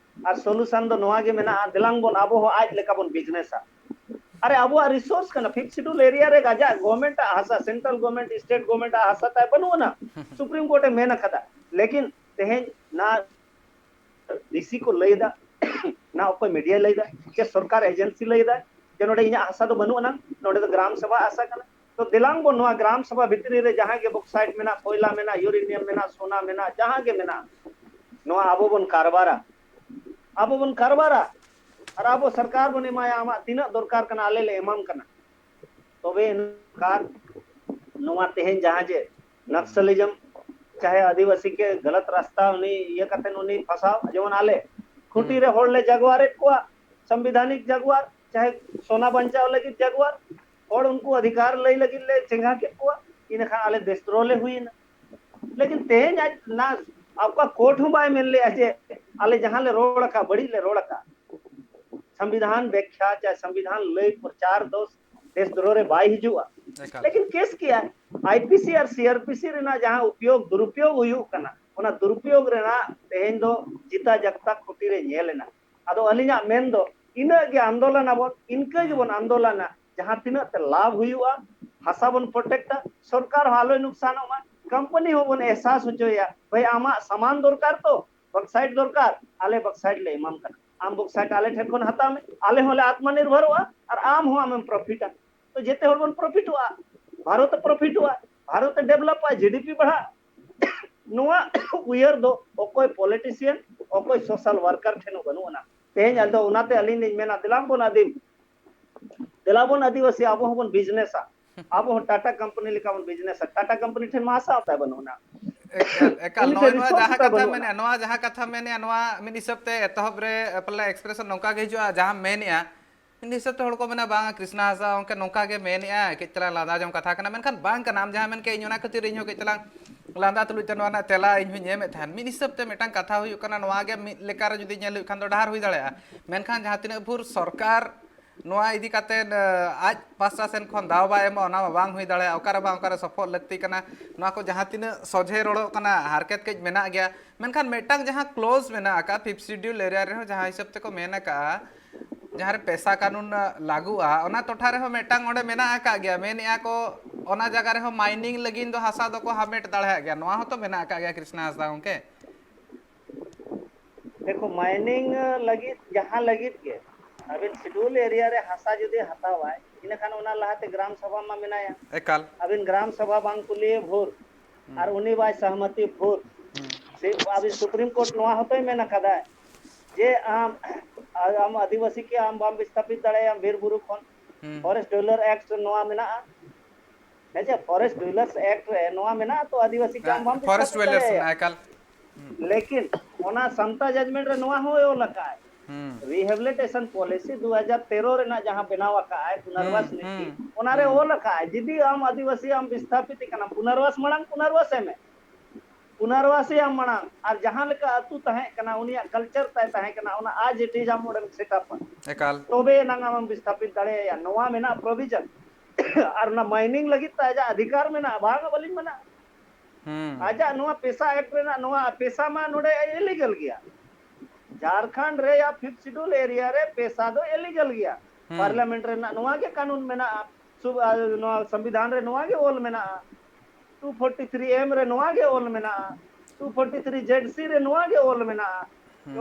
ᱟᱨ ᱥᱚᱞᱩᱥᱚᱱ ᱫᱚ ᱱᱚᱣᱟ ᱜᱮ ᱢᱮᱱᱟᱜᱼᱟ, ᱫᱮᱞᱟᱝ ᱵᱚᱱ ᱟᱵᱚ ᱦᱚᱸ ᱟᱡ ᱞᱮᱠᱟ ᱵᱚᱱ ᱵᱤᱡᱽᱱᱮᱥᱟ᱾ ᱟᱨᱮ ᱟᱵᱚᱣᱟᱜ ᱨᱤᱥᱳᱨᱥ ᱠᱟᱱᱟ, ᱯᱷᱤᱯᱛᱷ ᱥᱤᱰᱩᱞ ᱮᱨᱤᱭᱟ ᱨᱮ ᱟᱡᱟᱜ ᱜᱚᱵᱷᱚᱨᱢᱮᱱᱴ ᱟᱜ ᱦᱟᱥᱟ, ᱥᱮᱱᱴᱨᱟᱞ ᱜᱚᱵᱷᱚᱨᱢᱮᱱᱴ, ᱥᱴᱮᱴ ᱜᱚᱵᱷᱚᱨᱢᱮᱱᱴ ᱟᱜ ᱦᱟᱥᱟ ᱛᱟᱭ ᱵᱟᱹᱱᱩᱜ ᱟᱱᱟ᱾ ᱥᱩᱯᱨᱤᱢ ᱠᱳᱨᱴ ᱮ ᱢᱮᱱ ᱟᱠᱟᱫᱟ, ᱞᱮᱠᱤᱱ ᱛᱮᱦᱮᱧ ᱱᱟ ᱰᱤᱥᱤ ᱠᱚ ᱞᱟᱹᱭ ᱮᱫᱟ, ᱱᱟ ᱚᱠᱚᱭ ᱢᱤᱰᱤᱭᱟ ᱞᱟᱹᱭ ᱮᱫᱟ, ᱥᱮ ᱥᱚᱨᱠᱟᱨ ᱮᱡᱮᱱᱥᱤ ᱞᱟᱹᱭ ᱮᱫᱟ ᱡᱮ ᱱᱚᱰᱮ ᱤᱧᱟᱹᱜ ᱦᱟᱥᱟ ᱫᱚ ᱵᱟᱹᱱᱩᱜ ᱟᱱᱟ, ᱱᱚᱰᱮ ᱫᱚ ᱜᱨᱟᱢ ᱥᱚᱵᱷᱟ ᱦᱟᱥᱟ ᱠᱟᱱᱟ᱾ ᱛᱚ ᱫᱮᱞᱟᱝ ᱵᱚᱱ ᱱᱚᱣᱟ ᱜᱨᱟᱢ ᱥᱚᱵᱷᱟ ᱵᱷᱤᱛᱨᱤ ᱨᱮ ᱡᱟᱦᱟᱸ ᱜᱮ ᱵᱚᱠᱥᱟᱭᱤᱴ ᱢᱮᱱᱟᱜ, ᱠᱚᱭᱞᱟ ᱢᱮᱱᱟᱜ, ᱭᱩᱨᱮᱱᱤᱭᱟᱢ ᱢᱮᱱᱟᱜ, ᱥᱳᱱᱟ ᱢᱮᱱᱟᱜ, ᱡᱟᱦᱟᱸ ᱜᱮ ᱢᱮᱱᱟᱜ, ᱱᱚᱣᱟ ᱟᱵᱚ ᱵᱚᱱ ᱠᱟᱨᱵᱟᱨᱟ, ᱟᱵᱚ ᱵᱚᱱ ᱠᱟᱨᱵᱟᱨᱟ᱾ ᱟᱨ ᱟᱵᱚ ᱥᱚᱨᱠᱟᱨ ᱵᱚᱱ ᱮᱢᱟᱭᱟ, ᱟᱢᱟᱜ ᱛᱤᱱᱟᱹᱜ ᱫᱚᱨᱠᱟᱨ ᱠᱟᱱᱟ ᱟᱞᱮ ᱞᱮ ᱮᱢᱟᱢ ᱠᱟᱱᱟ᱾ ᱛᱚᱵᱮ ᱥᱚᱨᱠᱟᱨ ᱱᱚᱣᱟ ᱛᱮᱦᱮᱧ ᱡᱟᱦᱟᱸ ᱡᱮ ᱱᱟᱠᱥᱟᱞᱤᱡᱚᱢ, ᱪᱟᱦᱮ ᱟᱹᱫᱤᱵᱟᱹᱥᱤ ᱠᱮ ᱜᱟᱞᱟᱛ ᱨᱟᱥᱛᱟ ᱩᱱᱤ ᱤᱭᱟᱹ ᱠᱟᱛᱮ ᱩᱱᱤ ᱯᱷᱟᱸᱥᱟᱣ, ᱡᱮᱢᱚᱱ ᱟᱞᱮ ᱠᱷᱩᱸᱴᱤ ᱨᱮ ᱦᱚᱲ ᱞᱮ ᱡᱟᱜᱣᱟᱨᱮᱫ ᱠᱚᱣᱟ, ᱥᱚᱝᱵᱤᱫᱷᱟᱱᱤᱠ ᱡᱟᱜᱣᱟᱨ, ᱪᱟᱦᱮ ᱥᱳᱱᱟ ᱵᱟᱧᱪᱟᱣ ᱞᱟᱹᱜᱤᱫ ᱡᱟᱜᱣᱟᱨ, ᱦᱚᱲ ᱩᱱᱠᱩ ᱚᱫᱷᱤᱠᱟᱨ ᱞᱟᱹᱭ ᱞᱟᱹᱜᱤᱫ ᱞᱮ ᱪᱮᱸᱜᱷᱟ ᱠᱮᱫ ᱠᱚᱣᱟ, ᱤᱱᱟᱹᱠᱷᱟᱱ ᱟᱞᱮ ᱫᱮᱥᱫᱨᱳᱦ ᱞᱮ ᱦᱩᱭᱮᱱᱟ᱾ ᱞᱮᱠᱤᱱ ᱛᱮᱦᱮᱧ ᱟᱡ ᱱᱟ ᱚᱠᱟ ᱠᱳᱨᱴ ᱦᱚᱸ ᱵᱟᱭ ᱢᱮᱱ ᱞᱮᱜᱼᱟ ᱡᱮ ᱟᱞᱮ ᱡᱟᱦᱟᱸ ᱞᱮ ᱨᱚᱲ ᱟᱠᱟᱫ, ᱵᱟᱹᱲᱤᱡ ᱞᱮ ᱨᱚᱲ ᱟᱠᱟᱫ᱾ ᱥᱚᱝᱵᱤᱫᱷᱟᱱ ᱵᱮᱠᱠᱷᱟ ᱪᱟᱦᱮ ᱥᱚᱝᱵᱤᱫᱷᱟᱱ ᱞᱟᱹᱭ ᱯᱨᱚᱪᱟᱨ ᱫᱚ ᱫᱮᱥᱫᱨᱳᱦ ᱨᱮ ᱵᱟᱭ ᱦᱤᱡᱩᱜᱼᱟ᱾ ᱮᱠᱟᱞ᱾ ᱞᱮᱠᱤᱱ ᱠᱮᱥ ᱠᱮᱜᱼᱟᱭ, ᱟᱭᱯᱤᱥᱤ ᱟᱨ ᱥᱤᱟᱨᱯᱤᱥᱤ ᱨᱮᱱᱟᱜ ᱡᱟᱦᱟᱸ ᱩᱯᱭᱳᱜᱽ ᱫᱩᱨᱩᱯᱭᱳᱜᱽ ᱦᱩᱭᱩᱜ ᱠᱟᱱᱟ, ᱚᱱᱟ ᱫᱩᱨᱩᱯᱭᱳᱜᱽ ᱨᱮᱱᱟᱜ ᱛᱮᱦᱮᱧ ᱫᱚ ᱡᱤᱛᱟ ᱡᱟᱜᱛᱟ ᱠᱷᱩᱸᱴᱤ ᱨᱮ ᱧᱮᱞ ᱮᱱᱟ᱾ ᱟᱫᱚ ᱟᱹᱞᱤᱧᱟᱜ ᱢᱮᱱ ᱫᱚ ᱤᱱᱟᱹᱜ ᱜᱮ ᱟᱱᱫᱳᱞᱚᱱ ᱟᱵᱚᱱ, ᱤᱱᱠᱟᱹ ᱜᱮᱵᱚᱱ ᱟᱱᱫᱳᱞᱚᱱᱟ, ᱡᱟᱦᱟᱸ ᱛᱤᱱᱟᱹᱜ ᱛᱮ ᱞᱟᱵᱷ ᱦᱩᱭᱩᱜᱼᱟ, ᱦᱟᱥᱟ ᱵᱚᱱ ᱯᱨᱚᱴᱮᱠᱴᱟ, ᱥᱚᱨᱠᱟᱨ ᱦᱚᱸ ᱟᱞᱚᱭ ᱱᱩᱠᱥᱟᱱᱚᱜ ᱢᱟ, ᱠᱳᱢᱯᱟᱱᱤ ᱦᱚᱸᱵᱚᱱ ᱮᱦᱥᱟᱥ ᱦᱚᱪᱚᱭᱟ, ᱵᱷᱟᱹᱭ ᱟᱢᱟᱜ ᱥᱟᱢᱟᱱ ᱫᱚᱨᱠᱟᱨ ᱛᱚ, ᱵᱚᱠᱥᱟᱭᱤᱴ ᱫᱚᱨᱠᱟᱨ, ᱟᱞᱮ ᱵᱚᱠᱥᱟᱭᱤᱴ ᱞᱮ ᱮᱢᱟᱢ ᱠᱟᱱᱟ, ᱟᱢ ᱵᱚᱠᱥᱟᱭᱤᱴ ᱟᱞᱮ ᱴᱷᱮᱱ ᱠᱷᱚᱱ ᱦᱟᱛᱟᱣ ᱢᱮ, ᱟᱞᱮ ᱦᱚᱸᱞᱮ ᱟᱛᱢᱟᱱᱤᱨᱵᱷᱚᱨᱚᱜᱼᱟ ᱟᱨ ᱟᱢ ᱦᱚᱸ ᱟᱢᱮᱢ ᱯᱨᱚᱯᱷᱤᱴᱟ᱾ ᱛᱚ ᱡᱮᱛᱮ ᱦᱚᱲ ᱵᱚᱱ ᱯᱨᱚᱯᱷᱤᱴᱚᱜᱼᱟ, ᱵᱷᱟᱨᱚᱛ ᱮ ᱯᱨᱚᱯᱷᱤᱴᱚᱜᱼᱟ, ᱵᱷᱟᱨᱚᱛ ᱮ ᱰᱮᱵᱷᱞᱚᱯᱚᱜᱼᱟ, ᱡᱤᱰᱤᱯᱤ ᱵᱟᱲᱦᱟᱜᱼᱟ᱾ ᱱᱚᱣᱟ ᱩᱭᱦᱟᱹᱨ ᱫᱚ ᱚᱠᱚᱭ ᱯᱚᱞᱤᱴᱤᱥᱤᱭᱟᱱ, ᱚᱠᱚᱭ ᱥᱳᱥᱟᱞ ᱣᱟᱨᱠᱟᱨ ᱴᱷᱮᱱ ᱦᱚᱸ ᱵᱟᱹᱱᱩᱜ ᱟᱱᱟ᱾ ᱛᱮᱦᱮᱧ ᱟᱫᱚ ᱚᱱᱟᱛᱮ ᱟᱹᱞᱤᱧ ᱞᱤᱧ ᱢᱮᱱᱟ, ᱫᱮᱞᱟ ᱵᱚᱱ ᱟᱹᱫᱤᱢ, ᱫᱮᱞᱟ ᱵᱚᱱ ᱟᱹᱫᱤᱵᱟᱹᱥᱤ, ᱟᱵᱚ ᱦᱚᱸᱵᱚᱱ ᱵᱤᱡᱽᱱᱮᱥᱟ, ᱟᱵᱚ ᱦᱚᱸ ᱴᱟᱴᱟ ᱠᱳᱢᱯᱟᱱᱤ ᱞᱮᱠᱟ ᱵᱚᱱ ᱵᱤᱡᱽᱱᱮᱥᱟ᱾ ᱴᱟᱴᱟ ᱠᱳᱢᱯᱟᱱᱤ ᱴᱷᱮᱱ ᱢᱟ ᱦᱟᱥᱟ ᱦᱚᱸ ᱛᱟᱭ ᱵᱟᱹᱱᱩᱜ ᱟᱱᱟ᱾ ᱮᱠᱟᱞ, ᱮᱠᱟᱞ᱾ ᱩᱱᱤ ᱱᱚᱜᱼᱚᱭ ᱴᱷᱮᱱ ᱱᱚᱣᱟ ᱨᱤᱥᱳᱨᱥ ᱡᱟᱦᱟᱸ ᱦᱚᱸ ᱛᱟᱭ ᱠᱟᱛᱷᱟ ᱵᱟᱹᱱᱩᱜ ᱢᱮᱱᱮᱜᱼᱟ, ᱟᱱᱟ᱾ ᱱᱚᱣᱟ ᱡᱟᱦᱟᱸ ᱠᱟᱛᱷᱟ ᱢᱮᱱᱮᱜᱼᱟ, ᱱᱚᱣᱟ ᱢᱤᱫ ᱦᱤᱥᱟᱹᱵ ᱛᱮ ᱮᱛᱚᱦᱚᱵ ᱨᱮ ᱯᱟᱞᱮ ᱮᱠᱥᱯᱨᱮᱥᱚᱱ ᱱᱚᱝᱠᱟ ᱜᱮ ᱦᱤᱡᱩᱜᱼᱟ, ᱡᱟᱦᱟᱸᱢ ᱢᱮᱱᱮᱜᱼᱟ, ᱢᱤᱫ ᱦᱤᱥᱟᱹᱵ ᱛᱮ ᱦᱚᱲ ᱠᱚ ᱢᱮᱱᱟ, "ᱵᱟᱝ, ᱠᱨᱤᱥᱱᱟ ᱦᱟᱸᱥᱫᱟ ᱜᱚᱢᱠᱮ ᱱᱚᱝᱠᱟ ᱜᱮ ᱢᱮᱱᱮᱜᱼᱟ, ᱠᱟᱹᱡ ᱪᱟᱞᱟᱝ ᱞᱟᱸᱫᱟ ᱡᱚᱝ ᱠᱟᱛᱷᱟ ᱠᱟᱱᱟ", ᱢᱮᱱᱠᱷᱟᱱ ᱵᱟᱝ ᱠᱟᱱᱟ᱾ ᱟᱢ ᱡᱟᱦᱟᱸ ᱢᱮᱱ ᱠᱮᱫ, ᱤᱧ ᱚᱱᱟ ᱠᱷᱟᱹᱛᱤᱨ ᱤᱧ ᱦᱚᱸ ᱠᱟᱹᱡ ᱪᱟᱞᱟᱝ ᱞᱟᱸᱫᱟ ᱛᱩᱞᱩᱡ ᱛᱮ ᱱᱚᱣᱟ ᱨᱮᱱᱟᱜ ᱛᱮᱞᱟ ᱤᱧ ᱦᱚᱸᱧ ᱮᱢᱮᱫ ᱛᱟᱦᱮᱸᱱ᱾ ᱢᱤᱫ ᱦᱤᱥᱟᱹᱵ ᱛᱮ ᱢᱤᱫᱴᱟᱝ ᱠᱟᱛᱷᱟ ᱦᱩᱭᱩᱜ ᱠᱟᱱᱟ, ᱱᱚᱣᱟ ᱜᱮ ᱢᱤᱫ ᱞᱮᱠᱟ ᱨᱮ ᱡᱩᱫᱤ ᱧᱮᱞ ᱦᱩᱭᱩᱜ ᱠᱷᱟᱱ ᱫᱚ ᱰᱟᱦᱟᱨ ᱦᱩᱭ ᱫᱟᱲᱮᱭᱟᱜᱼᱟ, ᱢᱮᱱᱠᱷᱟᱱ ᱡᱟᱦᱟᱸ ᱛᱤᱱᱟᱹᱜ ᱵᱷᱳᱨ ᱥᱚᱨᱠᱟᱨ ᱱᱚᱣᱟ ᱤᱫᱤ ᱠᱟᱛᱮ, ᱮ, ᱟᱡ ᱯᱟᱥᱴᱟ ᱥᱮᱱ ᱠᱷᱚᱱ ᱫᱟᱣ ᱵᱟᱭ ᱮᱢᱚᱜᱼᱟ, ᱚᱱᱟ ᱢᱟ ᱵᱟᱝ ᱦᱩᱭ ᱫᱟᱲᱮᱭᱟᱜᱼᱟ᱾ ᱚᱠᱟᱨᱮ ᱵᱟᱝ ᱚᱠᱟᱨᱮ ᱥᱚᱯᱚᱦᱚᱫ ᱞᱟᱹᱠᱛᱤ ᱠᱟᱱᱟ, ᱱᱚᱣᱟ ᱠᱚ ᱡᱟᱦᱟᱸ ᱛᱤᱱᱟᱹᱜ ᱥᱚᱡᱷᱮ ᱨᱚᱲᱚᱜ ᱠᱟᱱᱟ, ᱦᱟᱨᱠᱮᱛ ᱠᱟᱹᱡ ᱢᱮᱱᱟᱜ ᱜᱮᱭᱟ, ᱢᱮᱱᱠᱷᱟᱱ ᱢᱤᱫᱴᱟᱝ ᱡᱟᱦᱟᱸ ᱠᱞᱳᱡᱽ ᱢᱮᱱᱟᱜ ᱟᱠᱟᱫ ᱯᱷᱤᱯᱛᱷ ᱥᱤᱰᱤᱭᱩᱞ ᱮᱨᱤᱭᱟ ᱨᱮᱦᱚᱸ ᱡᱟᱦᱟᱸ ᱦᱤᱥᱟᱹᱵ ᱛᱮᱠᱚ ᱢᱮᱱ ᱟᱠᱟᱫᱼᱟ, ᱡᱟᱦᱟᱸ ᱨᱮ ᱯᱮᱥᱟ ᱠᱟᱹᱱᱩᱱ ᱞᱟᱹᱜᱩᱜᱼᱟ, ᱚᱱᱟ ᱴᱚᱴᱷᱟ ᱨᱮᱦᱚᱸ ᱢᱤᱫᱴᱟᱝ ᱚᱸᱰᱮ ᱢᱮᱱᱟᱜ ᱟᱠᱟᱫ ᱜᱮᱭᱟ, ᱢᱮᱱᱮᱜᱼᱟ ᱠᱚ ᱚᱱᱟ ᱡᱟᱭᱜᱟ ᱨᱮᱦᱚᱸ ᱢᱟᱭᱱᱤᱝ ᱞᱟᱹᱜᱤᱫ ᱫᱚ ᱦᱟᱥᱟ ᱫᱚᱠᱚ ᱦᱟᱢᱮᱴ ᱫᱟᱲᱮᱭᱟᱜ ᱜᱮᱭᱟ᱾ ᱱᱚᱣᱟ ᱦᱚᱸᱛᱚ ᱢᱮᱱᱟᱜ ᱟᱠᱟᱫ ᱜᱮᱭᱟ, ᱠᱨᱤᱥᱱᱟ ᱦᱟᱸᱥᱫᱟ ᱜᱚᱢᱠᱮ᱾ ᱫᱮᱠᱷᱚ, ᱢᱟᱭᱱᱤᱝ ᱞᱟᱹᱜᱤᱫ, ᱡᱟᱦᱟᱸ ᱞᱟᱹᱜᱤᱫ ᱜᱮ ᱟᱵᱤᱱ ᱥᱤᱰᱩᱞ ᱮᱨᱤᱭᱟ ᱨᱮ ᱦᱟᱥᱟ ᱡᱩᱫᱤ ᱦᱟᱛᱟᱣᱟᱭ, ᱤᱱᱟᱹᱠᱷᱟᱱ ᱚᱱᱟ ᱞᱟᱦᱟᱛᱮ ᱜᱨᱟᱢ ᱥᱚᱵᱷᱟ ᱢᱟ ᱢᱮᱱᱟᱭᱟ᱾ ᱮᱠᱟᱞ᱾ ᱟᱵᱤᱱ ᱜᱨᱟᱢ ᱥᱚᱵᱷᱟ ᱵᱟᱝ ᱠᱩᱞᱤᱭᱮ ᱵᱷᱳᱨ, ᱟᱨ ᱩᱱᱤ ᱵᱟᱭ ᱥᱚᱦᱢᱚᱛᱤ ᱵᱷᱳᱨ, ᱥᱮ ᱟᱵᱤᱱ ᱥᱩᱯᱨᱤᱢ ᱠᱳᱨᱴ ᱱᱚᱣᱟ ᱦᱚᱸᱛᱚᱭ ᱢᱮᱱ ᱟᱠᱟᱫᱟ ᱡᱮ ᱟᱢ, ᱟᱢ ᱟᱹᱫᱤᱵᱟᱹᱥᱤ ᱠᱮ ᱟᱢ ᱵᱟᱢ ᱵᱤᱥᱛᱷᱟᱯᱤᱛ ᱫᱟᱲᱮᱭᱟᱜᱼᱟ ᱵᱤᱨ ᱵᱩᱨᱩ ᱠᱷᱚᱱ᱾ ᱦᱩᱸ᱾ ᱯᱷᱚᱨᱮᱥᱴ ᱰᱩᱭᱞᱟᱨ ᱮᱠᱴ ᱱᱚᱣᱟ ᱢᱮᱱᱟᱜᱼᱟ, ᱦᱮᱸ ᱪᱮ? ᱯᱷᱚᱨᱮᱥᱴ ᱰᱩᱭᱞᱟᱨᱥ ᱮᱠᱴ ᱨᱮ ᱱᱚᱣᱟ ᱢᱮᱱᱟᱜᱼᱟ ᱛᱚ, ᱟᱹᱫᱤᱵᱟᱹᱥᱤ ᱠᱚ ᱟᱢ ᱵᱟᱢ ᱯᱷᱚᱨᱮᱥᱴ ᱵᱤᱥᱛᱷᱟᱯᱤᱛ ᱰᱩᱭᱞᱟᱨᱥ ᱫᱟᱲᱮᱭᱟᱭᱟ᱾ ᱢᱮᱱᱟᱜᱼᱟ, ᱮᱠᱟᱞ᱾ ᱦᱩᱸ᱾ ᱞᱮᱠᱤᱱ ᱚᱱᱟ ᱥᱟᱢᱛᱟ ᱡᱟᱡᱢᱮᱱᱴ ᱨᱮ ᱱᱚᱣᱟ ᱦᱚᱸᱭ ᱚᱞ ᱟᱠᱟᱫ, ᱦᱩᱸ᱾ ᱨᱤᱦᱮᱵᱤᱞᱤᱴᱮᱥᱚᱱ ᱯᱚᱞᱤᱥᱤ ᱫᱩ ᱦᱟᱡᱟᱨ ᱛᱮᱨᱚ ᱨᱮᱱᱟᱜ ᱡᱟᱦᱟᱸ ᱵᱮᱱᱟᱣ ᱟᱠᱟᱫ ᱟᱭ ᱯᱩᱱᱟᱨᱵᱟᱥ ᱦᱩᱸ, ᱱᱤᱛᱤ, ᱦᱩᱸ, ᱚᱱᱟᱨᱮ ᱦᱩᱸ᱾ ᱚᱞ ᱟᱠᱟᱫ ᱟᱭ, ᱡᱩᱫᱤ ᱟᱢ ᱟᱹᱫᱤᱵᱟᱹᱥᱤ ᱟᱢ ᱵᱤᱥᱛᱷᱟᱯᱤᱛ ᱠᱟᱱᱟ, ᱯᱩᱱᱟᱨᱵᱟᱥ ᱢᱟᱲᱟᱝ ᱯᱩᱱᱟᱨᱵᱟᱥ ᱮᱢ ᱢᱮ, ᱯᱩᱱᱟᱨᱵᱟᱥᱤ ᱟᱢ ᱢᱟᱲᱟᱝ, ᱟᱨ ᱡᱟᱦᱟᱸ ᱞᱮᱠᱟ ᱟᱹᱛᱩ ᱛᱟᱦᱮᱸ ᱠᱟᱱᱟ, ᱩᱱᱤᱭᱟᱜ ᱠᱟᱞᱪᱟᱨ ᱛᱟᱭ ᱛᱟᱦᱮᱸ ᱠᱟᱱᱟ, ᱚᱱᱟ ᱟᱡ ᱮᱴᱤᱡ ᱟᱢ ᱚᱸᱰᱮᱢ ᱥᱮᱴᱟᱯᱟ, ᱮᱠᱟᱞ᱾ ᱛᱚᱵᱮ ᱮᱱᱟᱝ ᱟᱢᱮᱢ ᱵᱤᱥᱛᱷᱟᱯᱤᱛ ᱫᱟᱲᱮᱭᱟᱭᱟ᱾ ᱱᱚᱣᱟ ᱢᱮᱱᱟᱜ ᱯᱨᱚᱵᱷᱤᱡᱚᱱ᱾ ᱟᱨ ᱚᱱᱟ ᱢᱟᱭᱱᱤᱝ ᱞᱟᱹᱜᱤᱫ ᱛᱮ ᱟᱡᱟᱜ ᱚᱫᱷᱤᱠᱟᱨ ᱢᱮᱱᱟᱜᱼᱟ, ᱵᱟᱝ ᱵᱟᱹᱞᱤᱧ ᱢᱟᱱᱟ᱾ ᱦᱩᱸ᱾ ᱟᱡᱟᱜ ᱱᱚᱣᱟ ᱯᱮᱥᱟ ᱮᱠᱴ ᱨᱮᱱᱟᱜ ᱱᱚᱣᱟ ᱯᱮᱥᱟ ᱢᱟ ᱱᱚᱰᱮ ᱤᱞᱤᱜᱟᱞ ᱜᱮᱭᱟ᱾ ᱡᱷᱟᱲᱠᱷᱚᱸᱰ ᱨᱮᱭᱟᱜ ᱯᱷᱤᱯᱛᱷ ᱥᱤᱰᱩᱞ ᱮᱨᱤᱭᱟ ᱨᱮ ᱯᱮᱥᱟ ᱫᱚ ᱤᱞᱤᱜᱟᱞ ᱜᱮᱭᱟ᱾ ᱦᱩᱸ᱾ ᱯᱟᱨᱞᱟᱢᱮᱱᱴ ᱨᱮᱱᱟᱜ ᱱᱚᱣᱟ ᱜᱮ ᱠᱟᱹᱱᱩᱱ ᱢᱮᱱᱟᱜᱼᱟ, ᱥᱩ-, ᱟᱨ ᱱᱚᱣᱟ ᱥᱚᱝᱵᱤᱫᱷᱟᱱ ᱨᱮ ᱱᱚᱣᱟ ᱜᱮ ᱚᱞ ᱢᱮᱱᱟᱜᱼᱟ, ᱴᱩ ᱯᱷᱳᱨᱴᱤ ᱛᱷᱨᱤ ᱮᱢ ᱨᱮ ᱱᱚᱣᱟ ᱜᱮ ᱚᱞ ᱢᱮᱱᱟᱜᱼᱟ, ᱴᱩ ᱯᱷᱳᱨᱴᱤ ᱛᱷᱨᱤ ᱡᱮᱰ ᱥᱤ ᱨᱮ ᱱᱚᱣᱟ ᱜᱮ ᱚᱞ ᱢᱮᱱᱟᱜᱼᱟ᱾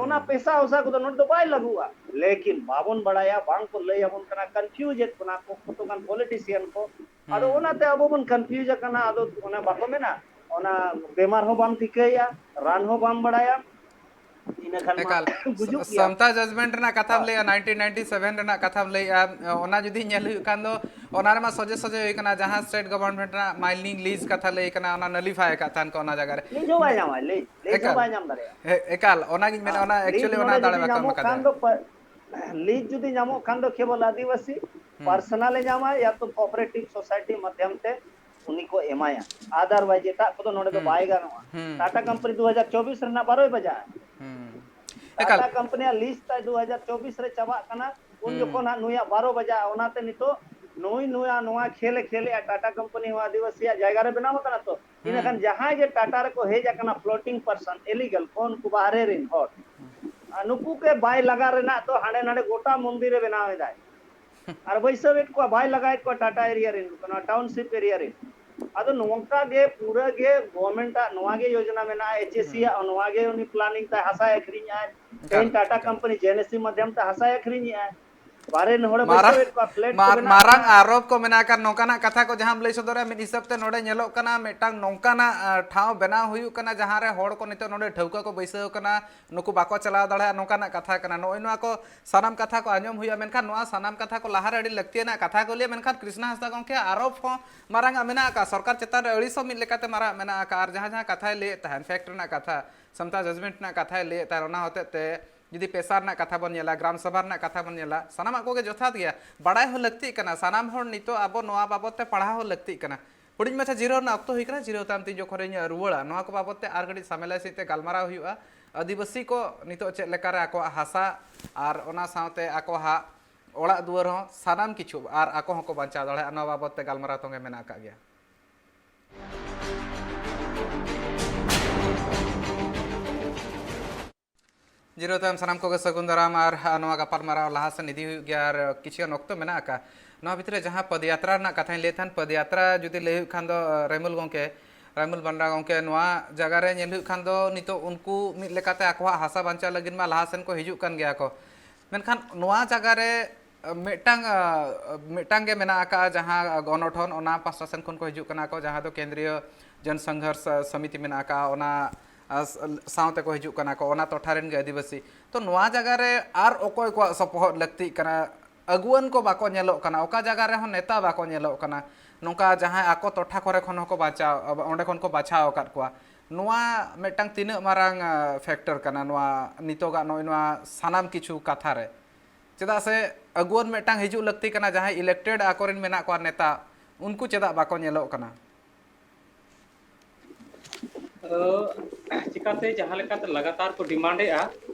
ᱚᱱᱟ ᱦᱩᱸ᱾ ᱯᱮᱥᱟ ᱚᱥᱟ ᱠᱚᱫᱚ ᱱᱚᱰᱮ ᱫᱚ ᱵᱟᱭ ᱞᱟᱹᱜᱩᱜᱼᱟ᱾ ᱞᱮᱠᱤᱱ ᱵᱟᱵᱚᱱ ᱵᱟᱲᱟᱭᱟ, ᱵᱟᱝ ᱠᱚ ᱞᱟᱹᱭ ᱟᱵᱚᱱ ᱠᱟᱱᱟ, ᱠᱚᱱᱯᱷᱤᱭᱩᱡᱽ ᱮᱫ ᱵᱚᱱᱟ ᱠᱚ ᱠᱚᱛᱚᱜᱟᱱ ᱯᱚᱞᱤᱴᱤᱥᱤᱭᱟᱱ ᱠᱚ᱾ ᱟᱫᱚ ᱦᱩᱸ᱾ ᱚᱱᱟᱛᱮ ᱟᱵᱚ ᱵᱚᱱ ᱠᱚᱱᱯᱷᱤᱭᱩᱡᱽ ᱟᱠᱟᱱᱟ᱾ ᱟᱫᱚ ᱚᱱᱮ ᱵᱟᱠᱚ ᱢᱮᱱᱟ, ᱚᱱᱟ ᱵᱮᱢᱟᱨ ᱦᱚᱸ ᱵᱟᱢ ᱴᱷᱤᱠᱟᱹᱭᱟ, ᱨᱟᱱ ᱦᱚᱸ ᱵᱟᱢ ᱵᱟᱲᱟᱭᱟ, ᱤᱱᱟᱹ ᱠᱷᱟᱱ ᱢᱟ ᱮᱠᱟᱞ᱾ ᱜᱩᱡᱩᱜ ᱜᱮᱭᱟ᱾ ᱥᱟᱢᱛᱟ ᱡᱟᱡᱢᱮᱱᱴ ᱨᱮᱱᱟᱜ ᱠᱟᱛᱷᱟᱢ ᱦᱳᱭ᱾ ᱞᱟᱹᱭᱟ, ᱱᱟᱭᱤᱱᱴᱤᱱ ᱱᱟᱭᱤᱱᱴᱤ ᱥᱮᱵᱷᱮᱱ ᱨᱮᱱᱟᱜ ᱠᱟᱛᱷᱟᱢ ᱞᱟᱹᱭᱮᱜᱼᱟ, ᱚᱱᱟ ᱡᱩᱫᱤ ᱧᱮᱞ ᱦᱩᱭᱩᱜ ᱠᱷᱟᱱ ᱫᱚ, ᱚᱱᱟ ᱨᱮᱢᱟ ᱥᱚᱡᱷᱮ ᱥᱚᱡᱷᱮ ᱦᱩᱭ ᱠᱟᱱᱟ, ᱡᱟᱦᱟᱸ ᱥᱴᱮᱴ ᱜᱚᱵᱷᱚᱨᱱᱢᱮᱱᱴ ᱨᱮᱱᱟᱜ ᱢᱟᱭᱱᱤᱝ ᱞᱤᱡᱽ ᱠᱟᱛᱷᱟ ᱞᱟᱹᱭ ᱠᱟᱱᱟ, ᱚᱱᱟ ᱱᱟᱞᱤᱯᱷᱟᱭ ᱟᱠᱟᱫ ᱛᱟᱦᱮᱱ ᱠᱚ ᱚᱱᱟ ᱡᱟᱭᱜᱟ ᱨᱮ᱾ ᱞᱤᱡᱽ ᱦᱚᱸ ᱵᱟᱭ ᱧᱟᱢᱟ, ᱞᱤᱡᱽ, ᱞᱤᱡᱽ ᱦᱚᱸ ᱮᱠᱟᱞ᱾ ᱵᱟᱭ ᱧᱟᱢ ᱫᱟᱲᱮᱭᱟᱜᱼᱟ᱾ ᱮ-, ᱮᱠᱟᱞ, ᱚᱱᱟᱜᱤᱧ ᱢᱮᱱᱟ, ᱦᱮᱸ, ᱚᱱᱟ ᱞᱤᱡᱽ actually ᱚᱱᱟ ᱱᱚᱰᱮ ᱫᱟᱲᱮ ᱡᱩᱫᱤ ᱵᱟᱠᱚ ᱮᱢ ᱧᱟᱢᱚᱜ ᱟᱠᱟᱫᱟ᱾ ᱠᱷᱟᱱ ᱫᱚ ᱯᱟ-, ᱞᱤᱡ ᱡᱩᱫᱤ ᱧᱟᱢᱚᱜ ᱠᱷᱟᱱ ᱫᱚ ᱠᱮᱵᱚᱞ ᱟᱹᱫᱤᱵᱟᱹᱥᱤ ᱯᱟᱨᱥᱚᱱᱟᱞ ᱮ ᱧᱟᱢᱟ, ᱭᱟ ᱛᱚ ᱠᱳᱚᱯᱟᱨᱮᱴᱤᱵᱷ ᱥᱳᱥᱟᱭᱴᱤ ᱢᱟᱫᱽᱫᱷᱚᱢ ᱛᱮ ᱩᱱᱤ ᱠᱚ ᱮᱢᱟᱭᱟ᱾ ᱟᱫᱟᱨᱣᱟᱭᱤᱡ ᱮᱴᱟᱜ ᱠᱚᱫᱚ ᱱᱚᱰᱮ ᱫᱚ ᱵᱟᱭ ᱜᱟᱱᱚᱜᱼᱟ᱾ ᱴᱟᱴᱟ ᱠᱳᱢᱯᱟᱱᱤ ᱫᱩ ᱦᱟᱡᱟᱨ ᱪᱚᱵᱵᱤᱥ ᱨᱮᱱᱟᱜ ᱵᱟᱨᱚᱭ ᱵᱟᱡᱟᱜᱼᱟ᱾ ᱮᱠᱟᱞ᱾ ᱴᱟᱴᱟ ᱠᱳᱢᱯᱟᱱᱤᱭᱟᱜ ᱞᱤᱡ ᱛᱟᱭ ᱫᱩ ᱦᱟᱡᱟᱨ ᱪᱚᱵᱵᱤᱥ ᱨᱮ ᱪᱟᱵᱟᱜ ᱠᱟᱱᱟ, ᱩᱱ ᱡᱚᱠᱷᱚᱱ ᱦᱟᱸᱜ ᱱᱩᱭᱟᱜ ᱵᱟᱨᱚ ᱵᱟᱡᱟᱜᱼᱟ᱾ ᱚᱱᱟᱛᱮ ᱱᱤᱛᱚᱜ ᱱᱩᱭ ᱱᱚᱣᱟ ᱱᱚᱣᱟ ᱠᱷᱮᱞ ᱮ ᱠᱷᱮᱞᱮᱜᱼᱟ, ᱴᱟᱴᱟ ᱠᱳᱢᱯᱟᱱᱤ ᱦᱚᱸ ᱟᱹᱫᱤᱵᱟᱹᱥᱤᱭᱟᱜ ᱡᱟᱭᱜᱟ ᱨᱮ ᱵᱮᱱᱟᱣ ᱟᱠᱟᱱᱟ ᱛᱚ᱾ ᱤᱱᱟᱹᱠᱷᱟᱱ ᱡᱟᱦᱟᱸᱭ ᱜᱮ ᱴᱟᱴᱟ ᱨᱮᱠᱚ ᱦᱮᱡ ᱟᱠᱟᱱᱟ, ᱯᱷᱞᱳᱴᱤᱝ ᱯᱟᱨᱥᱚᱱ, ᱤᱞᱤᱜᱟᱞ, ᱩᱱᱠᱩ ᱵᱟᱦᱨᱮ ᱨᱮᱱ ᱦᱚᱲ, ᱟᱨ ᱱᱩᱠᱩ ᱜᱮ ᱵᱟᱭ ᱞᱟᱜᱟ ᱨᱮᱱᱟᱜ ᱫᱚ ᱦᱟᱸᱰᱮ ᱱᱟᱰᱮ ᱜᱚᱴᱟ ᱢᱚᱱᱫᱤᱨ ᱨᱮ ᱵᱮᱱᱟᱣ ᱮᱫᱟᱭ᱾ ᱟᱨ ᱵᱟᱹᱭᱥᱟᱹᱣᱮᱫ ᱠᱚᱣᱟ, ᱵᱟᱭ ᱞᱟᱜᱟᱭᱮᱫ ᱠᱚᱣᱟ ᱴᱟᱴᱟ ᱮᱨᱤᱭᱟ ᱨᱮᱱ, ᱱᱚᱣᱟ ᱴᱟᱣᱩᱱᱥᱤᱯ ᱮᱨᱤᱭᱟ ᱨᱮᱱ᱾ ᱟᱫᱚ ᱱᱚᱝᱠᱟ ᱜᱮ ᱯᱩᱨᱟᱹ ᱜᱮ ᱜᱚᱵᱷᱚᱨᱱᱢᱮᱱᱴ ᱟᱜ ᱱᱚᱣᱟ ᱜᱮ ᱭᱳᱡᱚᱱᱟ ᱢᱮᱱᱟᱜᱼᱟ, ᱮᱪ ᱮ ᱥᱤ ᱟᱜ ᱱᱚᱣᱟ ᱜᱮ ᱩᱱᱤ ᱯᱞᱟᱱᱤᱝ ᱛᱟᱭ, ᱦᱟᱥᱟᱭ ᱟᱹᱠᱷᱨᱤᱧ ᱟᱭ᱾ ᱮᱠᱟᱞ, ᱛᱮᱦᱮᱧ ᱴᱟᱴᱟ ᱮᱠᱟᱞ᱾ ᱠᱳᱢᱯᱟᱱᱤ ᱡᱮ ᱮᱱ ᱮᱥ ᱥᱤ ᱢᱟᱫᱽᱫᱷᱚᱢ ᱛᱮ ᱦᱟᱥᱟᱭ ᱟᱹᱠᱷᱨᱤᱧᱮᱜᱼᱟ᱾ ᱵᱟᱦᱨᱮ ᱨᱮᱱ ᱦᱚᱲᱮ ᱢᱟᱨᱟᱝ, ᱵᱟᱹᱭᱥᱟᱹᱣᱮᱫ ᱠᱚᱣᱟ, ᱯᱞᱮᱴ ᱠᱚ ᱢᱟᱨ-, ᱵᱮᱱᱟᱣ ᱢᱟᱨᱟᱝ ᱠᱟᱜᱼᱟ᱾ ᱟᱨᱳᱯ ᱠᱚ ᱢᱮᱱᱟᱜ ᱟᱠᱟᱫ, ᱱᱚᱝᱠᱟᱱᱟᱜ ᱠᱟᱛᱷᱟ ᱠᱚ ᱡᱟᱦᱟᱸᱢ ᱞᱟᱹᱭ ᱥᱚᱫᱚᱨᱟ, ᱢᱤᱫ ᱦᱤᱥᱟᱹᱵ ᱛᱮ ᱱᱚᱰᱮ ᱧᱮᱞᱚᱜ ᱠᱟᱱᱟ, ᱢᱤᱫᱴᱟᱝ ᱱᱚᱝᱠᱟᱱᱟᱜ, ᱟ, ᱴᱷᱟᱶ ᱵᱮᱱᱟᱣ ᱦᱩᱭᱩᱜ ᱠᱟᱱᱟ, ᱡᱟᱦᱟᱸ ᱨᱮ ᱦᱚᱲ ᱠᱚ ᱱᱤᱛᱚᱜ ᱱᱚᱰᱮ ᱴᱷᱟᱹᱣᱠᱟᱹ ᱠᱚ ᱵᱟᱹᱭᱥᱟᱹᱣ ᱠᱟᱱᱟ, ᱱᱩᱠᱩ ᱵᱟᱠᱚ ᱪᱟᱞᱟᱣ ᱫᱟᱲᱮᱭᱟᱜᱼᱟ, ᱱᱚᱝᱠᱟᱱᱟᱜ ᱠᱟᱛᱷᱟ ᱠᱟᱱᱟ᱾ ᱱᱚᱜᱼᱚᱭ ᱱᱚᱣᱟ ᱠᱚ ᱥᱟᱱᱟᱢ ᱠᱟᱛᱷᱟ ᱠᱚ ᱟᱸᱡᱚᱢ ᱦᱩᱭᱩᱜᱼᱟ, ᱢᱮᱱᱠᱷᱟᱱ ᱱᱚᱣᱟ ᱥᱟᱱᱟᱢ ᱠᱟᱛᱷᱟ ᱠᱚ ᱞᱟᱦᱟᱨᱮ ᱟᱹᱰᱤ ᱞᱟᱹᱠᱛᱤᱭᱟᱱᱟᱜ ᱠᱟᱛᱷᱟ ᱠᱚ ᱞᱟᱹᱭᱟ, ᱢᱮᱱᱠᱷᱟᱱ ᱠᱨᱤᱥᱱᱟ ᱦᱟᱸᱥᱫᱟ ᱜᱚᱢᱠᱮ, ᱟᱨᱳᱯ ᱦᱚᱸ ᱢᱟᱨᱟᱝ ᱟᱜ ᱢᱮᱱᱟᱜ ᱟᱠᱟᱫ, ᱥᱚᱨᱠᱟᱨ ᱪᱮᱛᱟᱱ ᱨᱮ ᱟᱹᱲᱤᱥ ᱦᱚᱸ ᱢᱤᱫ ᱞᱮᱠᱟᱛᱮ ᱢᱟᱨᱟᱝ ᱢᱮᱱᱟᱜ ᱟᱠᱟᱫ, ᱟᱨ ᱡᱟᱦᱟᱸ ᱡᱟᱦᱟᱸ ᱠᱟᱛᱷᱟᱭ ᱞᱟᱹᱭᱮᱫ ᱛᱟᱦᱮᱸᱫ, ᱯᱷᱮᱠᱴ ᱨᱮᱱᱟᱜ ᱠᱟᱛᱷᱟ, ᱥᱟᱢᱛᱟ ᱡᱟᱡᱽᱢᱮᱱᱴ ᱨᱮᱱᱟᱜ ᱠᱟᱛᱷᱟᱭ ᱞᱟᱹᱭᱮᱫ ᱛᱟᱦᱮᱸᱫ, ᱚᱱᱟ ᱦᱚᱛᱮᱡ ᱛᱮ ᱡᱩᱫᱤ ᱯᱮᱥᱟ ᱨᱮᱱᱟᱜ ᱠᱟᱛᱷᱟ ᱵᱚᱱ ᱧᱮᱞᱟ, ᱜᱨᱟᱢ ᱥᱚᱵᱷᱟ ᱨᱮᱱᱟᱜ ᱠᱟᱛᱷᱟ ᱵᱚᱱ ᱧᱮᱞᱟ, ᱥᱟᱱᱟᱢᱟᱜ ᱠᱚᱜᱮ ᱡᱚᱛᱷᱟᱛ ᱜᱮᱭᱟ, ᱵᱟᱲᱟᱭ ᱦᱚᱸ ᱞᱟᱹᱠᱛᱤᱜ ᱠᱟᱱᱟ᱾ ᱥᱟᱱᱟᱢ ᱦᱚᱲ ᱱᱤᱛᱚᱜ ᱟᱵᱚ ᱱᱚᱣᱟ ᱵᱟᱵᱚᱛ ᱛᱮ ᱯᱟᱲᱦᱟᱣ ᱦᱚᱸ ᱞᱟᱹᱠᱛᱤᱜ ᱠᱟᱱᱟ᱾ ᱦᱩᱰᱤᱧ ᱢᱟᱪᱷᱟ ᱡᱤᱨᱟᱹᱣ ᱨᱮᱱᱟᱜ ᱚᱠᱛᱚ ᱦᱩᱭ ᱠᱟᱱᱟ, ᱡᱤᱨᱟᱹᱣ ᱛᱟᱭᱚᱢ ᱛᱤᱧ ᱡᱚᱠᱷᱚᱱᱤᱧ ᱨᱩᱣᱟᱹᱲᱟ, ᱱᱚᱣᱟ ᱠᱚ ᱵᱟᱵᱚᱛ ᱛᱮ ᱟᱨ ᱠᱟᱹᱴᱤᱡ ᱥᱟᱢᱮᱞᱟᱭ ᱥᱟᱺᱦᱤᱡ ᱛᱮ ᱜᱟᱞᱢᱟᱨᱟᱣ ᱦᱩᱭᱩᱜᱼᱟ᱾ ᱟᱹᱫᱤᱵᱟᱹᱥᱤ ᱠᱚ ᱱᱤᱛᱚᱜ ᱪᱮᱫ ᱞᱮᱠᱟᱨᱮ ᱟᱠᱚᱣᱟᱜ ᱦᱟᱥᱟ ᱟᱨ ᱚᱱᱟ ᱥᱟᱶᱛᱮ ᱟᱠᱚᱣᱟᱜ ᱚᱲᱟᱜ ᱫᱩᱣᱟᱹᱨ ᱦᱚᱸ ᱥᱟᱱᱟᱢ ᱠᱤᱪᱷᱩ ᱟᱨ ᱟᱠᱚ ᱦᱚᱸᱠᱚ ᱵᱟᱧᱪᱟᱣ ᱫᱟᱲᱮᱭᱟᱜᱼᱟ, ᱱᱚᱣᱟ ᱵᱟᱵᱚᱛ ᱛᱮ ᱜᱟᱞᱢᱟᱨᱟᱣ ᱛᱚᱸᱜᱮ ᱢᱮᱱᱟᱜ ᱟᱠᱟᱫ ᱜᱮᱭᱟ᱾ ᱡᱤᱨᱟᱹᱣ ᱛᱟᱭᱚᱢ ᱥᱟᱱᱟᱢ ᱠᱚᱜᱮ ᱥᱟᱹᱜᱩᱱ ᱫᱟᱨᱟᱢ, ᱟᱨ ᱱᱚᱣᱟ ᱜᱟᱯᱟᱞᱢᱟᱨᱟᱣ ᱞᱟᱦᱟ ᱥᱮᱱ ᱤᱫᱤ ᱦᱩᱭᱩᱜ ᱜᱮᱭᱟ, ᱟᱨ ᱠᱤᱪᱷᱩ ᱜᱟᱱ ᱚᱠᱛᱚ ᱢᱮᱱᱟᱜ ᱟᱠᱟᱫ᱾ ᱱᱚᱣᱟ ᱵᱷᱤᱛᱨᱤ ᱨᱮ ᱡᱟᱦᱟᱸ ᱯᱚᱫᱽᱭᱟᱛᱨᱟ ᱨᱮᱱᱟᱜ ᱠᱟᱛᱷᱟᱧ ᱞᱟᱹᱭᱮᱫ ᱛᱟᱦᱮᱸᱫ, ᱯᱚᱫᱽᱭᱟᱛᱨᱟ ᱡᱩᱫᱤ ᱞᱟᱹᱭ ᱦᱩᱭᱩᱜ ᱠᱷᱟᱱ ᱫᱚ, ᱨᱟᱭᱢᱩᱞ ᱜᱚᱢᱠᱮ, ᱨᱟᱭᱢᱩᱞ ᱵᱟᱱᱰᱟ ᱜᱚᱢᱠᱮ, ᱱᱚᱣᱟ ᱡᱟᱭᱜᱟ ᱨᱮ ᱧᱮᱞ ᱦᱩᱭᱩᱜ ᱠᱷᱟᱱ ᱫᱚ ᱱᱤᱛᱚᱜ ᱩᱱᱠᱩ ᱢᱤᱫ ᱞᱮᱠᱟᱛᱮ ᱟᱠᱚᱣᱟᱜ ᱦᱟᱥᱟ ᱵᱟᱧᱪᱟᱣ ᱞᱟᱹᱜᱤᱫ ᱢᱟ ᱞᱟᱦᱟ ᱥᱮᱱ ᱠᱚ ᱦᱤᱡᱩᱜ ᱠᱟᱱ ᱜᱮᱭᱟ ᱠᱚ, ᱢᱮᱱᱠᱷᱟᱱ ᱱᱚᱣᱟ ᱡᱟᱭᱜᱟ ᱨᱮ ᱢᱤᱫᱴᱟᱝ, ᱢᱤᱫᱴᱟᱝ ᱜᱮ ᱢᱮᱱᱟᱜ ᱟᱠᱟᱫᱼᱟ ᱡᱟᱦᱟᱸ ᱜᱚᱱᱚᱴᱷᱚᱱ, ᱚᱱᱟ ᱯᱟᱥᱴᱟ ᱥᱮᱱ ᱠᱷᱚᱱ ᱠᱚ ᱦᱤᱡᱩᱜ ᱠᱟᱱᱟ ᱠᱚ, ᱡᱟᱦᱟᱸ ᱫᱚ ᱠᱮᱱᱫᱨᱤᱭᱚ ᱡᱚᱱ ᱥᱚᱝᱜᱷᱚᱨᱥ ᱥᱚᱢᱤᱛᱤ ᱢᱮᱱᱟᱜ ᱟᱠᱟᱫᱼᱟ, ᱚᱱᱟ ᱥᱟᱶᱛᱮ ᱠᱚ ᱦᱤᱡᱩᱜ ᱠᱟᱱᱟ ᱠᱚ, ᱚᱱᱟ ᱴᱚᱴᱷᱟ ᱨᱮᱱ ᱜᱮ ᱟᱹᱫᱤᱵᱟᱹᱥᱤ᱾ ᱛᱚ ᱱᱚᱣᱟ ᱡᱟᱭᱜᱟ ᱨᱮ ᱟᱨ ᱚᱠᱚᱭ ᱠᱚᱣᱟᱜ ᱥᱚᱯᱚᱦᱚᱫ ᱞᱟᱹᱠᱛᱤᱜ ᱠᱟᱱᱟ? ᱟᱹᱜᱩᱣᱟᱹᱱ ᱠᱚ ᱵᱟᱠᱚ ᱧᱮᱞᱚᱜ ᱠᱟᱱᱟ, ᱚᱠᱟ ᱡᱟᱭᱜᱟ ᱨᱮᱦᱚᱸ ᱱᱮᱛᱟ ᱵᱟᱠᱚ ᱧᱮᱞᱚᱜ ᱠᱟᱱᱟ᱾ ᱱᱚᱝᱠᱟ ᱡᱟᱦᱟᱸᱭ ᱟᱠᱚ ᱴᱚᱴᱷᱟ ᱠᱚᱨᱮ ᱠᱷᱚᱱ ᱦᱚᱸᱠᱚ ᱵᱟᱪᱷᱟᱣ, ᱚᱸᱰᱮ ᱠᱷᱚᱱ ᱠᱚ ᱵᱟᱪᱷᱟᱣ ᱟᱠᱟᱫ ᱠᱚᱣᱟ᱾ ᱱᱚᱣᱟ ᱢᱤᱫᱴᱟᱝ ᱛᱤᱱᱟᱹᱜ ᱢᱟᱨᱟᱝ, ᱟ, ᱯᱷᱮᱠᱴᱚᱨ ᱠᱟᱱᱟ ᱱᱚᱣᱟ ᱱᱤᱛᱚᱜᱟᱜ ᱱᱚᱜᱼᱚᱭ ᱱᱚᱣᱟ ᱥᱟᱱᱟᱢ ᱠᱤᱪᱷᱩ ᱠᱟᱛᱷᱟ ᱨᱮ? ᱪᱮᱫᱟᱜ ᱥᱮ ᱟᱹᱜᱩᱣᱟᱹᱱ ᱢᱤᱫᱴᱟᱝ ᱦᱤᱡᱩᱜ ᱞᱟᱹᱠᱛᱤ ᱠᱟᱱᱟ, ᱡᱟᱦᱟᱸᱭ ᱤᱞᱮᱠᱴᱮᱰ ᱟᱠᱚᱨᱮᱱ ᱢᱮᱱᱟᱜ ᱠᱚᱣᱟ ᱱᱮᱛᱟ, ᱩᱱᱠᱩ ᱪᱮᱫᱟᱜ ᱵᱟᱠᱚ ᱧᱮᱞᱚᱜ ᱠᱟᱱᱟ? ᱛᱚ, ᱪᱤᱠᱟᱛᱮ ᱡᱟᱦᱟᱸ ᱞᱮᱠᱟᱛᱮ ᱞᱟᱜᱟᱛᱟᱨ ᱠᱚ ᱰᱤᱢᱟᱱᱰ ᱮᱫᱼᱟ,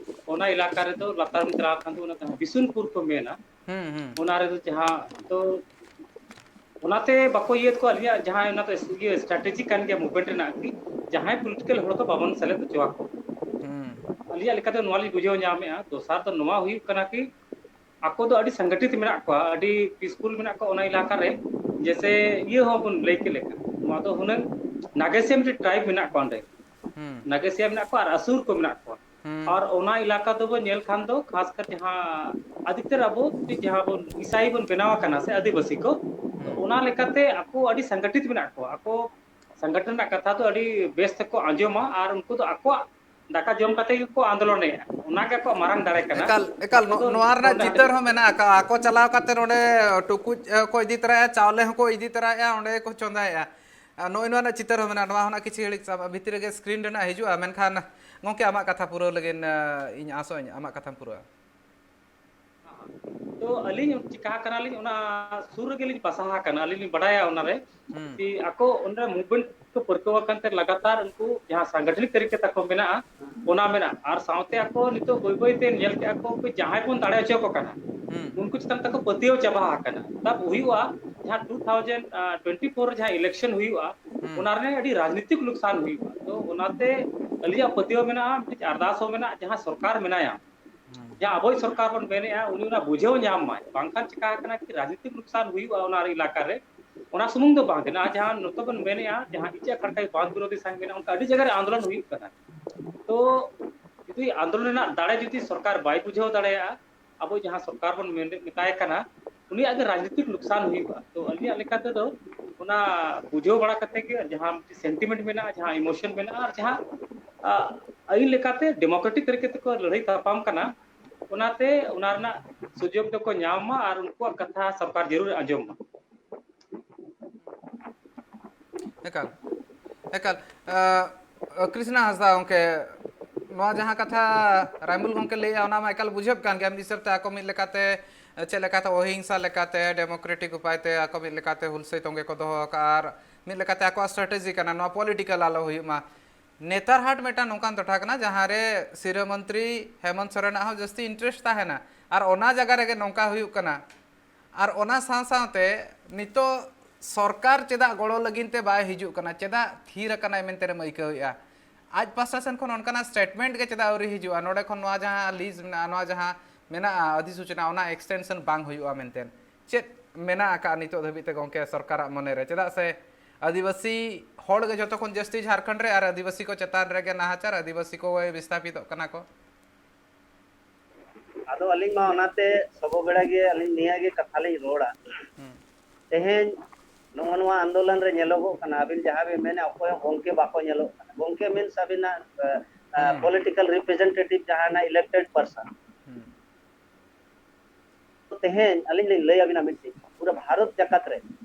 ᱚᱱᱟ ᱮᱞᱟᱠᱟ ᱨᱮᱫᱚ ᱞᱟᱛᱟᱨ ᱪᱟᱞᱟᱣ ᱠᱷᱟᱱ ᱫᱚ ᱚᱱᱟ ᱡᱟᱦᱟᱸ ᱵᱤᱥᱩᱱᱯᱩᱨ ᱠᱚ ᱢᱮᱱᱟ, ᱦᱩᱸ, ᱦᱩᱸ᱾ ᱚᱱᱟ ᱨᱮᱫᱚ ᱡᱟᱦᱟᱸ ᱛᱚ ᱚᱱᱟᱛᱮ ᱵᱟᱠᱚ ᱤᱭᱟᱹᱭᱮᱫ ᱠᱚᱣᱟ᱾ ᱟᱹᱞᱤᱧᱟᱜ ᱡᱟᱦᱟᱸ ᱚᱱᱟ ᱫᱚ ᱤᱭᱟᱹ ᱥᱴᱨᱟᱴᱮᱡᱤ ᱠᱟᱱ ᱜᱮᱭᱟ ᱢᱩᱵᱷᱢᱮᱱᱴ ᱨᱮᱱᱟᱜ ᱜᱮ, ᱡᱟᱦᱟᱸᱭ ᱯᱚᱞᱤᱴᱤᱠᱟᱞ ᱦᱚᱲ ᱫᱚ ᱵᱟᱵᱚᱱ ᱥᱮᱞᱮᱫ ᱦᱚᱪᱚ ᱟᱠᱚ᱾ ᱦᱩᱸ᱾ ᱟᱹᱞᱤᱧᱟᱜ ᱞᱮᱠᱟᱛᱮ ᱱᱚᱣᱟ ᱞᱤᱧ ᱵᱩᱡᱷᱟᱹᱣ ᱧᱟᱢᱮᱫᱼᱟ᱾ ᱫᱚᱥᱟᱨ ᱫᱚ ᱱᱚᱣᱟ ᱦᱩᱭᱩᱜ ᱠᱟᱱᱟ ᱠᱤ, ᱟᱠᱚ ᱫᱚ ᱟᱹᱰᱤ ᱥᱚᱝᱜᱚᱴᱷᱤᱛ ᱢᱮᱱᱟᱜ ᱠᱚᱣᱟ, ᱟᱹᱰᱤ ᱯᱤᱥᱯᱷᱩᱞ ᱢᱮᱱᱟᱜ ᱠᱚᱣᱟ ᱚᱱᱟ ᱮᱞᱟᱠᱟ ᱨᱮ᱾ ᱡᱮᱭᱥᱮ ᱤᱭᱟᱹ ᱦᱚᱸ ᱵᱚᱱ ᱞᱟᱹᱭ ᱠᱮᱫ ᱞᱮᱠᱟ, ᱱᱚᱣᱟ ᱫᱚ ᱦᱩᱱᱟᱹᱝ ᱱᱟᱜᱮᱥᱤᱭᱟ ᱢᱤᱫᱴᱮᱱ ᱴᱨᱟᱭᱤᱵᱽ ᱢᱮᱱᱟᱜ ᱠᱚᱣᱟ ᱚᱸᱰᱮ, ᱦᱩᱸ᱾ ᱱᱟᱜᱮᱥᱤᱭᱟ ᱢᱮᱱᱟᱜ ᱠᱚᱣᱟ ᱟᱨ ᱟᱥᱩᱨ ᱠᱚ ᱢᱮᱱᱟᱜ ᱠᱚᱣᱟ᱾ ᱦᱩᱸ᱾ ᱟᱨ ᱚᱱᱟ ᱮᱞᱟᱠᱟ ᱫᱚᱵᱚ ᱧᱮᱞ ᱠᱷᱟᱱ ᱫᱚ ᱠᱷᱟᱥ ᱠᱟᱨ ᱡᱟᱦᱟᱸ ᱟᱫᱷᱤᱠᱛᱟᱨ ᱟᱵᱚ ᱡᱟᱦᱟᱸ ᱵᱚᱱ ᱤᱥᱟᱭᱤ ᱵᱚᱱ ᱵᱮᱱᱟᱣ ᱟᱠᱟᱱᱟ ᱥᱮ ᱟᱹᱫᱤᱵᱟᱹᱥᱤ ᱠᱚ, ᱛᱚ ᱦᱩᱸ᱾ ᱚᱱᱟ ᱞᱮᱠᱟᱛᱮ ᱟᱠᱚ ᱟᱹᱰᱤ ᱥᱚᱝᱜᱚᱴᱷᱤᱛ ᱢᱮᱱᱟᱜ ᱠᱚᱣᱟ᱾ ᱟᱠᱚ ᱥᱚᱝᱜᱚᱴᱷᱚᱱ ᱨᱮᱱᱟᱜ ᱠᱟᱛᱷᱟ ᱫᱚ ᱟᱹᱰᱤ ᱵᱮᱥ ᱛᱮᱠᱚ ᱟᱸᱡᱚᱢᱟ ᱟᱨ ᱩᱱᱠᱩ ᱫᱚ ᱟᱠᱚᱣᱟᱜ ᱫᱟᱠᱟ ᱡᱚᱢ ᱠᱟᱛᱮ ᱜᱮᱠᱚ ᱟᱱᱫᱳᱞᱚᱱᱮᱫᱼᱟ᱾ ᱚᱱᱟ ᱜᱮ ᱟᱠᱚᱣᱟᱜ ᱢᱟᱨᱟᱝ ᱫᱟᱲᱮ ᱠᱟᱱᱟ᱾ ᱮᱠᱟᱞ, ᱮᱠᱟᱞ᱾ ᱟᱠᱚ ᱱᱚ-, ᱫᱚ ᱱᱚᱣᱟ ᱨᱮᱱᱟᱜ ᱚᱸᱰᱮ ᱪᱤᱛᱟᱹᱨ ᱦᱚᱸ ᱢᱮᱱᱟᱜ ᱟᱠᱟᱫᱼᱟ᱾ ᱟᱠᱚ ᱪᱟᱞᱟᱣ ᱠᱟᱛᱮ ᱱᱚᱰᱮ ᱴᱩᱠᱩᱡ, ᱮ, ᱠᱚ ᱤᱫᱤ ᱛᱚᱨᱟᱭᱟ, ᱪᱟᱣᱞᱮ ᱦᱚᱸᱠᱚ ᱤᱫᱤ ᱛᱚᱨᱟᱭᱟ, ᱚᱸᱰᱮ ᱠᱚ ᱪᱚᱸᱫᱟᱭᱟ᱾ ᱟᱨ ᱱᱚᱜᱼᱚᱭ ᱱᱚᱣᱟ ᱨᱮᱱᱟᱜ ᱪᱤᱛᱟᱹᱨ ᱦᱚᱸ ᱢᱮᱱᱟᱜᱼᱟ᱾ ᱱᱚᱣᱟ ᱦᱚᱸ ᱱᱟᱜ ᱠᱤᱪᱷᱩ ᱜᱷᱟᱹᱲᱤᱡ ᱥᱟ-, ᱵᱷᱤᱛᱤᱨ ᱨᱮᱜᱮ ᱥᱠᱨᱤᱱ ᱨᱮ ᱱᱟᱜ ᱦᱤᱡᱩᱜᱼᱟ, ᱢᱮᱱᱠᱷᱟᱱ ᱜᱚᱢᱠᱮ, ᱟᱢᱟᱜ ᱠᱟᱛᱷᱟ ᱯᱩᱨᱟᱹᱣ ᱞᱟᱹᱜᱤᱫ, ᱮ, ᱤᱧ ᱟᱸᱥᱚᱜ ᱟᱹᱧ ᱟᱢᱟᱜ ᱠᱟᱛᱷᱟᱢ ᱯᱩᱨᱟᱹᱣᱟ᱾ ᱛᱚ ᱟᱹᱞᱤᱧ ᱪᱤᱠᱟ ᱠᱟᱱᱟᱞᱤᱧ, ᱚᱱᱟ ᱥᱩᱨ ᱨᱮᱜᱮᱞᱤᱧ ᱵᱟᱥᱟ ᱟᱠᱟᱱᱟ, ᱟᱹᱞᱤᱧ ᱞᱤᱧ ᱵᱟᱰᱟᱭᱟ ᱚᱱᱟᱨᱮ᱾ ᱦᱩᱸ᱾ ᱠᱤ ᱟᱠᱚ ᱚᱸᱰᱮ ᱢᱩᱵᱷᱢᱮᱱᱴ ᱠᱚ ᱯᱟᱹᱨᱠᱟᱹᱣ ᱟᱠᱟᱱ ᱛᱮ ᱞᱟᱜᱟᱛᱟᱨ ᱩᱱᱠᱩ ᱡᱟᱦᱟᱸ ᱥᱟᱝᱜᱚᱴᱷᱚᱱᱤᱠ ᱛᱟᱹᱨᱤᱠᱟ ᱛᱟᱠᱚ ᱢᱮᱱᱟᱜᱼᱟ, ᱚᱱᱟ ᱢᱮᱱᱟᱜᱼᱟ᱾ ᱟᱨ ᱥᱟᱶᱛᱮ ᱟᱠᱚ ᱱᱤᱛᱚᱜ ᱵᱟᱹᱭ ᱵᱟᱹᱭ ᱛᱮ ᱧᱮᱞ ᱠᱮᱜᱼᱟ ᱠᱚ, ᱩᱱᱠᱩ ᱡᱟᱦᱟᱸᱭ ᱵᱚᱱ ᱫᱟᱲᱮ ᱦᱚᱪᱚ ᱠᱚ ᱠᱟᱱᱟ, ᱦᱩᱸ᱾ ᱩᱱᱠᱩ ᱪᱮᱛᱟᱱ ᱛᱟᱠᱚ ᱯᱟᱹᱛᱭᱟᱹᱣ ᱪᱟᱵᱟ ᱟᱠᱟᱱᱟ᱾ ᱛᱟᱵ ᱦᱩᱭᱩᱜᱼᱟ, ᱡᱟᱦᱟᱸ ᱴᱩ ᱛᱷᱟᱣᱡᱮᱱᱰ ᱴᱩᱭᱮᱱᱴᱤ ᱯᱷᱳᱨ ᱨᱮ ᱡᱟᱦᱟᱸ ᱤᱞᱮᱠᱥᱚᱱ ᱦᱩᱭᱩᱜᱼᱟ, ᱦᱩᱸ᱾ ᱚᱱᱟ ᱨᱮ ᱟᱹᱰᱤ ᱨᱟᱡᱽᱱᱤᱛᱤᱠ ᱞᱚᱠᱥᱟᱱ ᱦᱩᱭᱩᱜᱼᱟ᱾ ᱛᱚ ᱚᱱᱟᱛᱮ ᱟᱹᱞᱤᱧᱟᱜ ᱯᱟᱹᱛᱭᱟᱹᱣ ᱢᱮᱱᱟᱜᱼᱟ, ᱢᱤᱫᱴᱤᱡ ᱟᱨᱫᱟᱥ ᱦᱚᱸ ᱢᱮᱱᱟᱜᱼᱟ, ᱡᱟᱦᱟᱸ ᱥᱚᱨᱠᱟᱨ ᱢᱮᱱᱟᱭᱟ, ᱦᱩᱸ᱾ ᱡᱟᱦᱟᱸ ᱟᱵᱚᱭᱤᱡ ᱥᱚᱨᱠᱟᱨ ᱵᱚᱱ ᱢᱮᱱᱮᱜᱼᱟ, ᱩᱱᱤ ᱚᱱᱟ ᱵᱩᱡᱷᱟᱹᱣ ᱧᱟᱢ ᱢᱟᱭ᱾ ᱵᱟᱝᱠᱷᱟᱱ ᱪᱤᱠᱟ ᱟᱠᱟᱱᱟ ᱠᱤ, ᱨᱟᱡᱽᱱᱤᱛᱤᱠ ᱞᱚᱠᱥᱟᱱ ᱦᱩᱭᱩᱜᱼᱟ ᱚᱱᱟ ᱮᱞᱟᱠᱟ ᱨᱮ᱾ ᱚᱱᱟ ᱥᱩᱢᱩᱝ ᱫᱚ ᱵᱟᱝ ᱠᱟᱱᱟ, ᱡᱟᱦᱟᱸ ᱱᱚᱛᱮ ᱵᱚᱱ ᱢᱮᱱᱮᱜᱼᱟ, ᱡᱟᱦᱟᱸ ᱤᱪᱟᱹᱜ ᱠᱷᱟᱲᱠᱟᱭ ᱵᱟᱸᱫᱷ ᱵᱤᱨᱳᱫᱷᱤ ᱥᱟᱝ ᱢᱮᱱᱟᱜᱼᱟ, ᱚᱱᱠᱟ ᱟᱹᱰᱤ ᱡᱟᱭᱜᱟ ᱨᱮ ᱟᱱᱫᱳᱞᱚᱱ ᱦᱩᱭᱩᱜ ᱠᱟᱱᱟ᱾ ᱛᱚ ᱡᱩᱫᱤ ᱟᱱᱫᱳᱞᱚᱱ ᱨᱮᱱᱟᱜ ᱫᱟᱲᱮ ᱡᱩᱫᱤ ᱥᱚᱨᱠᱟᱨ ᱵᱟᱭ ᱵᱩᱡᱷᱟᱹᱣ ᱫᱟᱲᱮᱭᱟᱜᱼᱟ, ᱟᱵᱚ ᱡᱟᱦᱟᱸ ᱥᱚᱨᱠᱟᱨ ᱵᱚᱱ ᱢᱮᱱ-, ᱢᱮᱛᱟᱭ ᱠᱟᱱᱟ, ᱩᱱᱤᱭᱟᱜ ᱜᱮ ᱨᱟᱡᱽᱱᱤᱛᱤᱠ ᱞᱚᱠᱥᱟᱱ ᱦᱩᱭᱩᱜᱼᱟ᱾ ᱛᱚ ᱟᱹᱞᱤᱧᱟᱜ ᱞᱮᱠᱟ ᱛᱮᱫᱚ ᱚᱱᱟ ᱵᱩᱡᱷᱟᱹᱣ ᱵᱟᱲᱟ ᱠᱟᱛᱮ ᱜᱮ ᱡᱟᱦᱟᱸ ᱢᱤᱫᱴᱤᱡ ᱥᱮᱱᱴᱤᱢᱮᱱᱴ ᱢᱮᱱᱟᱜᱼᱟ, ᱡᱟᱦᱟᱸ ᱤᱢᱳᱥᱚᱱ ᱢᱮᱱᱟᱜᱼᱟ, ᱟᱨ ᱡᱟᱦᱟᱸ, ᱟ, ᱟᱹᱭᱤᱱ ᱞᱮᱠᱟᱛᱮ ᱰᱮᱢᱳᱠᱨᱮᱴᱤᱠ ᱛᱟᱹᱨᱤᱠᱟ ᱛᱮᱠᱚ ᱞᱟᱹᱲᱦᱟᱹᱭ ᱛᱟᱯᱟᱢ ᱠᱟᱱᱟ, ᱚᱱᱟᱛᱮ ᱚᱱᱟ ᱨᱮᱱᱟᱜ ᱥᱩᱡᱳᱜᱽ ᱫᱚᱠᱚ ᱧᱟᱢ ᱢᱟ ᱟᱨ ᱩᱱᱠᱩᱣᱟᱜ ᱠᱟᱛᱷᱟ ᱥᱚᱨᱠᱟᱨ ᱡᱟᱹᱨᱩᱲ ᱟᱸᱡᱚᱢ ᱢᱟ᱾ ᱮᱠᱟᱞ, ᱮᱠᱟᱞ᱾ ᱟᱸ, ᱠᱨᱤᱥᱱᱟ ᱦᱟᱸᱥᱫᱟ ᱜᱚᱢᱠᱮ, ᱱᱚᱣᱟ ᱡᱟᱦᱟᱸ ᱠᱟᱛᱷᱟ ᱨᱟᱭᱢᱩᱞ ᱜᱚᱢᱠᱮ ᱞᱟᱹᱭᱮᱜᱼᱟ, ᱚᱱᱟ ᱢᱟ ᱮᱠᱟᱞ ᱵᱩᱡᱷᱟᱹᱜ ᱠᱟᱱ ᱜᱮᱭᱟ᱾ ᱢᱤᱫ ᱦᱤᱥᱟᱹᱵ ᱛᱮ ᱟᱠᱚ ᱢᱤᱫ ᱞᱮᱠᱟᱛᱮ ᱪᱮᱫ ᱞᱮᱠᱟᱛᱮ ᱚᱦᱤᱝᱥᱟ ᱞᱮᱠᱟᱛᱮ, ᱰᱮᱢᱳᱠᱨᱮᱴᱤᱠ ᱩᱯᱟᱭ ᱛᱮ ᱟᱠᱚ ᱢᱤᱫ ᱞᱮᱠᱟᱛᱮ ᱦᱩᱞᱥᱟᱹᱭ ᱛᱚᱸᱜᱮ ᱠᱚ ᱫᱚᱦᱚ ᱟᱠᱟᱫᱼᱟ, ᱟᱨ ᱢᱤᱫ ᱞᱮᱠᱟᱛᱮ ᱟᱠᱚᱣᱟᱜ ᱥᱴᱨᱟᱴᱮᱡᱤ ᱠᱟᱱᱟ ᱱᱚᱣᱟ ᱯᱚᱞᱤᱴᱤᱠᱟᱞ ᱟᱞᱚ ᱦᱩᱭᱩᱜ ᱢᱟ᱾ ᱱᱮᱛᱟᱨ ᱦᱟᱴ ᱢᱤᱫᱴᱟᱝ ᱱᱚᱝᱠᱟᱱ ᱴᱚᱴᱷᱟ ᱠᱟᱱᱟ ᱡᱟᱦᱟᱸ ᱨᱮ ᱥᱤᱨᱟᱹ ᱢᱚᱱᱛᱨᱤ ᱦᱮᱢᱚᱱᱛ ᱥᱚᱨᱮᱱᱟᱜ ᱦᱚᱸ ᱡᱟᱹᱥᱛᱤ ᱤᱱᱴᱟᱨᱮᱥᱴ ᱛᱟᱦᱮᱱᱟ, ᱟᱨ ᱚᱱᱟ ᱡᱟᱭᱜᱟ ᱨᱮᱜᱮ ᱱᱚᱝᱠᱟ ᱦᱩᱭᱩᱜ ᱠᱟᱱᱟ᱾ ᱟᱨ ᱚᱱᱟ ᱥᱟᱶ ᱥᱟᱶᱛᱮ ᱱᱤᱛᱚᱜ ᱥᱚᱨᱠᱟᱨ ᱪᱮᱫᱟᱜ ᱜᱚᱲᱚ ᱞᱟᱹᱜᱤᱫ ᱛᱮ ᱵᱟᱭ ᱦᱤᱡᱩᱜ ᱠᱟᱱᱟ, ᱪᱮᱫᱟᱜ ᱛᱷᱤᱨ ᱟᱠᱟᱱᱟᱭ ᱢᱮᱱᱛᱮ ᱮᱢ ᱟᱹᱭᱠᱟᱹᱣᱮᱫᱼᱟ? ᱟᱡ ᱯᱟᱥᱴᱟ ᱥᱮᱱ ᱠᱷᱚᱱ ᱚᱱᱠᱟᱱᱟᱜ ᱥᱴᱮᱴᱢᱮᱱᱴ ᱜᱮ ᱪᱮᱫᱟᱜ ᱟᱹᱣᱨᱤ ᱦᱤᱡᱩᱜᱼᱟ? ᱱᱚᱰᱮ ᱠᱷᱚᱱ ᱱᱚᱣᱟ ᱡᱟᱦᱟᱸ ᱞᱤᱡᱽ ᱢᱮᱱᱟᱜᱼᱟ, ᱱᱚᱣᱟ ᱡᱟᱦᱟᱸ ᱢᱮᱱᱟᱜᱼᱟ ᱚᱫᱷᱤᱥᱩᱪᱚᱱᱟ, ᱚᱱᱟ ᱮᱠᱥᱴᱮᱱᱥᱚᱱ ᱵᱟᱝ ᱦᱩᱭᱩᱜᱼᱟ ᱢᱮᱱᱛᱮ ᱪᱮᱫ ᱢᱮᱱᱟᱜ ᱟᱠᱟᱫ ᱱᱤᱛᱚᱜ ᱫᱷᱟᱹᱵᱤᱡ ᱛᱮ ᱜᱚᱢᱠᱮ ᱥᱚᱨᱠᱟᱨᱟᱜ ᱢᱚᱱᱮᱨᱮ? ᱪᱮᱫᱟᱜ ᱥᱮ ᱟᱹᱫᱤᱵᱟᱹᱥᱤ ᱦᱚᱲ ᱜᱮ ᱡᱚᱛᱚ ᱠᱷᱚᱱ ᱡᱟᱹᱥᱛᱤ ᱡᱷᱟᱲᱠᱷᱚᱸᱰ ᱨᱮ, ᱟᱨ ᱟᱹᱫᱤᱵᱟᱹᱥᱤ ᱠᱚ ᱪᱮᱛᱟᱱ ᱨᱮᱜᱮ ᱱᱟᱦᱟᱪᱟᱨ, ᱟᱹᱫᱤᱵᱟᱹᱥᱤ ᱠᱚ ᱵᱤᱥᱛᱷᱟᱯᱤᱛᱚᱜ ᱠᱟᱱᱟ ᱠᱚ᱾ ᱟᱫᱚ ᱟᱹᱞᱤᱧ ᱢᱟ ᱚᱱᱟᱛᱮ ᱥᱚᱵᱚ ᱵᱮᱲᱟ ᱜᱮ ᱟᱹᱞᱤᱧ ᱱᱤᱭᱟᱹ ᱜᱮ ᱠᱟᱛᱷᱟ ᱞᱤᱧ ᱨᱚᱲᱟ᱾ ᱦᱩᱸ᱾ ᱛᱮᱦᱮᱧ ᱱᱚᱜᱼᱚ ᱱᱚᱣᱟ ᱟᱱᱫᱳᱞᱚᱱ ᱨᱮ ᱧᱮᱞᱚᱜᱚᱜ ᱠᱟᱱᱟ, ᱟᱹᱵᱤᱱ ᱡᱟᱦᱟᱸ ᱵᱤᱱ ᱢᱮᱱᱟ, ᱚᱠᱚᱭ ᱦᱚᱸ ᱜᱚᱝᱠᱮ ᱵᱟᱠᱚ ᱧᱮᱞᱚᱜ ᱠᱟᱱᱟ᱾ ᱜᱚᱝᱠᱮ ᱢᱮᱱᱥ ᱟᱹᱵᱤᱱᱟᱜ ᱦᱩᱸ᱾ ᱯᱚᱞᱤᱴᱤᱠᱟᱞ ᱨᱤᱯᱨᱮᱡᱮᱱᱴᱮᱴᱤᱵᱷ ᱡᱟᱦᱟᱱᱟᱜ ᱤᱞᱮᱠᱴᱮᱰ ᱯᱟᱨᱥᱚᱱ᱾ ᱦᱩᱸ᱾ ᱛᱮᱦᱮᱧ ᱟᱹᱞᱤᱧ ᱞᱤᱧ ᱞᱟᱹᱭ ᱟᱹᱵᱤᱱᱟ ᱢᱤᱫᱴᱤᱡ, ᱯᱩᱨᱟᱹ ᱵᱷᱟᱨᱚᱛ ᱡᱟᱠᱟᱛ ᱨᱮ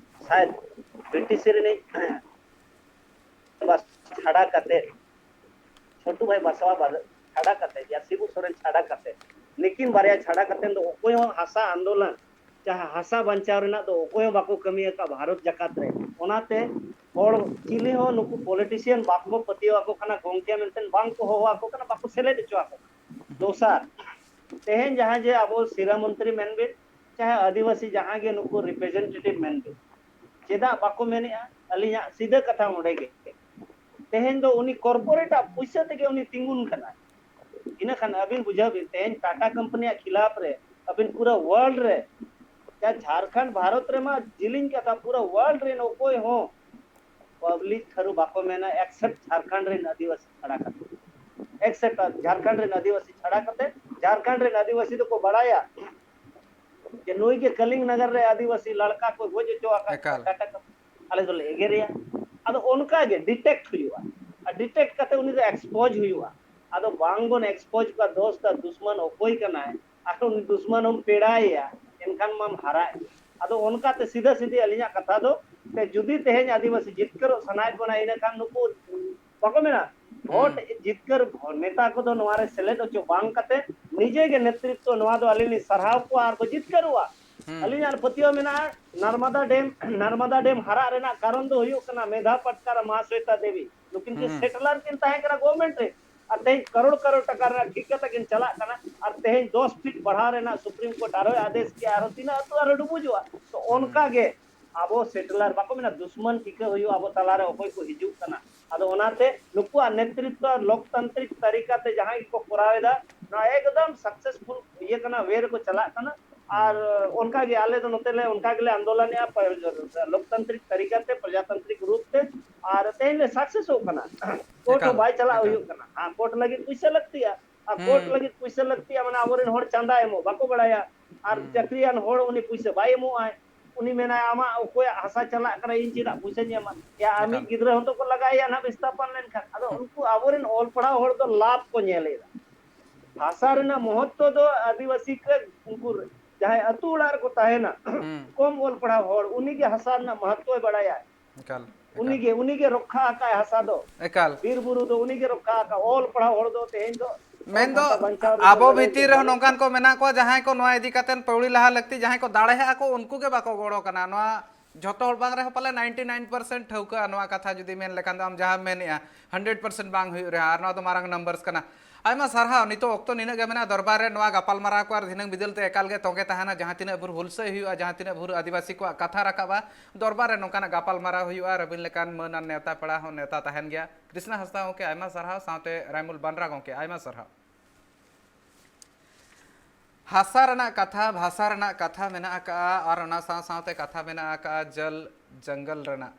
ᱥᱟᱭᱮᱫ ᱵᱨᱤᱴᱤᱥ ᱨᱤᱱᱤᱡ ᱵᱟᱥ ᱪᱷᱟᱰᱟ ᱠᱟᱛᱮ, ᱪᱷᱳᱴᱩ ᱵᱷᱟᱭ ᱵᱟᱥᱟᱣᱟ ᱵᱟᱫ ᱪᱷᱟᱰᱟ ᱠᱟᱛᱮ, ᱭᱟ ᱥᱤᱵᱩ ᱥᱚᱨᱮᱱ ᱪᱷᱟᱰᱟ ᱠᱟᱛᱮ, ᱱᱤᱠᱤᱱ ᱵᱟᱨᱭᱟ ᱪᱷᱟᱰᱟ ᱠᱟᱛᱮ ᱫᱚ ᱚᱠᱚᱭ ᱦᱚᱸ ᱦᱟᱥᱟ ᱟᱱᱫᱳᱞᱚᱱ, ᱡᱟᱦᱟᱸ ᱦᱟᱥᱟ ᱵᱟᱧᱪᱟᱣ ᱨᱮᱱᱟᱜ ᱫᱚ ᱚᱠᱚᱭ ᱦᱚᱸ ᱵᱟᱠᱚ ᱠᱟᱹᱢᱤ ᱟᱠᱟᱫ ᱵᱷᱟᱨᱚᱛ ᱡᱟᱠᱟᱛ ᱨᱮ᱾ ᱚᱱᱟᱛᱮ ᱦᱚᱲ ᱪᱤᱞᱤ ᱦᱚᱸ ᱱᱩᱠᱩ ᱯᱚᱞᱤᱴᱤᱥᱤᱭᱟᱱ ᱵᱟᱠᱚ ᱯᱟᱹᱛᱭᱟᱹᱣ ᱟᱠᱚ ᱠᱟᱱᱟ, ᱜᱚᱝᱠᱮ ᱢᱮᱱᱛᱮ ᱵᱟᱝ ᱠᱚ ᱦᱚᱦᱚ ᱟᱠᱚ ᱠᱟᱱᱟ, ᱵᱟᱠᱚ ᱥᱮᱞᱮᱫ ᱦᱚᱪᱚ ᱟᱠᱚ ᱠᱟᱱᱟ᱾ ᱫᱚᱥᱟᱨ, ᱛᱮᱦᱮᱧ ᱡᱟᱦᱟᱸ ᱡᱮ ᱟᱵᱚ ᱥᱤᱨᱟᱹ ᱢᱚᱱᱛᱨᱤ ᱢᱮᱱ ᱵᱤᱱ, ᱪᱟᱦᱮ ᱟᱹᱫᱤᱵᱟᱹᱥᱤ ᱡᱟᱦᱟᱸ ᱜᱮ ᱱᱩᱠᱩ ᱨᱤᱯᱨᱮᱡᱮᱱᱴᱮᱴᱤᱵᱷ ᱢᱮᱱ ᱵᱤᱱ, ᱪᱮᱫᱟᱜ ᱵᱟᱠᱚ ᱢᱮᱱᱮᱜᱼᱟ? ᱟᱹᱞᱤᱧᱟᱜ ᱥᱤᱫᱷᱟᱹ ᱠᱟᱛᱷᱟ ᱚᱸᱰᱮ ᱜᱮ, ᱛᱮᱦᱮᱧ ᱫᱚ ᱩᱱᱤ ᱠᱚᱨᱯᱳᱨᱮᱴ ᱟᱜ ᱯᱩᱭᱥᱟᱹ ᱛᱮᱜᱮ ᱩᱱᱤ ᱛᱤᱸᱜᱩᱱ ᱠᱟᱱᱟᱭ᱾ ᱤᱱᱟᱹ ᱠᱷᱟᱱ ᱟᱹᱵᱤᱱ ᱵᱩᱡᱷᱟᱹᱣ ᱵᱤᱱ, ᱛᱮᱦᱮᱧ ᱴᱟᱴᱟ ᱠᱳᱢᱯᱟᱱᱤᱭᱟᱜ ᱠᱷᱤᱞᱟᱯ ᱨᱮ ᱟᱹᱵᱤᱱ ᱯᱩᱨᱟᱹ ᱣᱟᱨᱞᱰ ᱨᱮ, ᱡᱟ ᱡᱷᱟᱲᱠᱷᱚᱸᱰ ᱵᱷᱟᱨᱚᱛ ᱨᱮᱢᱟ ᱡᱤᱞᱤᱧ ᱠᱟᱛᱷᱟ, ᱯᱩᱨᱟᱹ ᱣᱟᱨᱞᱰ ᱨᱮᱱ ᱚᱠᱚᱭ ᱦᱚᱸ ᱯᱟᱵᱽᱞᱤᱠ ᱛᱷᱟᱹᱨᱩ ᱵᱟᱠᱚ ᱢᱮᱱᱟ, ᱮᱠᱥᱮᱯᱴ ᱡᱷᱟᱲᱠᱷᱚᱸᱰ ᱨᱮᱱ ᱟᱹᱫᱤᱵᱟᱹᱥᱤ ᱪᱷᱟᱲᱟ ᱠᱟᱛᱮ, ᱮᱠᱥᱮᱯᱴ ᱡᱷᱟᱲᱠᱷᱚᱸᱰ ᱨᱮᱱ ᱟᱹᱫᱤᱵᱟᱹᱥᱤ ᱪᱷᱟᱲᱟ ᱠᱟᱛᱮ᱾ ᱡᱷᱟᱲᱠᱷᱚᱸᱰ ᱨᱮᱱ ᱟᱹᱫᱤᱵᱟᱹᱥᱤ ᱫᱚᱠᱚ ᱵᱟᱲᱟᱭᱟ ᱡᱮ ᱱᱩᱭ ᱜᱮ ᱠᱟᱞᱤᱝ ᱱᱟᱜᱟᱨ ᱨᱮ ᱟᱹᱫᱤᱵᱟᱹᱥᱤ ᱞᱟᱲᱠᱟ ᱠᱚ ᱜᱚᱡ ᱦᱚᱪᱚ ᱟᱠᱟᱫ ᱠᱚᱣᱟ, ᱮᱠᱟᱞ᱾ ᱴᱟᱴᱟ ᱠᱳᱢᱯᱟᱱᱤ᱾ ᱟᱞᱮ ᱫᱚᱞᱮ ᱮᱜᱮᱨᱮᱭᱟ᱾ ᱟᱫᱚ ᱚᱱᱠᱟ ᱜᱮ ᱰᱤᱴᱮᱠᱴ ᱦᱩᱭᱩᱜᱼᱟ, ᱟᱨ ᱰᱤᱴᱮᱠᱴ ᱠᱟᱛᱮ ᱩᱱᱤ ᱫᱚ ᱮᱠᱥᱯᱳᱡᱽ ᱦᱩᱭᱩᱜᱼᱟ᱾ ᱟᱫᱚ ᱵᱟᱝ ᱵᱚᱱ ᱮᱠᱥᱯᱳᱡᱽ ᱠᱚᱣᱟ, ᱫᱳᱥ ᱫᱟ ᱫᱩᱥᱢᱟᱱ ᱚᱠᱚᱭ ᱠᱟᱱᱟᱭ, ᱟᱨ ᱩᱱᱤ ᱫᱩᱥᱢᱟᱱ ᱦᱚᱸᱢ ᱯᱮᱲᱟᱭᱮᱭᱟ, ᱮᱱᱠᱷᱟᱱ ᱢᱟᱢ ᱦᱟᱨᱟᱜ ᱜᱮ᱾ ᱟᱫᱚ ᱚᱱᱠᱟᱛᱮ ᱥᱤᱫᱷᱟᱹ ᱥᱤᱫᱷᱤ ᱟᱹᱞᱤᱧᱟᱜ ᱠᱟᱛᱷᱟ ᱫᱚ, ᱛᱮ ᱡᱩᱫᱤ ᱛᱮᱦᱮᱧ ᱟᱹᱫᱤᱵᱟᱹᱥᱤ ᱡᱤᱛᱠᱟᱹᱨᱚᱜ ᱥᱟᱱᱟᱭᱮᱫ ᱵᱚᱱᱟ, ᱤᱱᱟᱹ ᱠᱷᱟᱱ ᱱᱩᱠᱩ ᱵᱟᱠᱚ ᱢᱮᱱᱟ ᱵᱷᱳᱴ ᱡᱤᱛᱠᱟᱹᱨ ᱱᱮᱛᱟ ᱠᱚᱫᱚ ᱱᱚᱣᱟ ᱨᱮ ᱥᱮᱞᱮᱫ ᱦᱚᱪᱚ ᱵᱟᱝ ᱠᱟᱛᱮ ᱱᱤᱡᱮ ᱜᱮ ᱱᱮᱛᱨᱤᱛᱵᱚ ᱱᱚᱣᱟ ᱫᱚ ᱟᱹᱞᱤᱧ ᱞᱤᱧ ᱥᱟᱨᱦᱟᱣ ᱠᱚᱣᱟ ᱟᱨ ᱠᱚ ᱡᱤᱛᱠᱟᱹᱨᱚᱜᱼᱟ᱾ ᱟᱹᱞᱤᱧᱟᱜ ᱯᱟᱹᱛᱭᱟᱹᱣ ᱢᱮᱱᱟᱜᱼᱟ, ᱱᱟᱨᱢᱟᱫᱟ ᱰᱮᱢ, ᱱᱟᱨᱢᱟᱫᱟ ᱰᱮᱢ ᱦᱟᱨᱟᱜ ᱨᱮᱱᱟᱜ ᱠᱟᱨᱚᱱ ᱫᱚ ᱦᱩᱭᱩᱜ ᱠᱟᱱᱟ ᱢᱮᱫᱷᱟ ᱯᱟᱴᱠᱟᱨ ᱟᱨ ᱢᱟᱦᱟᱥᱣᱮᱛᱟ ᱫᱮᱵᱤ᱾ ᱱᱩᱠᱤᱱ ᱠᱤᱱ ᱥᱮᱴᱞᱟᱨ ᱠᱤᱱ ᱛᱟᱦᱮᱸ ᱠᱟᱱᱟ ᱜᱚᱵᱷᱢᱮᱱᱴ ᱨᱮ, ᱟᱨ ᱛᱮᱦᱮᱧ ᱠᱟᱨᱳᱲ ᱠᱟᱨᱳᱲ ᱴᱟᱠᱟ ᱨᱮᱱᱟᱜ ᱴᱷᱤᱠ ᱠᱟᱛᱮ ᱠᱤᱱ ᱪᱟᱞᱟᱜ ᱠᱟᱱᱟ᱾ ᱟᱨ ᱛᱮᱦᱮᱧ ᱫᱚᱥ ᱯᱷᱤᱴ ᱵᱟᱲᱦᱟᱣ ᱨᱮᱱᱟᱜ ᱥᱩᱯᱨᱤᱢ ᱠᱳᱨᱴ ᱟᱨᱦᱚᱸᱭ ᱟᱫᱮᱥ ᱠᱮᱜᱼᱟ, ᱟᱨᱦᱚᱸ ᱛᱤᱱᱟᱹᱜ ᱟᱹᱛᱩ ᱟᱨᱦᱚᱸ ᱰᱩᱵᱩᱡᱚᱜᱼᱟ᱾ ᱛᱚ ᱚᱱᱠᱟ ᱜᱮ ᱟᱵᱚ ᱥᱮᱴᱞᱟᱨ ᱵᱟᱠᱚ ᱢᱮᱱᱟ ᱫᱩᱥᱢᱟᱱ ᱴᱷᱤᱠᱟᱹ ᱦᱩᱭᱩᱜᱼᱟ ᱟᱵᱚ ᱛᱟᱞᱟᱨᱮ ᱚᱠᱚᱭ ᱠᱚ ᱦᱤᱡᱩᱜ ᱠᱟᱱᱟ᱾ ᱟᱫᱚ ᱚᱱᱟᱛᱮ ᱱᱩᱠᱩᱣᱟᱜ ᱱᱮᱛᱨᱤᱛᱵ ᱞᱳᱠᱛᱟᱱᱛᱨᱤᱠ ᱛᱟᱹᱨᱤᱠᱟ ᱛᱮ ᱡᱟᱦᱟᱸᱭ ᱜᱮᱠᱚ ᱠᱚᱨᱟᱣ ᱮᱫᱟ, ᱱᱚᱣᱟ ᱮᱠᱫᱚᱢ ᱥᱟᱠᱥᱮᱥᱯᱷᱩᱞ ᱤᱭᱟᱹ ᱠᱟᱱᱟ, ᱣᱮ ᱨᱮᱠᱚ ᱪᱟᱞᱟᱜ ᱠᱟᱱᱟ᱾ ᱟᱨ ᱚᱱᱠᱟ ᱜᱮ ᱟᱞᱮ ᱫᱚ ᱱᱚᱛᱮ ᱞᱮ ᱚᱱᱠᱟ ᱜᱮᱞᱮ ᱟᱱᱫᱳᱞᱚᱱᱮᱜᱼᱟ ᱯᱨᱚ- ᱞᱳᱠᱛᱟᱱᱛᱨᱤᱠ ᱛᱟᱹᱨᱤᱠᱟ ᱛᱮ, ᱯᱨᱚᱡᱟᱛᱟᱱᱛᱨᱤᱠ ᱨᱩᱯ ᱛᱮ, ᱟᱨ ᱛᱮᱦᱮᱧ ᱞᱮ ᱥᱟᱠᱥᱮᱥᱚᱜ ᱠᱟᱱᱟ᱾ ᱠᱳᱨᱴ ᱦᱚᱸ ᱮᱠᱟᱞ, ᱵᱟᱭ ᱪᱟᱞᱟᱜ ᱮᱠᱟᱞ᱾ ᱦᱩᱭᱩᱜ ᱠᱟᱱᱟ᱾ ᱦᱮᱸ, ᱠᱳᱨᱴ ᱞᱟᱹᱜᱤᱫ ᱯᱩᱭᱥᱟᱹ ᱞᱟᱹᱠᱛᱤᱜᱼᱟ, ᱟᱨ ᱠᱳᱨᱴ ᱞᱟᱹᱜᱤᱫ ᱯᱩᱭᱥᱟᱹ ᱞᱟᱹᱠᱛᱤᱜᱼᱟ, ᱢᱟᱱᱮ ᱟᱵᱚᱨᱮᱱ ᱦᱚᱲ ᱪᱟᱸᱫᱟ ᱮᱢᱚᱜ ᱵᱟᱠᱚ ᱵᱟᱲᱟᱭᱟ, ᱟᱨ ᱪᱟᱹᱠᱨᱤᱭᱟᱱ ᱦᱚᱲ ᱩᱱᱤ ᱯᱩᱭᱥᱟᱹ ᱵᱟᱭ ᱮᱢᱚᱜᱼᱟᱭ᱾ ᱩᱱᱤ ᱢᱮᱱᱟᱭ, "ᱟᱢᱟᱜ ᱚᱠᱚᱭᱟᱜ ᱦᱟᱥᱟ ᱪᱟᱞᱟᱜ ᱠᱟᱱᱟ, ᱤᱧ ᱪᱮᱫᱟᱜ ᱯᱩᱭᱥᱟᱹᱧ ᱮᱢᱟ?" ᱭᱟ, ᱟᱢᱤᱡ ᱮᱠᱟᱞ᱾ ᱜᱤᱫᱽᱨᱟᱹ ᱦᱚᱸᱛᱚ ᱠᱚ ᱞᱟᱜᱟᱭᱮᱭᱟ ᱱᱟᱦᱟᱜ ᱵᱤᱥᱛᱷᱟᱯᱚᱱ ᱞᱮᱱᱠᱷᱟᱱ᱾ ᱟᱫᱚ ᱩᱱᱠᱩ ᱟᱵᱚᱨᱮᱱ ᱚᱞ ᱯᱟᱲᱦᱟᱣ ᱦᱚᱲ ᱫᱚ ᱞᱟᱵᱷ ᱠᱚ ᱧᱮᱞᱮᱫᱟ᱾ ᱵᱷᱟᱥᱟ ᱨᱮᱱᱟᱜ ᱢᱚᱦᱚᱛᱛᱚ ᱫᱚ ᱟᱹᱫᱤᱵᱟᱹᱥᱤ ᱠᱚ, ᱩᱱᱠᱩ ᱡᱟᱦᱟᱸᱭ ᱟᱹᱛᱩ ᱚᱲᱟᱜ ᱨᱮᱠᱚ ᱛᱟᱦᱮᱱᱟ, ᱠᱚᱢ ᱚᱞ ᱯᱟᱲᱦᱟᱣ ᱦᱚᱲ, ᱩᱱᱤᱜᱮ ᱦᱟᱥᱟ ᱨᱮᱱᱟᱜ ᱢᱚᱦᱚᱛᱛᱚᱭ ᱵᱟᱲᱟᱭᱟ᱾ ᱮᱠᱟᱞ, ᱮᱠᱟᱞ᱾ ᱩᱱᱤᱜᱮ, ᱩᱱᱤᱜᱮ ᱨᱚᱠᱠᱷᱟ ᱟᱠᱟᱫ ᱦᱟᱥᱟ ᱫᱚ᱾ ᱮᱠᱟᱞ᱾ ᱵᱤᱨ ᱵᱩᱨᱩ ᱫᱚ ᱩᱱᱤᱜᱮ ᱨᱚᱠᱠᱷᱟ ᱟᱠᱟᱫ᱾ ᱚᱞ ᱯᱟᱲᱦᱟᱣ ᱦᱚᱲ ᱫᱚ ᱛᱮᱦᱮᱧ ᱫᱚ ᱢᱮᱱᱫᱚ ᱵᱷᱟᱥᱟ ᱵᱟᱧᱪᱟᱣ ᱨᱮᱫᱚ ᱟᱵᱚ ᱞᱟᱹᱲᱦᱟᱹᱭ ᱵᱷᱤᱛᱤᱨ ᱨᱮᱦᱚᱸ ᱪᱟᱞᱟᱜ ᱱᱚᱝᱠᱟᱱ ᱠᱟᱱᱟ᱾ ᱠᱚ ᱢᱮᱱᱟᱜ ᱠᱚᱣᱟ, ᱡᱟᱦᱟᱸᱭ ᱠᱚ ᱱᱚᱣᱟ ᱤᱫᱤ ᱠᱟᱛᱮ ᱯᱟᱹᱣᱲᱤ ᱞᱟᱦᱟ ᱞᱟᱹᱠᱛᱤ, ᱡᱟᱦᱟᱸᱭ ᱠᱚ ᱫᱟᱲᱮᱭᱟᱜᱼᱟ ᱠᱚ, ᱩᱱᱠᱩ ᱜᱮ ᱵᱟᱠᱚ ᱜᱚᱲᱚ ᱠᱟᱱᱟ᱾ ᱱᱚᱣᱟ ᱡᱷᱚᱛᱚ ᱦᱚᱲ ᱵᱟᱝ ᱨᱮᱦᱚᱸ ᱯᱟᱞᱮ ninety nine percent ᱴᱷᱟᱹᱣᱠᱟᱹᱜᱼᱟ ᱱᱚᱣᱟ ᱠᱟᱛᱷᱟ ᱡᱩᱫᱤ ᱢᱮᱱ ᱞᱮᱠᱷᱟᱱ ᱫᱚ, ᱟᱢ ᱡᱟᱦᱟᱸᱢ ᱢᱮᱱᱮᱜᱼᱟ, hundred percent ᱵᱟᱝ ᱦᱩᱭᱩᱜ ᱨᱮᱦᱚᱸ, ᱟᱨ ᱱᱚᱣᱟ ᱫᱚ ᱢᱟᱨᱟᱝ numbers ᱠᱟᱱᱟ᱾ ᱟᱭᱢᱟ ᱥᱟᱨᱦᱟᱣ᱾ ᱱᱤᱛᱚᱜ ᱚᱠᱛᱚ ᱱᱤᱱᱟᱹᱜ ᱜᱮ ᱢᱮᱱᱟᱜᱼᱟ᱾ ᱫᱚᱨᱵᱟᱨ ᱨᱮ ᱱᱚᱣᱟ ᱜᱟᱯᱟᱞᱢᱟᱨᱟᱣ ᱠᱚ ᱟᱨ ᱫᱷᱤᱱᱟᱹᱝ ᱵᱤᱫᱟᱹᱞ ᱛᱮ ᱮᱠᱟᱞ ᱜᱮ ᱛᱚᱸᱜᱮ ᱛᱟᱦᱮᱱᱟ᱾ ᱡᱟᱦᱟᱸ ᱛᱤᱱᱟᱹᱜ ᱵᱷᱳᱨ ᱦᱩᱞᱥᱟᱹᱭ ᱦᱩᱭᱩᱜᱼᱟ, ᱡᱟᱦᱟᱸ ᱛᱤᱱᱟᱹᱜ ᱵᱷᱳᱨ ᱟᱹᱫᱤᱵᱟᱹᱥᱤ ᱠᱚᱣᱟᱜ ᱠᱟᱛᱷᱟ ᱨᱟᱠᱟᱵᱼᱟ, ᱫᱚᱨᱵᱟᱨ ᱨᱮ ᱱᱚᱝᱠᱟᱱᱟᱜ ᱜᱟᱯᱟᱞᱢᱟᱨᱟᱣ ᱦᱩᱭᱩᱜᱼᱟ᱾ ᱟᱹᱵᱤᱱ ᱞᱮᱠᱟᱱ ᱢᱟᱹᱱ ᱟᱨ ᱱᱮᱣᱛᱟ ᱯᱮᱲᱟ ᱦᱚᱸ ᱱᱮᱣᱛᱟ ᱛᱟᱦᱮᱱ ᱜᱮᱭᱟ᱾ ᱠᱨᱤᱥᱱᱟ ᱦᱟᱸᱥᱫᱟ ᱜᱚᱢᱠᱮ, ᱟᱭᱢᱟ ᱥᱟᱨᱦᱟᱣ, ᱥᱟᱶᱛᱮ ᱨᱟᱭᱢᱩᱞ ᱵᱟᱱᱨᱟ ᱜᱚᱢᱠᱮ, ᱟᱭᱢᱟ ᱥᱟᱨᱦᱟᱣ᱾ ᱦᱟᱥᱟ ᱨᱮᱱᱟᱜ ᱠᱟᱛᱷᱟ, ᱵᱷᱟᱥᱟ ᱨᱮᱱᱟᱜ ᱠᱟᱛᱷᱟ ᱢᱮᱱᱟᱜ ᱟᱠᱟᱫᱼᱟ, ᱟᱨ ᱚᱱᱟ ᱥᱟᱶ ᱥᱟᱶᱛᱮ ᱠᱟᱛᱷᱟ ᱢᱮᱱᱟᱜ ᱟᱠᱟᱫᱼᱟ ᱡᱚᱞ ᱡᱚᱝᱜᱚᱞ ᱨᱮᱱᱟᱜ᱾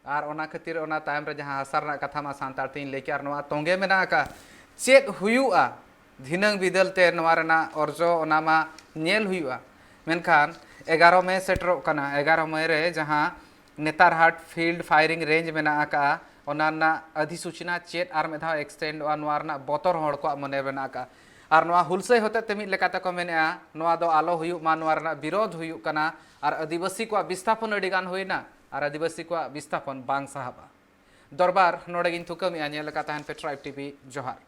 ᱟᱨ ᱚᱱᱟ ᱠᱷᱟᱹᱛᱤᱨ ᱚᱱᱟ ᱛᱟᱭᱚᱢ ᱨᱮ ᱡᱟᱦᱟᱸ ᱦᱟᱥᱟ ᱨᱮᱱᱟᱜ ᱠᱟᱛᱷᱟ ᱢᱟ ᱥᱟᱱᱛᱟᱲ ᱛᱤᱧ ᱞᱟᱹᱭ ᱠᱮᱫ, ᱟᱨ ᱱᱚᱣᱟ ᱛᱚᱸᱜᱮ ᱢᱮᱱᱟᱜ ᱟᱠᱟᱫᱼᱟ᱾ ᱪᱮᱫ ᱦᱩᱭᱩᱜᱼᱟ ᱫᱷᱤᱱᱟᱹᱝ ᱵᱤᱫᱟᱹᱞ ᱛᱮ, ᱱᱚᱣᱟ ᱨᱮᱱᱟᱜ ᱚᱨᱡᱚ ᱚᱱᱟ ᱢᱟ ᱧᱮᱞ ᱦᱩᱭᱩᱜᱼᱟ᱾ ᱢᱮᱱᱠᱷᱟᱱ ᱮᱜᱟᱨᱚ ᱢᱮ ᱥᱮᱴᱮᱨᱚᱜ ᱠᱟᱱᱟ᱾ ᱮᱜᱟᱨᱚ ᱢᱮ ᱨᱮ ᱡᱟᱦᱟᱸ ᱱᱮᱛᱟᱨᱦᱟᱴ field firing range ᱢᱮᱱᱟᱜ ᱟᱠᱟᱫᱼᱟ, ᱚᱱᱟ ᱨᱮᱱᱟᱜ ᱚᱫᱷᱤᱥᱩᱪᱚᱱᱟ ᱪᱮᱫ ᱟᱨ ᱢᱤᱫ ᱫᱷᱟᱣ extendᱚᱜᱼᱟ, ᱱᱚᱣᱟ ᱨᱮᱱᱟᱜ ᱵᱚᱛᱚᱨ ᱦᱚᱲ ᱠᱚᱣᱟᱜ ᱢᱚᱱᱮ ᱨᱮ ᱢᱮᱱᱟᱜ ᱟᱠᱟᱫᱼᱟ᱾ ᱟᱨ ᱱᱚᱣᱟ ᱦᱩᱞᱥᱟᱹᱭ ᱦᱚᱛᱮᱛᱮ ᱢᱤᱫ ᱞᱮᱠᱟ ᱛᱮᱠᱚ ᱢᱮᱱᱮᱫᱼᱟ, ᱱᱚᱣᱟ ᱫᱚ ᱟᱞᱚ ᱦᱩᱭᱩᱜ ᱢᱟ, ᱱᱚᱣᱟ ᱨᱮᱱᱟᱜ ᱵᱤᱨᱳᱫᱷ ᱦᱩᱭᱩᱜ ᱠᱟᱱᱟ᱾ ᱟᱨ ᱟᱹᱫᱤᱵᱟᱹᱥᱤ ᱠᱚᱣᱟᱜ ᱵᱤᱥᱛᱷᱟᱯᱚᱱ ᱟᱹᱰᱤ ᱜᱟᱱ ᱦᱩᱭᱱᱟ, ᱟᱨ ᱟᱹᱫᱤᱵᱟᱹᱥᱤ ᱠᱚᱣᱟᱜ ᱵᱤᱥᱛᱷᱟᱯᱚᱱ ᱵᱟᱝ ᱥᱟᱦᱟᱵᱼᱟ᱾ ᱫᱚᱨᱵᱟᱨ ᱱᱚᱰᱮ ᱜᱤᱧ ᱛᱷᱩᱠᱟᱹᱢᱮᱜᱼᱟ᱾ ᱧᱮᱞ ᱟᱠᱟᱫ ᱛᱟᱦᱮᱱ ᱯᱮ Tribe TV᱾ ᱡᱚᱦᱟᱨ᱾